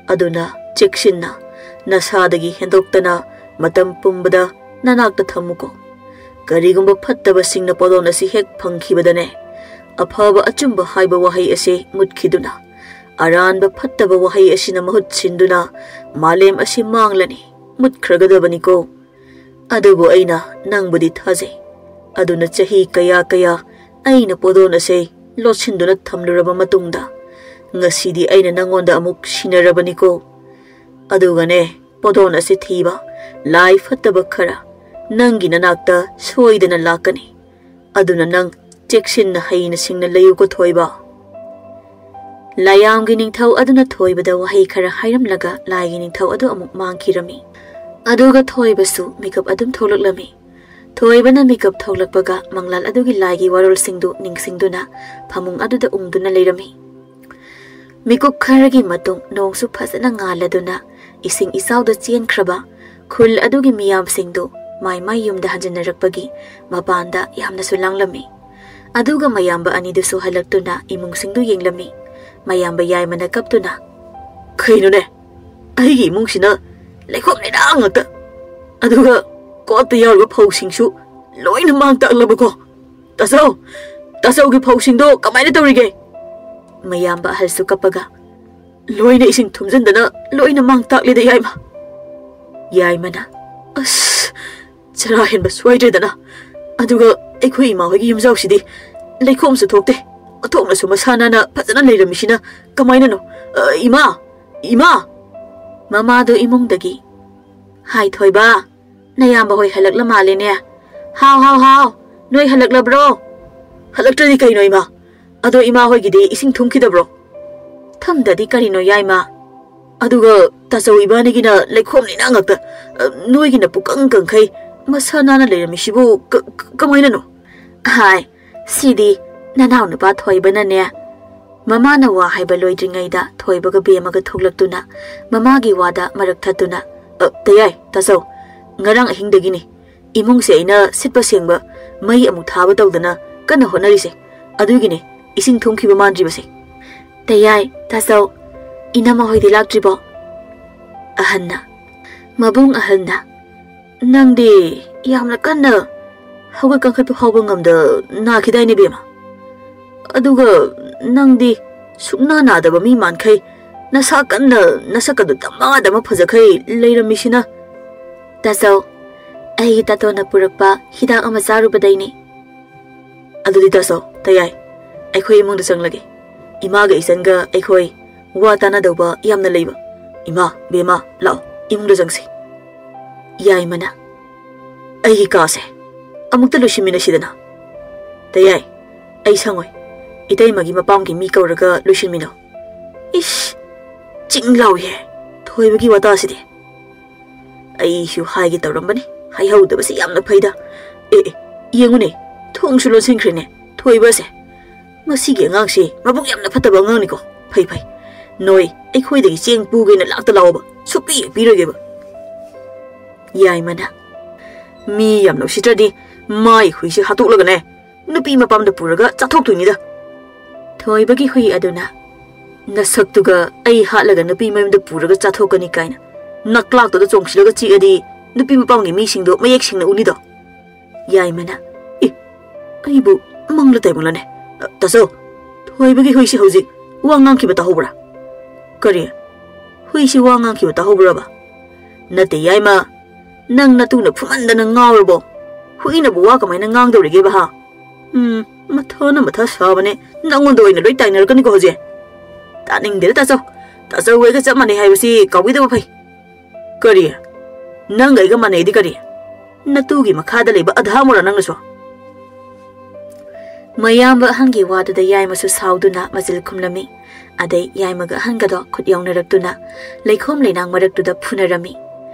ꯑꯗꯨꯅ ꯆꯦꯛꯁꯤꯟꯅ, ꯅꯁꯥꯗꯒꯤ ꯍꯦꯟꯗꯣꯛꯇꯅ ꯃꯇꯝ ꯄꯨꯝꯕꯗ ꯅꯅꯥꯛꯇ ꯊꯝꯃꯨꯀꯣ꯫ ꯀꯔꯤꯒꯨꯝꯕ ꯐꯠꯇꯕꯁꯤꯡꯅ ꯄꯣꯗꯣꯟ ꯑꯁꯤ ꯍꯦꯛ ꯐꯪꯈꯤꯕꯗꯅꯦ, ꯑꯐꯕ ꯑꯆꯨꯝꯕ ꯍꯥꯏꯕ ꯋꯥꯍꯩ ꯑꯁꯤ ꯃꯨꯠꯈꯤꯗꯨꯅ, ꯑꯔꯥꯟꯕ ꯐꯠꯇꯕ ꯋꯥꯍꯩ ꯑꯁꯤꯅ ꯃꯍꯨꯠ ꯁꯤꯟꯗꯨꯅ ꯃꯥꯂꯦꯝ ꯑꯁꯤ ꯃꯥꯡꯂꯅꯤ, ꯃꯨꯠꯈ꯭ꯔꯒꯗꯕꯅꯤꯀꯣ꯫ ꯑꯗꯨꯕꯨ ꯑꯩꯅ ꯅꯪꯕꯨꯗꯤ ꯊꯥꯖꯩ꯫ ꯑꯗꯨꯅ ꯆꯍꯤ ꯀꯌꯥ ꯀꯌꯥ ꯑꯩꯅ ꯄꯣꯗꯣꯟ ꯑꯁꯦ ꯂꯣꯠꯁꯤꯟꯗꯨꯅ ꯊꯝꯂꯨꯔꯕ ꯃꯇꯨꯡꯗ, ꯉꯁꯤꯗꯤ ꯑꯩꯅ ꯅꯪꯉꯣꯟꯗ ꯑꯃꯨꯛ ꯁꯤꯟꯅꯔꯕꯅꯤꯀꯣ꯫ ꯑꯗꯨꯒꯅꯦ, ꯄꯣꯗꯣꯟ ꯑꯁꯦ ꯊꯤꯕ ꯂꯥꯏ ꯐꯠꯇꯕ ꯈꯔ ꯅꯪꯒꯤ ꯅꯅꯥꯛꯇ ꯁꯣꯏꯗꯅ ꯂꯥꯛꯀꯅꯤ꯫ ꯑꯗꯨꯅ ꯅꯪ ꯆꯦꯛꯁꯤꯟꯅ ꯍꯩꯅ ꯁꯤꯡꯅ ꯂꯩꯌꯨꯀꯣ, ꯊꯣꯏꯕ꯫ ꯂꯥꯏꯌꯥꯝꯒꯤ ꯅꯤꯡꯊꯧ ꯑꯗꯨꯅ ꯊꯣꯏꯕꯗ ꯋꯥꯍꯩ ꯈꯔ ꯍꯥꯏꯔꯝꯂꯒ ꯂꯥꯏꯒꯤ ꯅꯤꯡꯊꯧ ꯑꯗꯨ ꯑꯃꯨꯛ ꯃꯥꯡꯈꯤꯔꯝꯃꯤ꯫ ꯑꯗꯨꯒ ꯊꯣꯏꯕꯁꯨ ꯃꯤꯀꯞ ꯑꯗꯨꯝ ꯊꯣꯛꯂꯛꯂꯝꯃꯤ꯫ ꯊꯣꯏꯕꯅ ꯃꯤꯀꯞ ꯊꯣꯛꯂꯛꯄꯒ ꯃꯪꯂꯥꯜ ꯑꯗꯨꯒꯤ ꯂꯥꯏꯒꯤ ꯋꯥꯔꯣꯜꯁꯤꯡꯗꯨ ꯅꯤꯡꯁꯤꯡꯗꯨꯅ ꯐꯃꯨꯡ ꯑꯗꯨꯗ ꯎꯪꯗꯨꯅ ꯂꯩꯔꯝꯃꯤ꯫ ꯃꯤꯀꯨꯞ ꯈꯔꯒꯤ ꯃꯇꯨꯡ ꯅꯣꯡꯁꯨ ꯐꯖꯅ ꯉꯥꯜꯂꯗꯨꯅ ꯏꯁꯤꯡ ꯏꯆꯥꯎꯗ ꯆꯦꯟꯈ꯭ꯔꯕ ꯈꯨꯜ ꯑꯗꯨꯒꯤ ꯃꯤꯌꯥꯝꯁꯤꯡꯗꯨ ꯃꯥꯏ ꯃꯥꯏ ꯌꯨꯝꯗ ꯍꯟꯖꯤꯟꯅꯔꯛꯄꯒꯤ ꯃꯄꯥꯟꯗ ꯌꯥꯝꯅꯁꯨ ꯂꯥꯡꯂꯝꯃꯤ꯫ ꯑꯗꯨꯒ ꯃꯌꯥꯝꯕ ꯑꯅꯤꯗꯨꯁꯨ ꯍꯜꯂꯛꯇꯨꯅ ꯏꯃꯨꯡꯁꯤꯡꯗꯨ ꯌꯦꯡꯂꯝꯃꯤ꯫ ꯃꯌꯥꯝꯕ ꯌꯥꯏꯃꯅ ꯀꯞꯇꯨꯅ, "ꯀꯩꯅꯣꯅꯦ, ꯑꯩꯒꯤ ꯏꯃꯨꯡꯁꯤꯅ ꯂꯩꯈꯣꯝ ꯂꯩꯅꯥꯡ ꯉꯥꯛꯇ, ꯑꯗꯨꯒ ꯀꯣꯠꯇ ꯌꯥꯎꯔꯤꯕ ꯐꯧꯁꯤꯡꯁꯨ ꯂꯣꯏꯅ ꯃꯥꯡ ꯇꯥꯛꯂꯕꯀꯣ? ꯇꯥꯆꯧ, ꯇꯥꯆꯧꯒꯤ ꯐꯧꯁꯤꯡꯗꯣ ꯀꯃꯥꯏꯅ ꯇꯧꯔꯤꯒꯦ?" ꯃꯌꯥꯝꯕ ꯑꯍꯜꯁꯨ ꯀꯞꯄꯒ, "ꯂꯣꯏꯅ ꯏꯁꯤꯡ ꯊꯨꯝꯖꯤꯟꯗꯅ ꯂꯣꯏꯅ ꯃꯥꯡ ꯇꯥꯛꯂꯦꯗ, ꯌꯥꯏꯃ꯫" ꯌꯥꯏꯃꯅ, "ꯑꯁ, ꯆꯔꯥ ꯍꯦꯟꯕ ꯁꯣꯏꯗ꯭ꯔꯦꯗꯅ꯫ ꯑꯗꯨꯒ ꯑꯩꯈꯣꯏ ꯏꯃꯥ ꯍꯣꯏꯒꯤ ꯌꯨꯝꯖꯥꯎꯁꯤꯗꯤ ꯂꯩꯈꯣꯝꯁꯨ ꯊꯣꯛꯇꯦ, ꯑꯣꯟꯊꯣꯛꯅꯁꯨ ꯃꯁꯥ ꯅꯥꯟꯅ ꯐꯖꯅ ꯂꯩꯔꯝꯃꯤꯁꯤꯅ ꯀꯃꯥꯏꯅꯅꯣ? ꯑ, ꯏꯃꯥ! ꯏꯃꯥ!" ꯃꯃꯥꯗꯨ ꯏꯃꯨꯡꯗꯒꯤ, "ꯍꯥꯏ ꯊꯣꯏꯕ, ꯅꯌꯥꯝꯕ ꯍꯣꯏ ꯍꯜꯂꯛꯂ ꯃꯥꯜꯂꯦꯅꯦ꯫ ꯍꯥꯎ, ꯍꯥꯎ, ꯍꯥꯎ, ꯅꯣꯏ ꯍꯜꯂꯛꯂꯕ꯭ꯔꯣ?" "ꯍꯜꯂꯛꯇ꯭ꯔꯗꯤ ꯀꯩꯅꯣ, ꯏꯃꯥ? ꯑꯗꯣ ꯏꯃꯥ ꯍꯣꯏꯒꯤꯗꯤ ꯏꯁꯤꯡ ꯊꯨꯝꯈꯤꯗꯕ꯭ꯔꯣ?" "ꯊꯨꯝꯗꯗꯤ ꯀꯔꯤꯅꯣ, ꯌꯥꯏꯃ?" "ꯑꯗꯨꯒ ꯇꯥꯆꯧ ꯏꯕꯥꯅꯤꯒꯤꯅ ꯂꯩꯈꯣꯝ ꯂꯩꯅꯥꯡ ꯉꯥꯛꯇ꯫ ꯑ, ꯅꯣꯏꯒꯤꯅ ꯄꯨꯀꯪ ꯀꯪꯈꯩ ꯃꯁꯥ ꯅꯥꯟꯅ ꯂꯩꯔꯝꯃꯤꯁꯤꯕꯨ ꯀ-, ꯀ-, ꯀꯃꯥꯏꯅꯅꯣ?" "ꯍꯥꯏ, ꯁꯤꯗꯤ ꯅꯅꯥꯎꯅꯨꯄꯥ ꯊꯣꯏꯕꯅꯅꯦ꯫" ꯃꯃꯥꯅ ꯋꯥ ꯍꯥꯏꯕ ꯂꯣꯏꯗ꯭ꯔꯤꯉꯩꯗ ꯊꯣꯏꯕꯒ ꯕꯦꯝꯃꯒ ꯊꯣꯛꯂꯛꯇꯨꯅ ꯃꯃꯥꯒꯤ ꯋꯥꯗ ꯃꯔꯛ ꯊꯠꯇꯨꯅ, "ꯑ, ꯇꯌꯥꯏ, ꯇꯥꯆꯧ, ꯉꯔꯥꯡ ꯑꯍꯤꯡꯗꯒꯤꯅꯤ꯫ ꯏꯃꯨꯡꯁꯦ ꯑꯩꯅ ꯁꯤꯠꯄ ꯁꯦꯡꯕ, ꯃꯩ ꯑꯃꯨꯛ ꯊꯥꯕ ꯇꯧꯗꯅ ꯀꯟꯅ ꯍꯣꯠꯅꯔꯤꯁꯦ꯫ ꯑꯗꯨꯒꯤꯅꯦ ꯏꯁꯤꯡ ꯊꯨꯝꯈꯤꯕ ꯃꯥꯟꯗ꯭ꯔꯤꯕꯁꯦ꯫ ꯇꯌꯥꯏ, ꯇꯥꯆꯧ, ꯏꯅꯝꯃ ꯍꯣꯏꯗꯤ ꯂꯥꯛꯇ꯭ꯔꯤꯕꯣ? ꯑꯍꯟꯅ, ꯃꯕꯨꯡ ꯑꯍꯜꯅ, "ꯅꯪꯗꯤ ꯌꯥꯝꯅ ꯀꯟꯅ ꯍꯧꯒꯠ ꯀꯥꯡꯈꯠꯄ ꯐꯥꯎꯕ ꯉꯝꯗ ꯅꯥꯈꯤꯗꯥꯏꯅꯦ, ꯕꯦꯝꯃ? ꯑꯗꯨꯒ ꯅꯪꯗꯤ ꯁꯨꯛꯅꯥ ꯅꯥꯗꯕ ꯃꯤ ꯃꯥꯟꯈꯩ ꯅꯁꯥ ꯀꯟꯅ, ꯅꯁꯛꯀꯗꯨ ꯗꯃꯥ ꯗꯃꯥ ꯐꯖꯈꯩ ꯂꯩꯔꯝꯃꯤꯁꯤꯅ?" "ꯇꯥꯆꯧ, ꯑꯩꯒꯤ ꯇꯥꯇꯣꯟꯅ ꯄꯨꯔꯛꯄ ꯍꯤꯗꯥꯛ ꯑꯃ ꯆꯥꯔꯨꯕꯗꯩꯅꯦ꯫" "ꯑꯗꯨꯗꯤ ꯇꯥꯆꯧ, ꯇꯌꯥꯏ, ꯑꯩꯈꯣꯏ ꯏꯃꯨꯡꯗ ꯆꯪꯂꯒꯦ꯫ ꯏꯃꯥꯒ ꯏꯆꯟꯒ ꯑꯩꯈꯣꯏ ꯋꯥ ꯇꯥꯅꯗꯧꯕ ꯌꯥꯝꯅ ꯂꯩꯕ꯫ ꯏꯃꯥ, ꯕꯦꯝꯃ, ꯂꯥꯛꯑꯣ, ꯏꯃꯨꯡꯗ ꯆꯪꯁꯤ꯫" ꯌꯥꯏꯃꯅ, "ꯑꯩꯒꯤ ꯀꯥꯁꯦ ꯑꯃꯨꯛꯇ ꯂꯣꯏꯁꯤꯟꯃꯤꯟꯅꯁꯤꯗꯅ꯫" "ꯇꯌꯥꯏ, ꯑꯩ ꯁꯪꯉꯣꯏ꯫ ꯏꯇꯩꯃꯒꯤ ꯃꯄꯥꯝꯒꯤ ꯃꯤ ꯀꯧꯔꯒ ꯂꯣꯏꯁꯤꯟꯃꯤꯟꯅꯧ꯫" "ꯏꯁ, ꯆꯤꯡ ꯂꯥꯎꯏꯍꯦ ꯊꯣꯏꯕꯒꯤ ꯋꯥꯇꯥꯁꯤꯗꯤ꯫ ꯑꯩꯁꯨ ꯍꯥꯏꯒꯦ ꯇꯧꯔꯝꯕꯅꯤ, ꯍꯥꯏꯍꯧꯗꯕꯁꯤ ꯌꯥꯝꯅ ꯐꯩꯗ꯫ ꯑꯦ, ꯑꯦ, ꯌꯦꯡꯉꯨꯅꯦ, ꯊꯣꯡꯁꯨ ꯂꯣꯟꯁꯤꯟꯈ꯭ꯔꯦꯅꯦ ꯊꯣꯏꯕꯁꯦ꯫ ꯃꯁꯤꯒꯤ ꯑꯉꯥꯡꯁꯤ ꯃꯕꯨꯛ ꯌꯥꯝꯅ ꯐꯠꯇꯕ ꯑꯉꯥꯡꯅꯤꯀꯣ꯫ ꯐꯩ, ꯐꯩ꯫ ꯅꯣꯏ ꯑꯩꯈꯣꯏꯗꯒꯤ ꯆꯦꯡ ꯄꯨꯒꯦꯅ ꯂꯥꯛꯇ ꯂꯥꯛꯑꯣꯕ, ꯁꯨꯛꯄꯤ ꯍꯦꯛ ꯄꯤꯔꯣꯏꯒꯦꯕ꯫" ꯌꯥꯏꯃꯅ, "ꯃꯤ ꯌꯥꯝꯅ ꯎꯁꯤꯠꯇ꯭ꯔꯗꯤ ꯃꯥꯏ ꯍꯨꯏꯁꯤ ꯍꯥꯠꯇꯣꯛꯂꯒꯅꯦ ꯅꯨꯄꯤ ꯃꯄꯥꯝꯗ ꯄꯨꯔꯒ ꯆꯥꯊꯣꯛꯇꯣꯏꯅꯤꯗ꯫" ꯊꯣꯏꯕꯒꯤ ꯍꯨꯏ ꯑꯗꯨꯅ, "ꯅꯁꯛꯇꯨꯒ ꯑꯩ ꯍꯥꯠꯂꯒ ꯅꯨꯄꯤ ꯃꯌꯨꯝꯗ ꯄꯨꯔꯒ ꯆꯥꯊꯣꯛꯀꯅꯤ ꯀꯥꯏꯅ ꯅꯀ꯭ꯂꯥꯛꯇꯨꯗ ꯆꯣꯡꯁꯤꯜꯂꯒ ꯆꯤꯛꯑꯗꯤ ꯅꯨꯄꯤ ꯃꯄꯥꯝꯒꯤ ꯃꯤꯁꯤꯡꯗꯣ ꯃꯌꯦꯛ ꯁꯦꯡꯅ ꯎꯅꯤꯗꯣ꯫" ꯌꯥꯏꯃꯅ, "ꯑꯦ, ꯑꯩꯕꯨ ꯃꯪꯂ ꯇꯥꯏꯕꯪꯂꯅꯦ? ꯇꯥꯆꯧ, ꯊꯣꯏꯕꯒꯤ ꯍꯨꯏꯁꯤ ꯍꯧꯖꯤꯛ ꯋꯥ ꯉꯥꯡꯈꯤꯕ ꯇꯥꯍꯧꯕ꯭ꯔꯥ?" "ꯀꯔꯤ? ꯍꯨꯏꯁꯤ ꯋꯥ ꯉꯥꯡꯈꯤꯕ ꯇꯥꯍꯧꯕ꯭ꯔꯕ?" "ꯅꯠꯇꯦ, ꯌꯥꯏꯃ, ꯅꯪ ꯅꯇꯨꯅ ꯐꯨꯃꯟꯗꯅ ꯉꯥꯎꯔꯕꯣ? ꯍꯨꯏꯅꯕꯨ ꯋꯥ ꯀꯃꯥꯏꯅ ꯉꯥꯡꯗꯧꯔꯤꯒꯦꯕ, ꯍꯥ? ꯎꯝ, ꯃꯊꯥꯅ ꯃꯊꯥ ꯁꯥꯕꯅꯦ, ꯅꯪꯉꯣꯟꯗ ꯑꯣꯏꯅ ꯂꯣꯏ ꯇꯥꯏꯅꯔꯛꯀꯅꯤꯀꯣ ꯍꯧꯖꯤꯛ꯫ ꯇꯥꯅꯤꯡꯗꯦꯗ, ꯇꯥꯆꯧ, ꯇꯥꯆꯧ ꯑꯩꯒ ꯆꯞ ꯃꯥꯟꯅꯩ ꯍꯥꯏꯕꯁꯤ ꯀꯥꯎꯕꯤꯗꯕ ꯐꯩ꯫" "ꯀꯔꯤ? ꯅꯪꯒ ꯑꯩꯒ ꯃꯥꯟꯅꯩꯗꯤ ꯀꯔꯤ? ꯅꯇꯨꯒꯤ ꯃꯈꯥꯗ ꯂꯩꯕ ꯑꯙꯥꯃꯣꯔꯥ ꯅꯪꯅꯁꯨ?" ꯃꯌꯥꯝꯕ ꯑꯍꯟꯒꯤ ꯋꯥꯗꯨꯗ ꯌꯥꯏꯃꯁꯨ ꯁꯥꯎꯗꯨꯅ ꯃꯆꯤꯜ ꯈꯨꯝꯂꯝꯃꯤ꯫ ꯑꯗꯩ ꯌꯥꯏꯃꯒ ꯑꯍꯟꯒꯗꯣ ꯈꯨꯠ ꯌꯥꯎꯅꯔꯛꯇꯨꯅ ꯂꯩꯈꯣꯝ ꯂꯩꯅꯥꯡ ꯃꯔꯛꯇꯨꯗ ꯐꯨꯅꯔꯝꯃꯤ꯫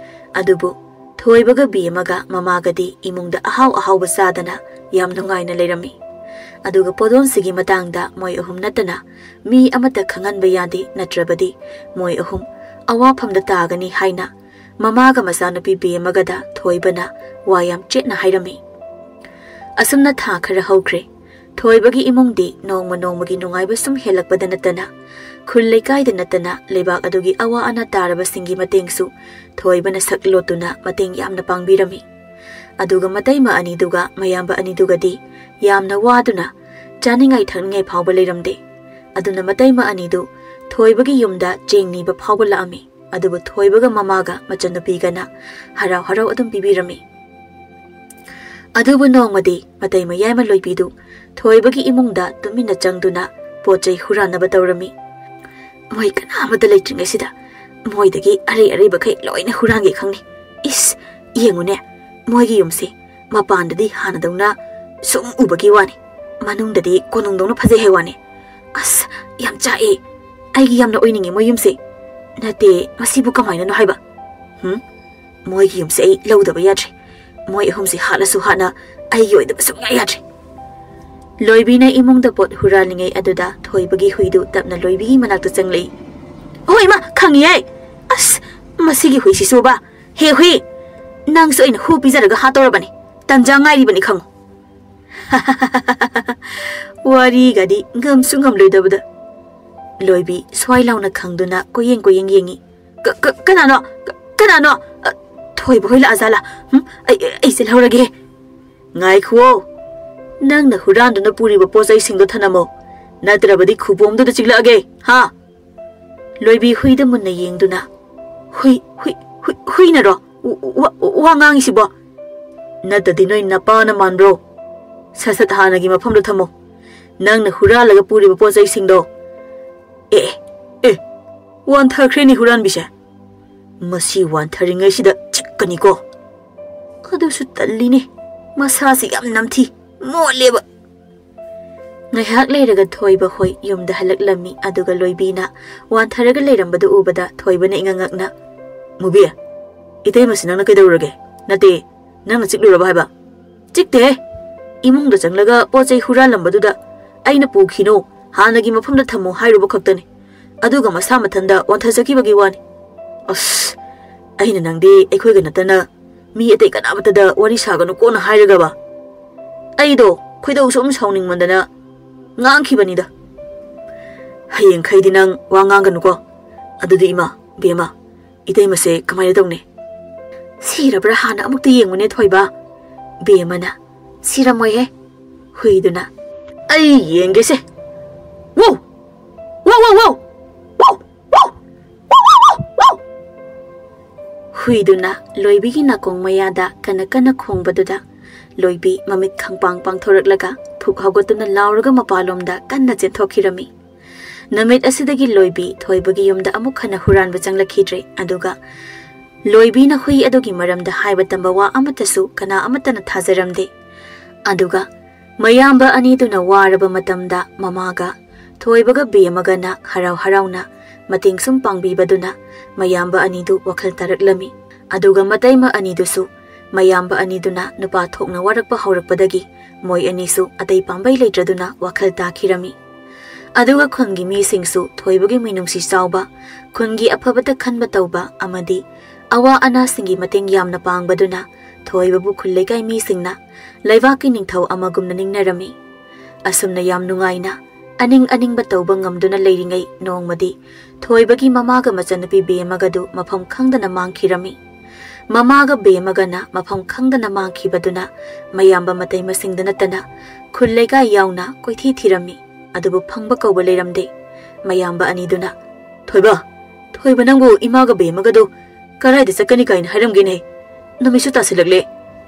ꯑꯗꯨꯕꯨ ꯊꯣꯏꯕꯒ ꯕꯦꯝꯃꯒ ꯃꯃꯥꯒꯗꯤ ꯏꯃꯨꯡꯗ ꯑꯍꯥꯎ ꯑꯍꯥꯎꯕ ꯆꯥꯗꯅ ꯌꯥꯝ ꯅꯨꯡꯉꯥꯏꯅ ꯂꯩꯔꯝꯃꯤ꯫ ꯑꯗꯨꯒ ꯄꯣꯠꯂꯣꯟꯁꯤꯒꯤ ꯃꯇꯥꯡꯗ ꯃꯣꯏ ꯑꯍꯨꯝ ꯅꯠꯇꯅ ꯃꯤ ꯑꯃꯠꯇ ꯈꯪꯍꯟꯕ ꯌꯥꯗꯦ, ꯅꯠꯇ꯭ꯔꯕꯗꯤ ꯃꯣꯏ ꯑꯍꯨꯝ ꯑꯋꯥꯐꯝꯗ ꯇꯥꯒꯅꯤ ꯍꯥꯏꯅ ꯃꯃꯥꯒ ꯃꯆꯥꯅꯨꯄꯤ ꯕꯦꯝꯃꯒꯗ ꯊꯣꯏꯕꯅ ꯋꯥ ꯌꯥꯝ ꯆꯦꯠꯅ ꯍꯥꯏꯔꯝꯃꯤ꯫ ꯑꯁꯨꯝꯅ ꯊꯥ ꯈꯔ ꯍꯧꯈ꯭ꯔꯦ꯫ ꯊꯣꯏꯕꯒꯤ ꯏꯃꯨꯡꯗꯤ ꯅꯣꯡꯃ ꯅꯣꯡꯃꯒꯤ ꯅꯨꯡꯉꯥꯏꯕ ꯁꯨꯝ ꯍꯦꯜꯂꯛꯄꯗ ꯅꯠꯇꯅ, ꯈꯨꯜ ꯂꯩꯀꯥꯏꯗ ꯅꯠꯇꯅ ꯂꯩꯕꯥꯛ ꯑꯗꯨꯒꯤ ꯑꯋꯥ ꯑꯅꯥ ꯇꯥꯔꯕꯁꯤꯡꯒꯤ ꯃꯇꯦꯡꯁꯨ ꯊꯣꯏꯕꯅ ꯁꯛ ꯂꯣꯠꯇꯨꯅ ꯃꯇꯦꯡ ꯌꯥꯝꯅ ꯄꯥꯡꯕꯤꯔꯝꯃꯤ꯫ ꯑꯗꯨꯒ ꯃꯇꯩꯃ ꯑꯅꯤꯗꯨꯒ ꯃꯌꯥꯝꯕ ꯑꯅꯤꯗꯨꯒꯗꯤ ꯌꯥꯝꯅ ꯋꯥꯗꯨꯅ ꯆꯥꯅꯤꯡꯉꯥꯏ ꯊꯛꯅꯤꯡꯉꯥꯏ ꯐꯥꯎꯕ ꯂꯩꯔꯝꯗꯦ꯫ ꯑꯗꯨꯅ ꯃꯇꯩꯃ ꯑꯅꯤꯗꯨ ꯊꯣꯏꯕꯒꯤ ꯌꯨꯝꯗ ꯆꯦꯡ ꯅꯤꯕ ꯐꯥꯎꯕ ꯂꯥꯛꯑꯝꯃꯤ꯫ ꯑꯗꯨꯕꯨ ꯊꯣꯏꯕꯒ ꯃꯃꯥꯒ ꯃꯆꯟꯅꯨꯄꯤꯒꯅ ꯍꯔꯥꯎ ꯍꯔꯥꯎ ꯑꯗꯨꯝ ꯄꯤꯕꯤꯔꯝꯃꯤ꯫ ꯑꯗꯨꯕꯨ ꯅꯣꯡꯃꯗꯤ ꯃꯇꯩ ꯃꯌꯥꯏꯃ ꯂꯣꯏꯕꯤꯗꯨ ꯊꯣꯏꯕꯒꯤ ꯏꯃꯨꯡꯗ ꯇꯨꯃꯤꯟꯅ ꯆꯪꯗꯨꯅ ꯄꯣꯠ ꯆꯩ ꯍꯨꯔꯥꯟꯅꯕ ꯇꯧꯔꯝꯃꯤ꯫ "ꯃꯣꯏ ꯀꯅꯥ ꯑꯃꯠꯇ ꯂꯩꯇ꯭ꯔꯤꯉꯩꯁꯤꯗ ꯃꯣꯏꯗꯒꯤ ꯑꯔꯩ ꯑꯔꯩꯕꯈꯩ ꯂꯣꯏꯅ ꯍꯨꯔꯥꯟꯒꯦ ꯈꯪꯅꯤ꯫ ꯏꯁ, ꯌꯦꯡꯉꯨꯅꯦ, ꯃꯣꯏꯒꯤ ꯌꯨꯝꯁꯦ ꯃꯄꯥꯟꯗꯗꯤ ꯍꯥꯟꯅꯗꯧꯅ ꯁꯨꯝ ꯎꯕꯒꯤ ꯋꯥꯅꯤ, ꯃꯅꯨꯡꯗꯗꯤ ꯀꯣꯅꯨꯡꯗꯧꯅ ꯐꯖꯩ ꯍꯥꯏ ꯋꯥꯅꯤ꯫ ꯑꯁ, ꯌꯥꯝ ꯆꯥꯛꯑꯦ꯫ ꯑꯩꯒꯤ ꯌꯥꯝꯅ ꯑꯣꯏꯅꯤꯡꯉꯦ ꯃꯣꯏ ꯌꯨꯝꯁꯦ꯫ ꯅꯠꯇꯦ, ꯃꯁꯤꯕꯨ ꯀꯃꯥꯏꯅꯅꯣ ꯍꯥꯏꯕ? ꯍꯨꯝ? ꯃꯣꯏꯒꯤ ꯌꯨꯝꯁꯦ ꯑꯩ ꯂꯧꯗꯕ ꯌꯥꯗ꯭ꯔꯦ꯫ ꯃꯣꯏ ꯑꯍꯨꯝꯁꯦ ꯍꯥꯠꯂꯁꯨ ꯍꯥꯠꯅ ꯑꯩꯒꯤ ꯑꯣꯏꯗꯕ ꯁꯨꯡꯌꯥ ꯌꯥꯗ꯭ꯔꯦ꯫" ꯂꯣꯏꯕꯤꯅ ꯏꯃꯨꯡꯗ ꯄꯣꯠ ꯍꯨꯔꯥꯜꯂꯤꯉꯩ ꯑꯗꯨꯗ ꯊꯣꯏꯕꯒꯤ ꯍꯨꯏꯗꯨ ꯇꯞꯅ ꯂꯣꯏꯕꯤꯒꯤ ꯃꯅꯥꯛꯇ ꯆꯪꯂꯛꯏ꯫ "ꯑꯍꯣꯏ, ꯏꯃꯥ, ꯈꯪꯉꯤꯍꯦ꯫ ꯑꯁ, ꯃꯁꯤꯒꯤ ꯍꯨꯏꯁꯤꯁꯨꯕ꯫ ꯍꯦ ꯍꯨꯏ, ꯅꯪꯁꯨ ꯑꯩꯅ ꯍꯨ ꯄꯤꯖꯔꯒ ꯍꯥꯠꯇꯧꯔꯕꯅꯤ꯫ ꯇꯟꯖꯥ ꯉꯥꯏꯔꯤꯕꯅꯤ ꯈꯪꯉꯨ꯫" ꯋꯥꯔꯤꯒꯗꯤ ꯉꯝꯁꯨ ꯉꯝꯂꯣꯏꯗꯕꯗ꯫ ꯂꯣꯏꯕꯤ ꯁ꯭ꯋꯥꯏ ꯂꯥꯎꯅ ꯈꯪꯗꯨꯅ ꯀꯣꯏꯌꯦꯡ ꯀꯣꯏꯌꯦꯡ ꯌꯦꯡꯉꯤ꯫ "ꯀ-, ꯀ-, ꯀꯅꯥꯅꯣ? ꯀ-, ꯀꯅꯥꯅꯣ? ꯑ, ꯊꯣꯏꯕ ꯍꯣꯏ ꯂꯥꯛꯑꯖꯥꯠꯂꯥ? ꯍꯨꯝ, ꯑꯩ, ꯑꯩ, ꯑꯩ ꯆꯦꯜꯍꯧꯔꯒꯦ꯫" "ꯉꯥꯏꯈꯨꯑꯣ꯫ ꯅꯪꯅ ꯍꯨꯔꯥꯟꯗꯨꯅ ꯄꯨꯔꯤꯕ ꯄꯣꯠ ꯆꯩꯁꯤꯡꯗꯣ ꯊꯅꯝꯃꯣ, ꯅꯠꯇ꯭ꯔꯕꯗꯤ ꯈꯨꯕꯣꯝꯗꯨꯗ ꯆꯤꯛꯂꯛꯑꯒꯦ, ꯍꯥ?" ꯂꯣꯏꯕꯤ ꯍꯨꯏꯗ ꯃꯨꯟꯅ ꯌꯦꯡꯗꯨꯅ, "ꯍꯨꯏ, ꯍꯨꯏ, ꯍꯨꯏ, ꯍꯨꯏꯅꯔꯣ ꯋ-, ꯋ-, ꯋꯥ ꯉꯥꯡꯉꯤꯁꯤꯕꯣ? ꯅꯠꯇꯗꯤ ꯅꯣꯏ ꯅꯄꯥꯅ ꯃꯥꯟꯕ꯭ꯔꯣ? ꯁꯠ ꯁꯠ ꯍꯥꯟꯅꯒꯤ ꯃꯐꯝꯗ ꯊꯝꯃꯣ, ꯅꯪꯅ ꯍꯨꯔꯥꯜꯂꯒ ꯄꯨꯔꯤꯕ ꯄꯣꯠ ꯆꯩꯁꯤꯡꯗꯣ꯫" "ꯑꯦ, ꯑꯦ, ꯑꯦ, ꯋꯥꯟꯊꯈ꯭ꯔꯦꯅꯦ ꯍꯨꯔꯥꯟꯕꯤꯁꯦ꯫ ꯃꯁꯤ ꯋꯥꯟꯊꯔꯤꯉꯩꯁꯤꯗ ꯆꯤꯛꯀꯅꯤꯀꯣ꯫ ꯑꯗꯨꯁꯨ ꯇꯜꯂꯤꯅꯦ, ꯃꯁꯥꯁꯤ ꯌꯥꯝ ꯅꯝꯊꯤ, ꯃꯣꯠꯂꯦꯕ꯫" ꯉꯥꯏꯍꯥꯛ ꯂꯩꯔꯒ ꯊꯣꯏꯕ ꯍꯣꯏ ꯌꯨꯝꯗ ꯍꯜꯂꯛꯂꯝꯃꯤ꯫ ꯑꯗꯨꯒ ꯂꯣꯏꯕꯤꯅ ꯋꯥꯟꯊꯔꯒ ꯂꯩꯔꯝꯕꯗꯨ ꯎꯕꯗ ꯊꯣꯏꯕꯅ ꯏꯉꯛ ꯉꯛꯅ, "ꯃꯨꯕꯤ, ꯏꯇꯩꯃꯁꯤ ꯅꯪꯅ ꯀꯩꯗꯧꯔꯒꯦ? ꯅꯠꯇꯦ, ꯅꯪꯅ ꯆꯤꯛꯂꯨꯔꯕ ꯍꯥꯏꯕ?" "ꯆꯤꯛꯇꯦꯍꯦ꯫ ꯏꯃꯨꯡꯗ ꯆꯪꯂꯒ ꯄꯣꯠ ꯆꯩ ꯍꯨꯔꯥꯜꯂꯝꯕꯗꯨꯗ ꯑꯩꯅ ꯄꯨꯈꯤꯅꯨ, ꯍꯥꯟꯅꯒꯤ ꯃꯐꯝꯗ ꯊꯝꯃꯨ ꯍꯥꯏꯔꯨꯕ ꯈꯛꯇꯅꯤ꯫ ꯑꯗꯨꯒ ꯃꯁꯥ ꯃꯊꯟꯇ ꯋꯥꯟꯊꯖꯈꯤꯕꯒꯤ ꯋꯥꯅꯤ꯫" "ꯑꯁ, ꯑꯩꯅ ꯅꯪꯗꯤ ꯑꯩꯈꯣꯏꯒ ꯅꯠꯇꯅ ꯃꯤ ꯑꯇꯩ ꯀꯅꯥꯃꯠꯇꯗ ꯋꯥꯔꯤ ꯁꯥꯒꯅꯨꯀꯣꯅ ꯍꯥꯏꯔꯒꯕ?" "ꯑꯩꯗꯣ ꯈꯣꯏꯗꯧ ꯁꯨꯝ ꯁꯥꯎꯅꯤꯡꯃꯟꯗꯅ ꯉꯥꯡꯈꯤꯕꯅꯤꯗ꯫ "ꯍꯌꯦꯡꯈꯩꯗꯤ ꯅꯪ ꯋꯥ ꯉꯥꯡꯒꯅꯨꯀꯣ꯫ ꯑꯗꯨꯗꯤ ꯏꯃꯥ, ꯕꯦꯝꯃ, ꯏꯇꯩꯃꯁꯦ ꯀꯃꯥꯏꯅ ꯇꯧꯅꯤ?" "ꯁꯤꯔꯕ꯭ꯔꯥ ꯍꯥꯟꯅ ꯑꯃꯨꯛꯇ ꯌꯦꯡꯉꯨꯅꯦ ꯊꯣꯏꯕ꯫" ꯕꯦꯝꯃꯅ, "ꯁꯤꯔꯝꯃꯣꯏꯍꯦ꯫" ꯍꯨꯏꯗꯨꯅ, "ꯑꯩ ꯌꯦꯡꯒꯦꯁꯦ꯫ ꯋꯧ! ꯋꯧ, ꯋꯧ, ꯋꯧ! ꯋꯧ, ꯋꯧ, ꯋꯧ, ꯋꯧ, ꯋꯧ!" ꯍꯨꯏꯗꯨꯅ ꯂꯣꯏꯕꯤꯒꯤ ꯅꯥꯀꯣꯡ ꯃꯌꯥꯗ ꯀꯟꯅ ꯀꯟꯅ ꯈꯣꯡꯕꯗꯨꯗ ꯂꯣꯏꯕꯤ ꯃꯃꯤꯠ ꯈꯪꯄꯥꯡ ꯄꯥꯡꯊꯣꯔꯛꯂꯒ ꯐꯨꯛ ꯍꯧꯒꯠꯇꯨꯅ ꯂꯥꯎꯔꯒ ꯃꯄꯥꯟꯂꯣꯝꯗ ꯀꯟꯅ ꯆꯦꯟꯊꯣꯛꯈꯤꯔꯝꯃꯤ꯫ ꯅꯨꯃꯤꯠ ꯑꯁꯤꯗꯒꯤ ꯂꯣꯏꯕꯤ ꯊꯣꯏꯕꯒꯤ ꯌꯨꯝꯗ ꯑꯃꯨꯛ ꯍꯟꯅ ꯍꯨꯔꯥꯟꯕ ꯆꯪꯂꯛꯈꯤꯗ꯭ꯔꯦ꯫ ꯑꯗꯨꯒ ꯂꯣꯏꯕꯤꯅ ꯍꯨꯏ ꯑꯗꯨꯒꯤ ꯃꯔꯝꯗ ꯍꯥꯏꯕ ꯇꯝꯕ ꯋꯥ ꯑꯃꯠꯇꯁꯨ ꯀꯅꯥ ꯑꯃꯠꯇꯅ ꯊꯥꯖꯔꯝꯗꯦ꯫ ꯑꯗꯨꯒ ꯃꯌꯥꯝꯕ ꯑꯅꯤꯗꯨꯅ ꯋꯥꯔꯕ ꯃꯇꯝꯗ ꯃꯃꯥꯒ ꯊꯣꯏꯕꯒ ꯕꯦꯝꯃꯒꯅ ꯍꯔꯥꯎ ꯍꯔꯥꯎꯅ ꯃꯇꯦꯡ ꯁꯨꯝ ꯄꯥꯡꯕꯤꯕꯗꯨꯅ ꯃꯌꯥꯝꯕ ꯑꯅꯤꯗꯨ ꯋꯥꯈꯜ ꯇꯥꯔꯛꯂꯝꯃꯤ꯫ ꯑꯗꯨꯒ ꯃꯇꯩꯃ ꯑꯅꯤꯗꯨꯁꯨ ꯃꯌꯥꯝꯕ ꯑꯅꯤꯗꯨꯅ ꯅꯨꯄꯥ ꯊꯣꯛꯅ ꯋꯥꯔꯛꯄ ꯍꯧꯔꯛꯄꯗꯒꯤ ꯃꯣꯏ ꯑꯅꯤꯁꯨ ꯑꯇꯩ ꯄꯥꯝꯕꯩ ꯂꯩꯇ꯭ꯔꯗꯨꯅ ꯋꯥꯈꯜ ꯇꯥꯈꯤꯔꯝꯃꯤ꯫ ꯑꯗꯨꯒ ꯈꯨꯟꯒꯤ ꯃꯤꯁꯤꯡꯁꯨ ꯊꯣꯏꯕꯒꯤ ꯃꯤꯅꯨꯡꯁꯤ ꯆꯥꯎꯕ, ꯈꯨꯟꯒꯤ ꯑꯐꯕꯇ ꯈꯟꯕ ꯇꯧꯕ ꯑꯃꯗꯤ ꯑꯋꯥ ꯑꯅꯥꯁꯤꯡꯒꯤ ꯃꯇꯦꯡ ꯌꯥꯝꯅ ꯄꯥꯡꯕꯗꯨꯅ ꯊꯣꯏꯕꯕꯨ ꯈꯨꯜ ꯂꯩꯀꯥꯏ ꯃꯤꯁꯤꯡꯅ ꯂꯩꯕꯥꯛꯀꯤ ꯅꯤꯡꯊꯧ ꯑꯃꯒꯨꯝꯅ ꯅꯤꯡꯅꯔꯝꯃꯤ꯫ ꯑꯁꯨꯝꯅ ꯌꯥꯝ ꯅꯨꯡꯉꯥꯏꯅ ꯑꯅꯤꯡ ꯑꯅꯤꯡꯕ ꯇꯧꯕ ꯉꯝꯗꯨꯅ ꯂꯩꯔꯤꯉꯩ ꯅꯣꯡꯃꯗꯤ ꯊꯣꯏꯕꯒꯤ ꯃꯃꯥꯒ ꯃꯆꯟꯅꯨꯄꯤ ꯕꯦꯝꯃꯒꯗꯨ ꯃꯐꯝ ꯈꯪꯗꯅ ꯃꯥꯡꯈꯤꯔꯝꯃꯤ꯫ ꯃꯃꯥꯒ ꯕꯦꯝꯃꯒꯅ ꯃꯐꯝ ꯈꯪꯗꯅ ꯃꯥꯡꯈꯤꯕꯗꯨꯅ ꯃꯌꯥꯝꯕ ꯃꯇꯩꯃꯁꯤꯡꯗ ꯅꯠꯇꯅ ꯈꯨꯜ ꯂꯩꯀꯥꯏ ꯌꯥꯎꯅ ꯀꯣꯏꯊꯤ ꯊꯤꯔꯝꯃꯤ꯫ ꯑꯗꯨꯕꯨ ꯐꯪꯕ ꯀꯧꯕ ꯂꯩꯔꯝꯗꯦ꯫ ꯃꯌꯥꯝꯕ ꯑꯅꯤꯗꯨꯅ, "ꯊꯣꯏꯕ, ꯊꯣꯏꯕ, ꯅꯪꯕꯨ ꯏꯃꯥꯒ ꯕꯦꯝꯃꯒꯗꯣ ꯀꯗꯥꯏꯗ ꯆꯠꯀꯅꯤ ꯀꯥꯏꯅ ꯍꯥꯏꯔꯝꯒꯦꯅꯦ? ꯅꯨꯃꯤꯠꯁꯨ ꯇꯥꯁꯤꯜꯂꯛꯂꯦ꯫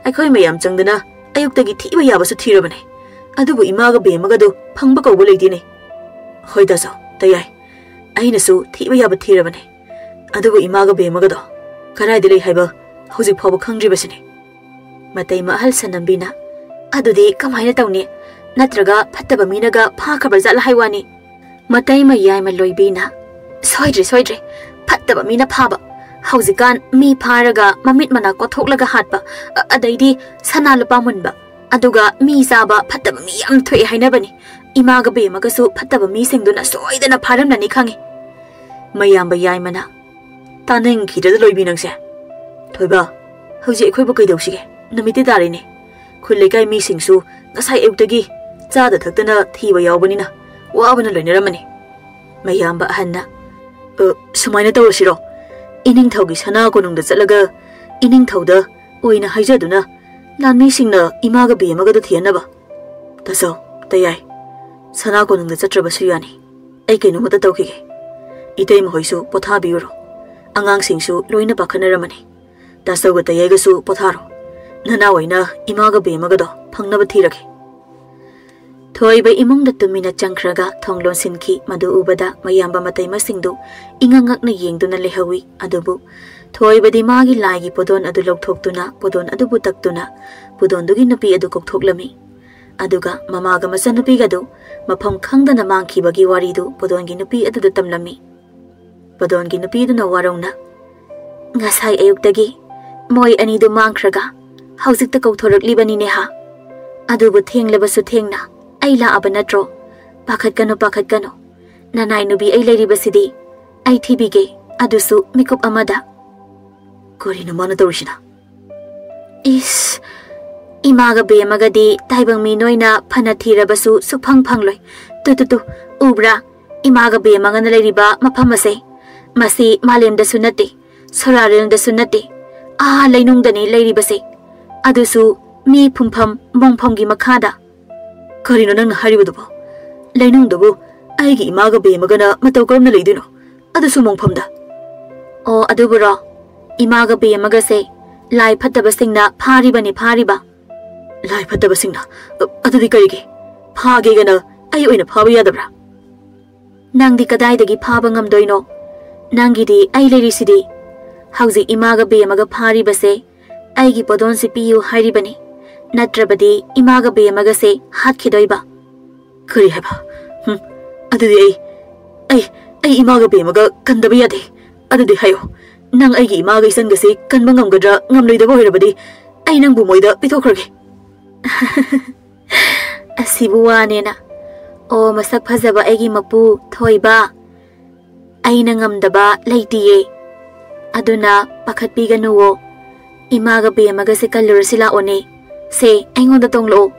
ꯑꯩꯈꯣꯏ ꯃꯌꯥꯝ ꯆꯪꯗꯅ ꯑꯌꯨꯛꯇꯒꯤ ꯊꯤꯕ ꯌꯥꯕꯁꯨ ꯊꯤꯔꯕꯅꯦ, ꯑꯗꯨꯕꯨ ꯏꯃꯥꯒ ꯕꯦꯝꯃꯒꯗꯣ ꯐꯪꯕ ꯀꯧꯕ ꯂꯩꯇꯦꯅꯦ꯫" "ꯍꯣꯏ ꯇꯥꯆꯧ, ꯇꯌꯥꯏ, ꯑꯩꯅꯁꯨ ꯊꯤꯕ ꯌꯥꯕ ꯊꯤꯔꯕꯅꯦ, ꯑꯗꯨꯕꯨ ꯏꯃꯥꯒ ꯕꯦꯝꯃꯒꯗꯣ ꯀꯗꯥꯏꯗ ꯂꯩ ꯍꯥꯏꯕ ꯍꯧꯖꯤꯛ ꯐꯥꯎꯕ ꯈꯪꯗ꯭ꯔꯤꯕꯁꯤꯅꯤ꯫" ꯃꯇꯩꯃ ꯑꯍꯜ ꯁꯅꯝꯕꯤꯅ, "ꯑꯗꯨꯗꯤ ꯀꯃꯥꯏꯅ ꯇꯧꯅꯤ? ꯅꯠꯇ꯭ꯔꯒ ꯐꯠꯇꯕ ꯃꯤꯅꯒ ꯐꯥꯈ꯭ꯔꯕ ꯖꯥꯠꯂ ꯍꯥꯏ ꯋꯥꯅꯤ?" ꯃꯇꯩꯃ ꯌꯥꯏꯃ ꯂꯣꯏꯕꯤꯅ, "ꯁꯣꯏꯗ꯭ꯔꯦ, ꯁꯣꯏꯗ꯭ꯔꯦ, ꯐꯠꯇꯕ ꯃꯤꯅ ꯐꯥꯕ꯫ ꯍꯧꯖꯤꯛꯀꯥꯟ ꯃꯤ ꯐꯥꯔꯒ ꯃꯃꯤꯠ ꯃꯅꯥ ꯀꯣꯊꯣꯛꯂꯒ ꯍꯥꯠꯄ, ꯑ-, ꯑꯗꯩꯗꯤ ꯁꯅꯥ ꯂꯨꯄꯥ ꯃꯨꯟꯕ, ꯑꯗꯨꯒ ꯃꯤ ꯆꯥꯕ ꯐꯠꯇꯕ ꯃꯤ ꯌꯥꯝ ꯊꯣꯛꯑꯦ ꯍꯥꯏꯅꯕꯅꯤ꯫ ꯏꯃꯥꯒ ꯕꯦꯝꯃꯒꯁꯨ ꯐꯠꯇꯕ ꯃꯤꯁꯤꯡꯗꯨꯅ ꯁꯣꯏꯗꯅ ꯐꯥꯔꯝꯂꯅꯤ ꯈꯪꯉꯤ꯫" ꯃꯌꯥꯝꯕ ꯌꯥꯏꯃꯅ, "ꯇꯥꯅꯤꯡꯈꯤꯗ꯭ꯔꯗ ꯂꯣꯏꯕꯤ ꯅꯪꯁꯦ꯫ ꯊꯣꯏꯕ, ꯍꯧꯖꯤꯛ ꯑꯩꯈꯣꯏꯕꯨ ꯀꯩꯗꯧꯁꯤꯒꯦ? ꯅꯨꯃꯤꯠꯇꯤ ꯇꯥꯔꯦꯅꯦ꯫ ꯈꯨꯜ ꯂꯩꯀꯥꯏ ꯃꯤꯁꯤꯡꯁꯨ ꯉꯁꯥꯏ ꯑꯌꯨꯛꯇꯒꯤ ꯆꯥꯗ ꯊꯛꯇꯅ ꯊꯤꯕ ꯌꯥꯎꯕꯅꯤꯅ ꯋꯥꯕꯅ ꯂꯣꯏꯅꯔꯝꯃꯅꯤ꯫ ꯃꯌꯥꯝꯕ ꯑꯍꯟꯅ, "ꯑ, ꯁꯨꯃꯥꯏꯅ ꯇꯧꯔꯁꯤꯔꯣ? ꯏꯅꯤꯡꯊꯧꯒꯤ ꯁꯅꯥ ꯀꯣꯅꯨꯡꯗ ꯆꯠꯂꯒ ꯏꯅꯤꯡꯊꯧꯗ ꯑꯣꯏꯅ ꯍꯥꯏꯖꯗꯨꯅ ꯂꯥꯟꯃꯤꯁꯤꯡꯅ ꯏꯃꯥꯒ ꯕꯦꯝꯃꯒꯗ ꯊꯤꯍꯟꯅꯕ꯫ ꯇꯥꯆꯧ, ꯇꯌꯥꯏ, ꯁꯅꯥ ꯀꯣꯅꯨꯡꯗ ꯆꯠꯇ꯭ꯔꯕꯁꯨ ꯌꯥꯅꯤ꯫ ꯑꯩ ꯀꯩꯅꯣꯝꯃꯇ ꯇꯧꯈꯤꯒꯦ꯫ ꯏꯇꯩꯃ ꯍꯣꯏꯁꯨ ꯄꯣꯊꯥꯕꯤꯔꯨꯔꯣ꯫ ꯑꯉꯥꯡꯁꯤꯡꯁꯨ ꯂꯣꯏꯅ ꯄꯥꯈꯠꯅꯔꯝꯃꯅꯤ꯫ ꯇꯥꯆꯧꯒ ꯇꯌꯥꯏꯒꯁꯨ ꯄꯣꯊꯥꯔꯣ꯫ ꯅꯅꯥꯎ ꯑꯩꯅ ꯏꯃꯥꯒ ꯕꯦꯝꯃꯒꯗꯣ ꯐꯪꯅꯕ ꯊꯤꯔꯒꯦ꯫" ꯊꯣꯏꯕ ꯏꯃꯨꯡꯗ ꯇꯨꯃꯤꯟꯅ ꯆꯪꯈ꯭ꯔꯒ ꯊꯣꯡ ꯂꯣꯟꯁꯤꯟꯈꯤ꯫ ꯃꯗꯨ ꯎꯕꯗ ꯃꯌꯥꯝꯕ ꯃꯇꯩꯃꯁꯤꯡꯗꯨ ꯏꯉꯛ ꯉꯛꯅ ꯌꯦꯡꯗꯨꯅ ꯂꯩꯍꯧꯏ꯫ ꯑꯗꯨꯕꯨ ꯊꯣꯏꯕꯗꯤ ꯃꯥꯒꯤ ꯂꯥꯏꯒꯤ ꯄꯣꯗꯣꯟ ꯑꯗꯨ ꯂꯧꯊꯣꯛꯇꯨꯅ ꯄꯣꯗꯣꯟ ꯑꯗꯨꯕꯨ ꯇꯛꯇꯨꯅ ꯄꯣꯗꯣꯟꯗꯨꯒꯤ ꯅꯨꯄꯤ ꯑꯗꯨ ꯀꯧꯊꯣꯛꯂꯝꯃꯤ꯫ ꯑꯗꯨꯒ ꯃꯃꯥꯒ ꯃꯆꯟꯅꯨꯄꯤꯒꯗꯨ ꯃꯐꯝ ꯈꯪꯗꯅ ꯃꯥꯡꯈꯤꯕꯒꯤ ꯋꯥꯔꯤꯗꯨ ꯄꯣꯗꯣꯟꯒꯤ ꯅꯨꯄꯤ ꯑꯗꯨꯗ ꯇꯝꯂꯝꯃꯤ꯫ ꯄꯣꯗꯣꯟꯒꯤ ꯅꯨꯄꯤꯗꯨꯅ ꯋꯥꯔꯧꯅ, "ꯉꯁꯥꯏ ꯑꯌꯨꯛꯇꯒꯤ ꯃꯣꯏ ꯑꯅꯤꯗꯨ ꯃꯥꯡꯈ꯭ꯔꯒ ꯍꯧꯖꯤꯛꯇ ꯀꯧꯊꯣꯔꯛꯂꯤꯕꯅꯤꯅꯦꯍꯥ꯫ ꯑꯗꯨꯕꯨ ꯊꯦꯡꯂꯕꯁꯨ ꯊꯦꯡꯅ ꯑꯩ ꯂꯥꯛꯑꯕ ꯅꯠꯇ꯭ꯔꯣ? ꯄꯥꯈꯠꯀꯅꯨ, ꯄꯥꯈꯠꯀꯅꯨ꯫ ꯅꯅꯥꯏ ꯅꯨꯄꯤ ꯑꯩ ꯂꯩꯔꯤꯕꯁꯤꯗꯤ ꯑꯩ ꯊꯤꯕꯤꯒꯦ, ꯑꯗꯨꯁꯨ ꯃꯤꯀꯨꯞ ꯑꯃꯗ꯫" "ꯀꯔꯤꯅꯣ ꯃꯥꯅ ꯇꯧꯔꯤꯁꯤꯅ?" "ꯏꯁ, ꯏꯃꯥꯒ ꯕꯦꯝꯃꯒꯗꯤ ꯇꯥꯏꯕꯪ ꯃꯤ ꯅꯣꯏꯅ ꯐꯅ ꯊꯤꯔꯕꯁꯨ ꯁꯨꯛꯐꯪ ꯐꯪꯂꯣꯏ꯫ ꯇꯨ, ꯇꯨ, ꯇꯨ, ꯎꯕ꯭ꯔꯥ? ꯏꯃꯥꯒ ꯕꯦꯝꯃꯒꯅ ꯂꯩꯔꯤꯕ ꯃꯐꯝ ꯑꯁꯦ꯫ ꯃꯁꯤ ꯃꯥꯂꯦꯝꯗꯁꯨ ꯅꯠꯇꯦ, ꯁꯣꯔꯥꯔꯦꯜꯗꯁꯨ ꯅꯠꯇꯦ, ꯑꯥ ꯂꯩꯅꯨꯡꯗꯅꯤ ꯂꯩꯔꯤꯕꯁꯦ꯫ ꯑꯗꯨꯁꯨ ꯃꯤ ꯐꯨꯝꯐꯝ ꯃꯣꯡꯐꯝꯒꯤ ꯃꯈꯥꯗ꯫" "ꯀꯔꯤꯅꯣ ꯅꯪꯅ ꯍꯥꯏꯔꯤꯕꯗꯨꯕꯣ? ꯂꯩꯅꯨꯡꯗꯕꯨ ꯑꯩꯒꯤ ꯏꯃꯥꯒ ꯕꯦꯝꯃꯒꯅ ꯃꯇꯧ ꯀꯔꯝꯅ ꯂꯩꯗꯣꯏꯅꯣ? ꯑꯗꯨꯁꯨ ꯃꯣꯡꯐꯝꯗ?" "ꯑꯣ, ꯑꯗꯨꯕꯨꯔꯣ? ꯏꯃꯥꯒ ꯕꯦꯝꯃꯒꯁꯦ ꯂꯥꯏ ꯐꯠꯇꯕꯁꯤꯡꯅ ꯐꯥꯔꯤꯕꯅꯤ, ꯐꯥꯔꯤꯕ꯫" "ꯂꯥꯏ ꯐꯠꯇꯕꯁꯤꯡꯅ? ꯑ, ꯑꯗꯨꯗꯤ ꯀꯔꯤꯒꯤ? ꯐꯥꯒꯦꯒꯅ ꯑꯩ ꯑꯣꯏꯅ ꯐꯥꯕ ꯌꯥꯗꯕ꯭ꯔꯥ?" "ꯅꯪꯗꯤ ꯀꯗꯥꯏꯗꯒꯤ ꯐꯥꯕ ꯉꯝꯗꯣꯏꯅꯣ? ꯅꯪꯒꯤꯗꯤ ꯑꯩ ꯂꯩꯔꯤꯁꯤꯗꯤ꯫ ꯍꯧꯖꯤꯛ ꯏꯃꯥꯒ ꯕꯦꯝꯃꯒ ꯐꯥꯔꯤꯕꯁꯦ ꯑꯩꯒꯤ ꯄꯣꯗꯣꯟꯁꯤ ꯄꯤꯌꯨ ꯍꯥꯏꯔꯤꯕꯅꯤ, ꯅꯠꯇ꯭ꯔꯕꯗꯤ ꯏꯃꯥꯒ ꯕꯦꯝꯃꯒꯁꯦ ꯍꯥꯠꯈꯤꯗꯣꯏꯕ꯫" "ꯀꯔꯤ ꯍꯥꯏꯕ? ꯍꯨꯝ, ꯑꯗꯨꯗꯤ ꯑꯩ, ꯑꯩ, ꯑꯩ ꯏꯃꯥꯒ ꯕꯦꯝꯃꯒ ꯀꯟꯗꯕ ꯌꯥꯗꯦ꯫ ꯑꯗꯨꯗꯤ ꯍꯥꯏꯌꯣ, ꯅꯪ ꯑꯩꯒꯤ ꯏꯃꯥꯒ ꯏꯆꯟꯒꯁꯦ ꯀꯟꯕ ꯉꯝꯒꯗ꯭ꯔꯥ ꯉꯝꯂꯣꯏꯗꯕ ꯑꯣꯏꯔꯕꯗꯤ ꯑꯩ ꯅꯪꯕꯨ ꯃꯣꯏꯗ ꯄꯤꯊꯣꯛꯈ꯭ꯔꯒꯦ꯫" "ꯑꯁꯤꯕꯨ ꯋꯥꯅꯦꯅ? ꯑꯣ, ꯃꯁꯛ ꯐꯖꯕ ꯑꯩꯒꯤ ꯃꯄꯨ ꯊꯣꯏꯕ, ꯑꯩꯅ ꯉꯝꯗꯕ ꯂꯩꯇꯤꯌꯦ꯫ ꯑꯗꯨꯅ ꯄꯥꯈꯠꯄꯤꯒꯅꯨꯋꯣ꯫ ꯏꯃꯥꯒ ꯕꯦꯝꯃꯒꯁꯦ ꯀꯜꯂꯨꯔꯁꯤ ꯂꯥꯛꯑꯣꯅꯦ꯫ ꯁꯦ, ꯑꯩꯉꯣꯟꯗ ꯇꯣꯡꯂꯛꯑꯣ꯫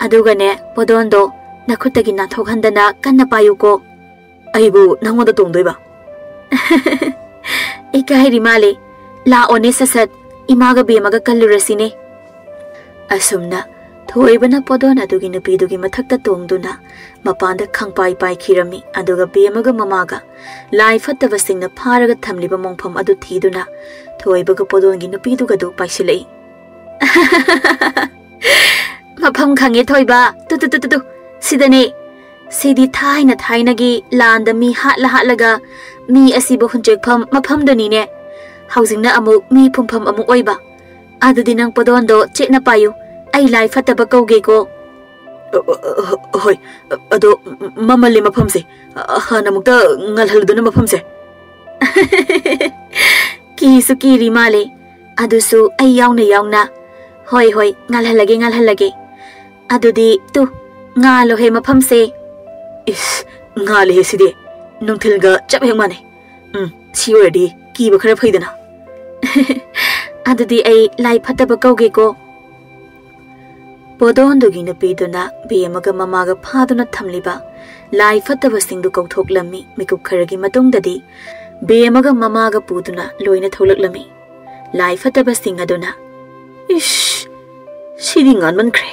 ꯑꯗꯨꯒꯅꯦ, ꯄꯣꯗꯣꯟꯗꯣ ꯅꯈꯨꯠꯇꯒꯤ ꯅꯥꯟꯊꯣꯛꯍꯟꯗꯅ ꯀꯟꯅ ꯄꯥꯏꯌꯨꯀꯣ꯫ ꯑꯩꯕꯨ ꯅꯪꯉꯣꯟꯗ ꯇꯣꯡꯗꯣꯏꯕ? ꯏꯀꯥꯏꯔꯤ ꯃꯥꯜꯂꯦ꯫ ꯂꯥꯛꯑꯣꯅꯦ ꯁꯠ ꯁꯠ, ꯏꯃꯥꯒ ꯕꯦꯝꯃꯒ ꯀꯜꯂꯨꯔꯁꯤꯅꯦ꯫ ꯑꯁꯨꯝꯅ ꯊꯣꯏꯕꯅ ꯄꯣꯗꯣꯟ ꯑꯗꯨꯒꯤ ꯅꯨꯄꯤꯗꯨꯒꯤ ꯃꯊꯛꯇ ꯇꯣꯡꯗꯨꯅ ꯃꯄꯥꯟꯗ ꯈꯪꯄꯥꯏ ꯄꯥꯏꯈꯤꯔꯝꯃꯤ꯫ ꯑꯗꯨꯒ ꯕꯦꯝꯃꯒ ꯃꯃꯥꯒ ꯂꯥꯏ ꯐꯠꯇꯕꯁꯤꯡꯅ ꯐꯥꯔꯒ ꯊꯝꯂꯤꯕ ꯃꯣꯡꯐꯝ ꯑꯗꯨ ꯊꯤꯗꯨꯅ ꯊꯣꯏꯕꯒ ꯄꯣꯗꯣꯟꯒꯤ ꯅꯨꯄꯤꯗꯨꯒꯗꯨ ꯄꯥꯏꯁꯤꯜꯂꯛꯏ꯫ ꯃꯐꯝ ꯈꯪꯉꯦ ꯊꯣꯏꯕ, ꯇꯨ ꯇꯨ ꯇꯨ ꯇꯨ ꯇꯨ, ꯁꯤꯗꯅꯦ꯫ ꯁꯤꯗꯤ ꯊꯥꯏꯅ ꯊꯥꯏꯅꯒꯤ ꯂꯥꯟꯗ ꯃꯤ ꯍꯥꯠꯂ ꯍꯥꯠꯂꯒ ꯃꯤ ꯑꯁꯤꯕꯨ ꯍꯨꯟꯆꯦꯛꯐꯝ ꯃꯐꯝꯗꯨꯅꯤꯅꯦ꯫ ꯍꯧꯖꯤꯛꯅ ꯑꯃꯨꯛ ꯃꯤ ꯐꯨꯝꯐꯝ ꯑꯃꯨꯛ ꯑꯣꯏꯕ꯫ ꯑꯗꯨꯗꯤ ꯅꯪ ꯄꯣꯗꯣꯟꯗꯣ ꯆꯦꯠꯅ ꯄꯥꯏꯌꯨ, ꯑꯩ ꯂꯥꯏ ꯐꯠꯇꯕ ꯀꯧꯒꯦꯀꯣ꯫ ꯑ, ꯑ, ꯑ, ꯍꯣꯏ, ꯑꯗꯣ ꯃꯃꯜꯂꯤ ꯃꯐꯝꯁꯦ꯫ ꯑ, ꯍꯥꯟꯅ ꯑꯃꯨꯛꯇ ꯉꯜꯍꯜꯂꯨꯗꯅ ꯃꯐꯝꯁꯦ꯫ ꯀꯤꯁꯨ ꯀꯤꯔꯤ ꯃꯥꯜꯂꯦ꯫ ꯑꯗꯨꯁꯨ ꯑꯩ ꯌꯥꯎꯅ ꯌꯥꯎꯅ꯫ ꯍꯣꯏ, ꯍꯣꯏ, ꯉꯥꯜꯍꯜꯂꯒꯦ, ꯉꯥꯜꯍꯜꯂꯒꯦ꯫ ꯑꯗꯨꯗꯤ ꯇꯨ, ꯉꯥꯜꯂꯣꯍꯦ ꯃꯐꯝꯁꯦ꯫ ꯏꯁ, ꯉꯥꯜꯂꯦꯍꯦ ꯁꯤꯗꯤ꯫ ꯅꯨꯡꯊꯤꯜꯒ ꯆꯞ ꯍꯦꯛ ꯃꯥꯟꯅꯩ꯫ ꯎꯝ, ꯁꯤ ꯑꯣꯏꯔꯗꯤ ꯀꯤꯕ ꯈꯔ ꯐꯩꯗꯅ꯫ ꯑꯗꯨꯗꯤ ꯑꯩ ꯂꯥꯏ ꯐꯠꯇꯕ ꯀꯧꯒꯦꯀꯣ꯫ ꯄꯣꯗꯣꯟꯗꯨꯒꯤ ꯅꯨꯄꯤꯗꯨꯅ ꯕꯦꯝꯃꯒ ꯃꯃꯥꯒ ꯐꯥꯗꯨꯅ ꯊꯝꯂꯤꯕ ꯂꯥꯏ ꯐꯠꯇꯕꯁꯤꯡꯗꯨ ꯀꯧꯊꯣꯛꯂꯝꯃꯤ꯫ ꯃꯤꯀꯨꯞ ꯈꯔꯒꯤ ꯃꯇꯨꯡꯗꯗꯤ ꯕꯦꯝꯃꯒ ꯃꯃꯥꯒ ꯄꯨꯗꯨꯅ ꯂꯣꯏꯅ ꯊꯣꯛꯂꯛꯂꯝꯃꯤ꯫ ꯂꯥꯏ ꯐꯠꯇꯕꯁꯤꯡ ꯑꯗꯨꯅ, "ꯏꯁ, ꯁꯤꯗꯤ ꯉꯥꯟꯃꯟꯈ꯭ꯔꯦ꯫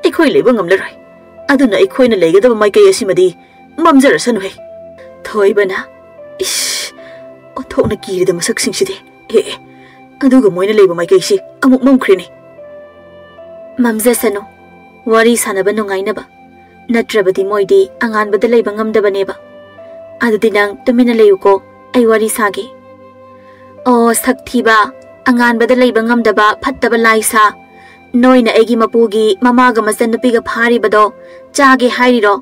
ꯑꯩꯈꯣꯏ ꯂꯩꯕ ꯉꯝꯂꯔꯣꯏ꯫ ꯑꯗꯨꯅ ꯑꯩꯈꯣꯏꯅ ꯂꯩꯒꯗꯕ ꯃꯥꯏꯀꯩ ꯑꯁꯤꯃꯗꯤ ꯃꯝꯖꯔꯁꯅꯨꯍꯦ꯫" ꯊꯣꯏꯕꯅ, "ꯏꯁ, ꯑꯣꯟꯊꯣꯛꯅ ꯀꯤꯔꯦꯗ ꯃꯁꯛꯁꯤꯡꯁꯤꯗꯤ꯫ ꯑꯦ, ꯑꯦ, ꯑꯗꯨꯒ ꯃꯣꯏꯅ ꯂꯩꯕ ꯃꯥꯏꯀꯩꯁꯤ ꯑꯃꯨꯛ ꯃꯝꯈ꯭ꯔꯦꯅꯦ꯫" "ꯃꯝꯖꯁꯅꯨ, ꯋꯥꯔꯤ ꯁꯥꯟꯅꯕ ꯅꯨꯡꯉꯥꯏꯅꯕ꯫ ꯅꯠꯇ꯭ꯔꯕꯗꯤ ꯃꯣꯏꯗꯤ ꯑꯉꯥꯟꯕꯗ ꯂꯩꯕ ꯉꯝꯗꯕꯅꯦꯕ꯫ ꯑꯗꯨꯗꯤ ꯅꯪ ꯇꯨꯃꯤꯟꯅ ꯂꯩꯌꯨꯀꯣ, ꯑꯩ ꯋꯥꯔꯤ ꯁꯥꯒꯦ꯫" "ꯑꯣ, ꯁꯛ ꯊꯤꯕ, ꯑꯉꯥꯟꯕꯗ ꯂꯩꯕ ꯉꯝꯗꯕ ꯐꯠꯇꯕ ꯂꯥꯏ ꯁꯥ꯫ ꯅꯣꯏꯅ ꯑꯩꯒꯤ ꯃꯄꯨꯒꯤ ꯃꯃꯥꯒ ꯃꯆꯟꯅꯨꯄꯤꯒ ꯐꯥꯔꯤꯕꯗꯣ ꯆꯥꯒꯦ ꯍꯥꯏꯔꯤꯔꯣ?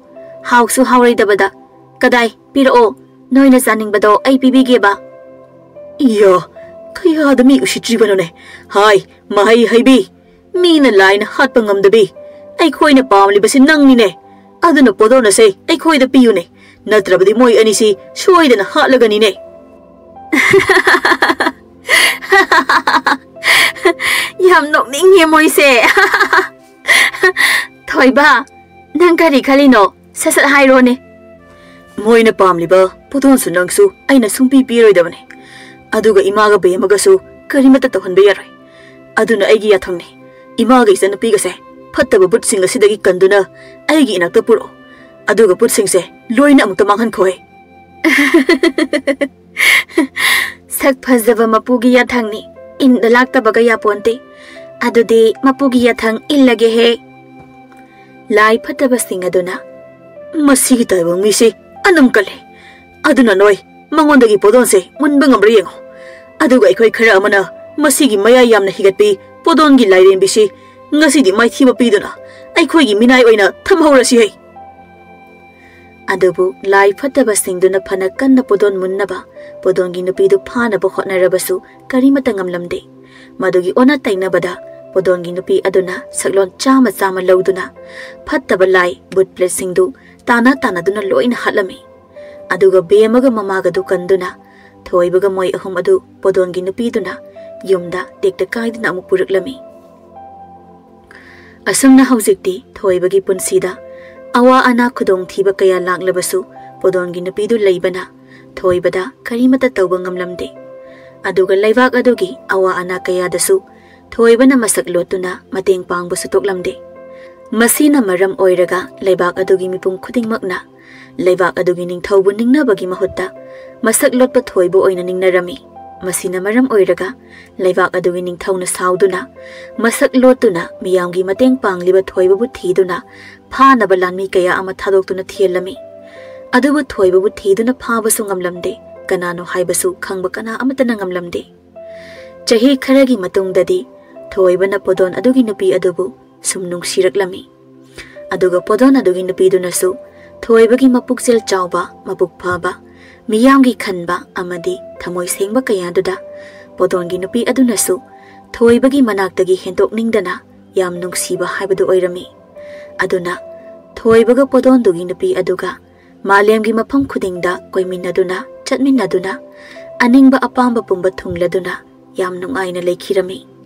ꯍꯥꯎꯁꯨ ꯍꯥꯎꯔꯣꯏꯗꯕꯗ꯫ ꯀꯗꯥꯏ, ꯄꯤꯔꯛꯑꯣ, ꯅꯣꯏꯅ ꯆꯥꯅꯤꯡꯕꯗꯣ ꯑꯩ ꯄꯤꯕꯤꯒꯦꯕ꯫" ꯏꯌꯥ, ꯀꯌꯥꯗ ꯃꯤ ꯎꯁꯤꯠꯇ꯭ꯔꯤꯕꯅꯣꯅꯦ? ꯍꯥꯏ, ꯃꯍꯩ ꯍꯩꯕꯤ, ꯃꯤꯅ ꯂꯥꯏꯅ ꯍꯥꯠꯄ ꯉꯝꯗꯕꯤ, ꯑꯩꯈꯣꯏꯅ ꯄꯥꯝꯂꯤꯕꯁꯤ ꯅꯪꯅꯤꯅꯦ꯫ ꯑꯗꯨꯅ ꯄꯣꯗꯣꯟ ꯑꯁꯦ ꯑꯩꯈꯣꯏꯗ ꯄꯤꯌꯨꯅꯦ, ꯅꯠꯇ꯭ꯔꯕꯗꯤ ꯃꯣꯏ ꯑꯅꯤꯁꯤ ꯁꯣꯏꯗꯅ ꯍꯥꯠꯂꯒꯅꯤꯅꯦ꯫ ꯌꯥꯝ ꯅꯣꯛꯅꯤꯡꯉꯦ ꯃꯣꯏꯁꯦ꯫ ꯊꯣꯏꯕ, ꯅꯪ ꯀꯔꯤ ꯈꯜꯂꯤꯅꯣ? ꯁꯠ ꯁꯠ ꯍꯥꯏꯔꯣꯅꯦ꯫ ꯃꯣꯏꯅ ꯄꯥꯝꯂꯤꯕ ꯄꯣꯠꯊꯣꯟꯁꯨ ꯅꯪꯁꯨ ꯑꯩꯅ ꯁꯨꯡꯄꯤ ꯄꯤꯔꯣꯏꯗꯕꯅꯤ꯫ ꯑꯗꯨꯒ ꯏꯃꯥꯒ ꯕꯦꯝꯃꯒꯁꯨ ꯀꯔꯤꯃꯠꯇ ꯇꯧꯍꯟꯕ ꯌꯥꯔꯣꯏ꯫ ꯑꯗꯨꯅ ꯑꯩꯒꯤ ꯌꯥꯊꯪꯅꯤ, ꯏꯃꯥꯒ ꯏꯆꯟꯅꯨꯄꯤꯒꯁꯦ ꯐꯠꯇꯕ ꯕꯨꯠꯁꯤꯡ ꯑꯁꯤꯗꯒꯤ ꯀꯟꯗꯨꯅ ꯑꯩꯒꯤ ꯏꯅꯥꯛꯇ ꯄꯨꯔꯛꯑꯣ꯫ ꯑꯗꯨꯒ ꯕꯨꯠꯁꯤꯡꯁꯦ ꯂꯣꯏꯅ ꯑꯃꯨꯛꯇ ꯃꯥꯡꯍꯟꯈꯣꯍꯦ꯫ ꯁꯛ ꯐꯖꯕ ꯃꯄꯨꯒꯤ ꯌꯥꯊꯪꯅꯤ, ꯏꯟꯗ ꯂꯥꯛꯇꯕꯒ ꯌꯥꯄꯣꯟꯇꯦ꯫ ꯑꯗꯨꯗꯤ ꯃꯄꯨꯒꯤ ꯌꯥꯊꯪ ꯏꯜꯂꯒꯦꯍꯦ꯫ ꯂꯥꯏ ꯐꯠꯇꯕꯁꯤꯡ ꯑꯗꯨꯅ, "ꯃꯁꯤꯒꯤ ꯇꯥꯏꯕꯪ ꯃꯤꯁꯤ ꯑꯅꯝ ꯀꯜꯂꯤ꯫ ꯑꯗꯨꯅ ꯅꯣꯏ ꯃꯉꯣꯟꯗꯒꯤ ꯄꯣꯗꯣꯟꯁꯦ ꯃꯨꯟꯕ ꯉꯝꯕ꯭ꯔꯥ ꯌꯦꯡꯉꯣ꯫ ꯑꯗꯨꯒ ꯑꯩꯈꯣꯏ ꯈꯔ ꯑꯃꯅ ꯃꯁꯤꯒꯤ ꯃꯌꯥꯏ ꯌꯥꯝꯅ ꯍꯤꯒꯠꯄꯤ ꯄꯣꯗꯣꯟꯒꯤ ꯂꯥꯏꯔꯦꯝꯕꯤꯁꯤ ꯉꯁꯤꯗꯤ ꯃꯥꯏꯊꯤꯕ ꯄꯤꯗꯨꯅ ꯑꯩꯈꯣꯏꯒꯤ ꯃꯤꯅꯥꯏ ꯑꯣꯏꯅ ꯊꯝꯍꯧꯔꯁꯤ ꯍꯩ꯫" ꯑꯗꯨꯕꯨ ꯂꯥꯏ ꯐꯠꯇꯕꯁꯤꯡꯗꯨꯅ ꯐꯅ ꯀꯟꯅ ꯄꯣꯗꯣꯟ ꯃꯨꯟꯅꯕ ꯄꯣꯗꯣꯟꯒꯤ ꯅꯨꯄꯤꯗꯨ ꯐꯥꯅꯕ ꯍꯣꯠꯅꯔꯕꯁꯨ ꯀꯔꯤꯃꯠꯇ ꯉꯝꯂꯝꯗꯦ꯫ ꯃꯗꯨꯒꯤ ꯑꯣꯟꯅ ꯇꯩꯅꯕꯗ ꯄꯣꯗꯣꯟꯒꯤ ꯅꯨꯄꯤ ꯑꯗꯨꯅ ꯁꯛꯂꯣꯟ ꯆꯥꯝꯃ ꯆꯥꯝꯃ ꯂꯧꯗꯨꯅ ꯐꯠꯇꯕ ꯂꯥꯏ ꯕꯨꯠ ꯄ꯭ꯂꯦꯠꯁꯤꯡꯗꯨ ꯇꯥꯅ ꯇꯥꯅꯗꯨꯅ ꯂꯣꯏꯅ ꯍꯥꯠꯂꯝꯃꯤ꯫ ꯑꯗꯨꯒ ꯕꯦꯝꯃꯒ ꯃꯃꯥꯒꯗꯨ ꯀꯟꯗꯨꯅ ꯊꯣꯏꯕꯒ ꯃꯣꯏ ꯑꯍꯨꯝ ꯑꯗꯨ ꯄꯣꯗꯣꯟꯒꯤ ꯅꯨꯄꯤꯗꯨꯅ ꯌꯨꯝꯗ ꯇꯦꯛꯇ ꯀꯥꯏꯗꯨꯅ ꯑꯃꯨꯛ ꯄꯨꯔꯛꯂꯝꯃꯤ꯫ ꯑꯁꯨꯝꯅ ꯍꯧꯖꯤꯛꯇꯤ ꯊꯣꯏꯕꯒꯤ ꯄꯨꯟꯁꯤꯗ ꯑꯋꯥ ꯑꯅꯥ ꯈꯨꯗꯣꯡꯊꯤꯕ ꯀꯌꯥ ꯂꯥꯛꯂꯕꯁꯨ ꯄꯣꯗꯣꯟꯒꯤ ꯅꯨꯄꯤꯗꯨ ꯂꯩꯕꯅ ꯊꯣꯏꯕꯗ ꯀꯔꯤꯃꯠꯇ ꯇꯧꯕ ꯉꯝꯂꯝꯗꯦ꯫ ꯑꯗꯨꯒ ꯂꯩꯕꯥꯛ ꯑꯗꯨꯒꯤ ꯑꯋꯥ ꯑꯅꯥ ꯀꯌꯥꯗꯁꯨ ꯊꯣꯏꯕꯅ ꯃꯁꯛ ꯂꯣꯠꯇꯨꯅ ꯃꯇꯦꯡ ꯄꯥꯡꯕꯁꯨ ꯇꯣꯛꯂꯝꯗꯦ꯫ ꯃꯁꯤꯅ ꯃꯔꯝ ꯑꯣꯏꯔꯒ ꯂꯩꯕꯥꯛ ꯑꯗꯨꯒꯤ ꯃꯤꯄꯨꯝ ꯈꯨꯗꯤꯡꯃꯛꯅ ꯂꯩꯕꯥꯛ ꯑꯗꯨꯒꯤ ꯅꯤꯡꯊꯧꯕꯨ ꯅꯤꯡꯅꯕꯒꯤ ꯃꯍꯨꯠꯇ ꯃꯁꯛ ꯂꯣꯠꯄ ꯊꯣꯏꯕ ꯑꯣꯏꯅ ꯅꯤꯡꯅꯔꯝꯃꯤ꯫ ꯃꯁꯤꯅ ꯃꯔꯝ ꯑꯣꯏꯔꯒ ꯂꯩꯕꯥꯛ ꯑꯗꯨꯒꯤ ꯅꯤꯡꯊꯧꯅ ꯁꯥꯎꯗꯨꯅ ꯃꯁꯛ ꯂꯣꯠꯇꯨꯅ ꯃꯤꯌꯥꯝꯒꯤ ꯃꯇꯦꯡ ꯄꯥꯡꯂꯤꯕ ꯊꯣꯏꯕꯕꯨ ꯊꯤꯗꯨꯅ ꯐꯥꯅꯕ ꯂꯥꯟꯃꯤ ꯀꯌꯥ ꯑꯃ ꯊꯥꯗꯣꯛꯇꯨꯅ ꯊꯤꯍꯜꯂꯝꯃꯤ꯫ ꯑꯗꯨꯕꯨ ꯊꯣꯏꯕꯕꯨ ꯊꯤꯗꯨꯅ ꯐꯥꯕꯁꯨ ꯉꯝꯂꯝꯗꯦ, ꯀꯅꯥꯅꯣ ꯍꯥꯏꯕꯁꯨ ꯈꯪꯕ ꯀꯅꯥ ꯑꯃꯠꯇꯅ ꯉꯝꯂꯝꯗꯦ꯫ ꯆꯍꯤ ꯈꯔꯒꯤ ꯃꯇꯨꯡꯗꯗꯤ ꯊꯣꯏꯕꯅ ꯄꯣꯗꯣꯟ ꯑꯗꯨꯒꯤ ꯅꯨꯄꯤ ꯑꯗꯨꯕꯨ ꯁꯨꯝ ꯅꯨꯡꯁꯤꯔꯛꯂꯝꯃꯤ꯫ ꯑꯗꯨꯒ ꯄꯣꯗꯣꯟ ꯑꯗꯨꯒꯤ ꯅꯨꯄꯤꯗꯨꯅꯁꯨ ꯊꯣꯏꯕꯒꯤ ꯃꯄꯨꯛꯆꯦꯜ ꯆꯥꯎꯕ, ꯃꯄꯨꯛ ꯐꯕ, ꯃꯤꯌꯥꯝꯒꯤ ꯈꯟꯕ ꯑꯃꯗꯤ ꯊꯃꯣꯏ ꯁꯦꯡꯕ ꯀꯌꯥꯗꯨꯗ ꯄꯣꯗꯣꯟꯒꯤ ꯅꯨꯄꯤ ꯑꯗꯨꯅꯁꯨ ꯊꯣꯏꯕꯒꯤ ꯃꯅꯥꯛꯇꯒꯤ ꯍꯦꯟꯗꯣꯛꯅꯤꯡꯗꯅ ꯌꯥꯝ ꯅꯨꯡꯁꯤꯕ ꯍꯥꯏꯕꯗꯨ ꯑꯣꯏꯔꯝꯃꯤ꯫ ꯑꯗꯨꯅ ꯊꯣꯏꯕꯒ ꯄꯣꯗꯣꯟꯗꯨꯒꯤ ꯅꯨꯄꯤ ꯑꯗꯨꯒ ꯃꯥꯂꯦꯝꯒꯤ ꯃꯐꯝ ꯈꯨꯗꯤꯡꯗ ꯀꯣꯏꯃꯤꯟꯅꯗꯨꯅ, ꯆꯠꯃꯤꯟꯅꯗꯨꯅ, ꯑꯅꯤꯡꯕ ꯑꯄꯥꯝꯕ ꯄꯨꯝꯕ ꯊꯨꯡꯂꯗꯨꯅ ꯌꯥꯝ ꯅꯨꯡꯉꯥꯏꯅ ꯂꯩꯈꯤꯔꯝꯃꯤ꯫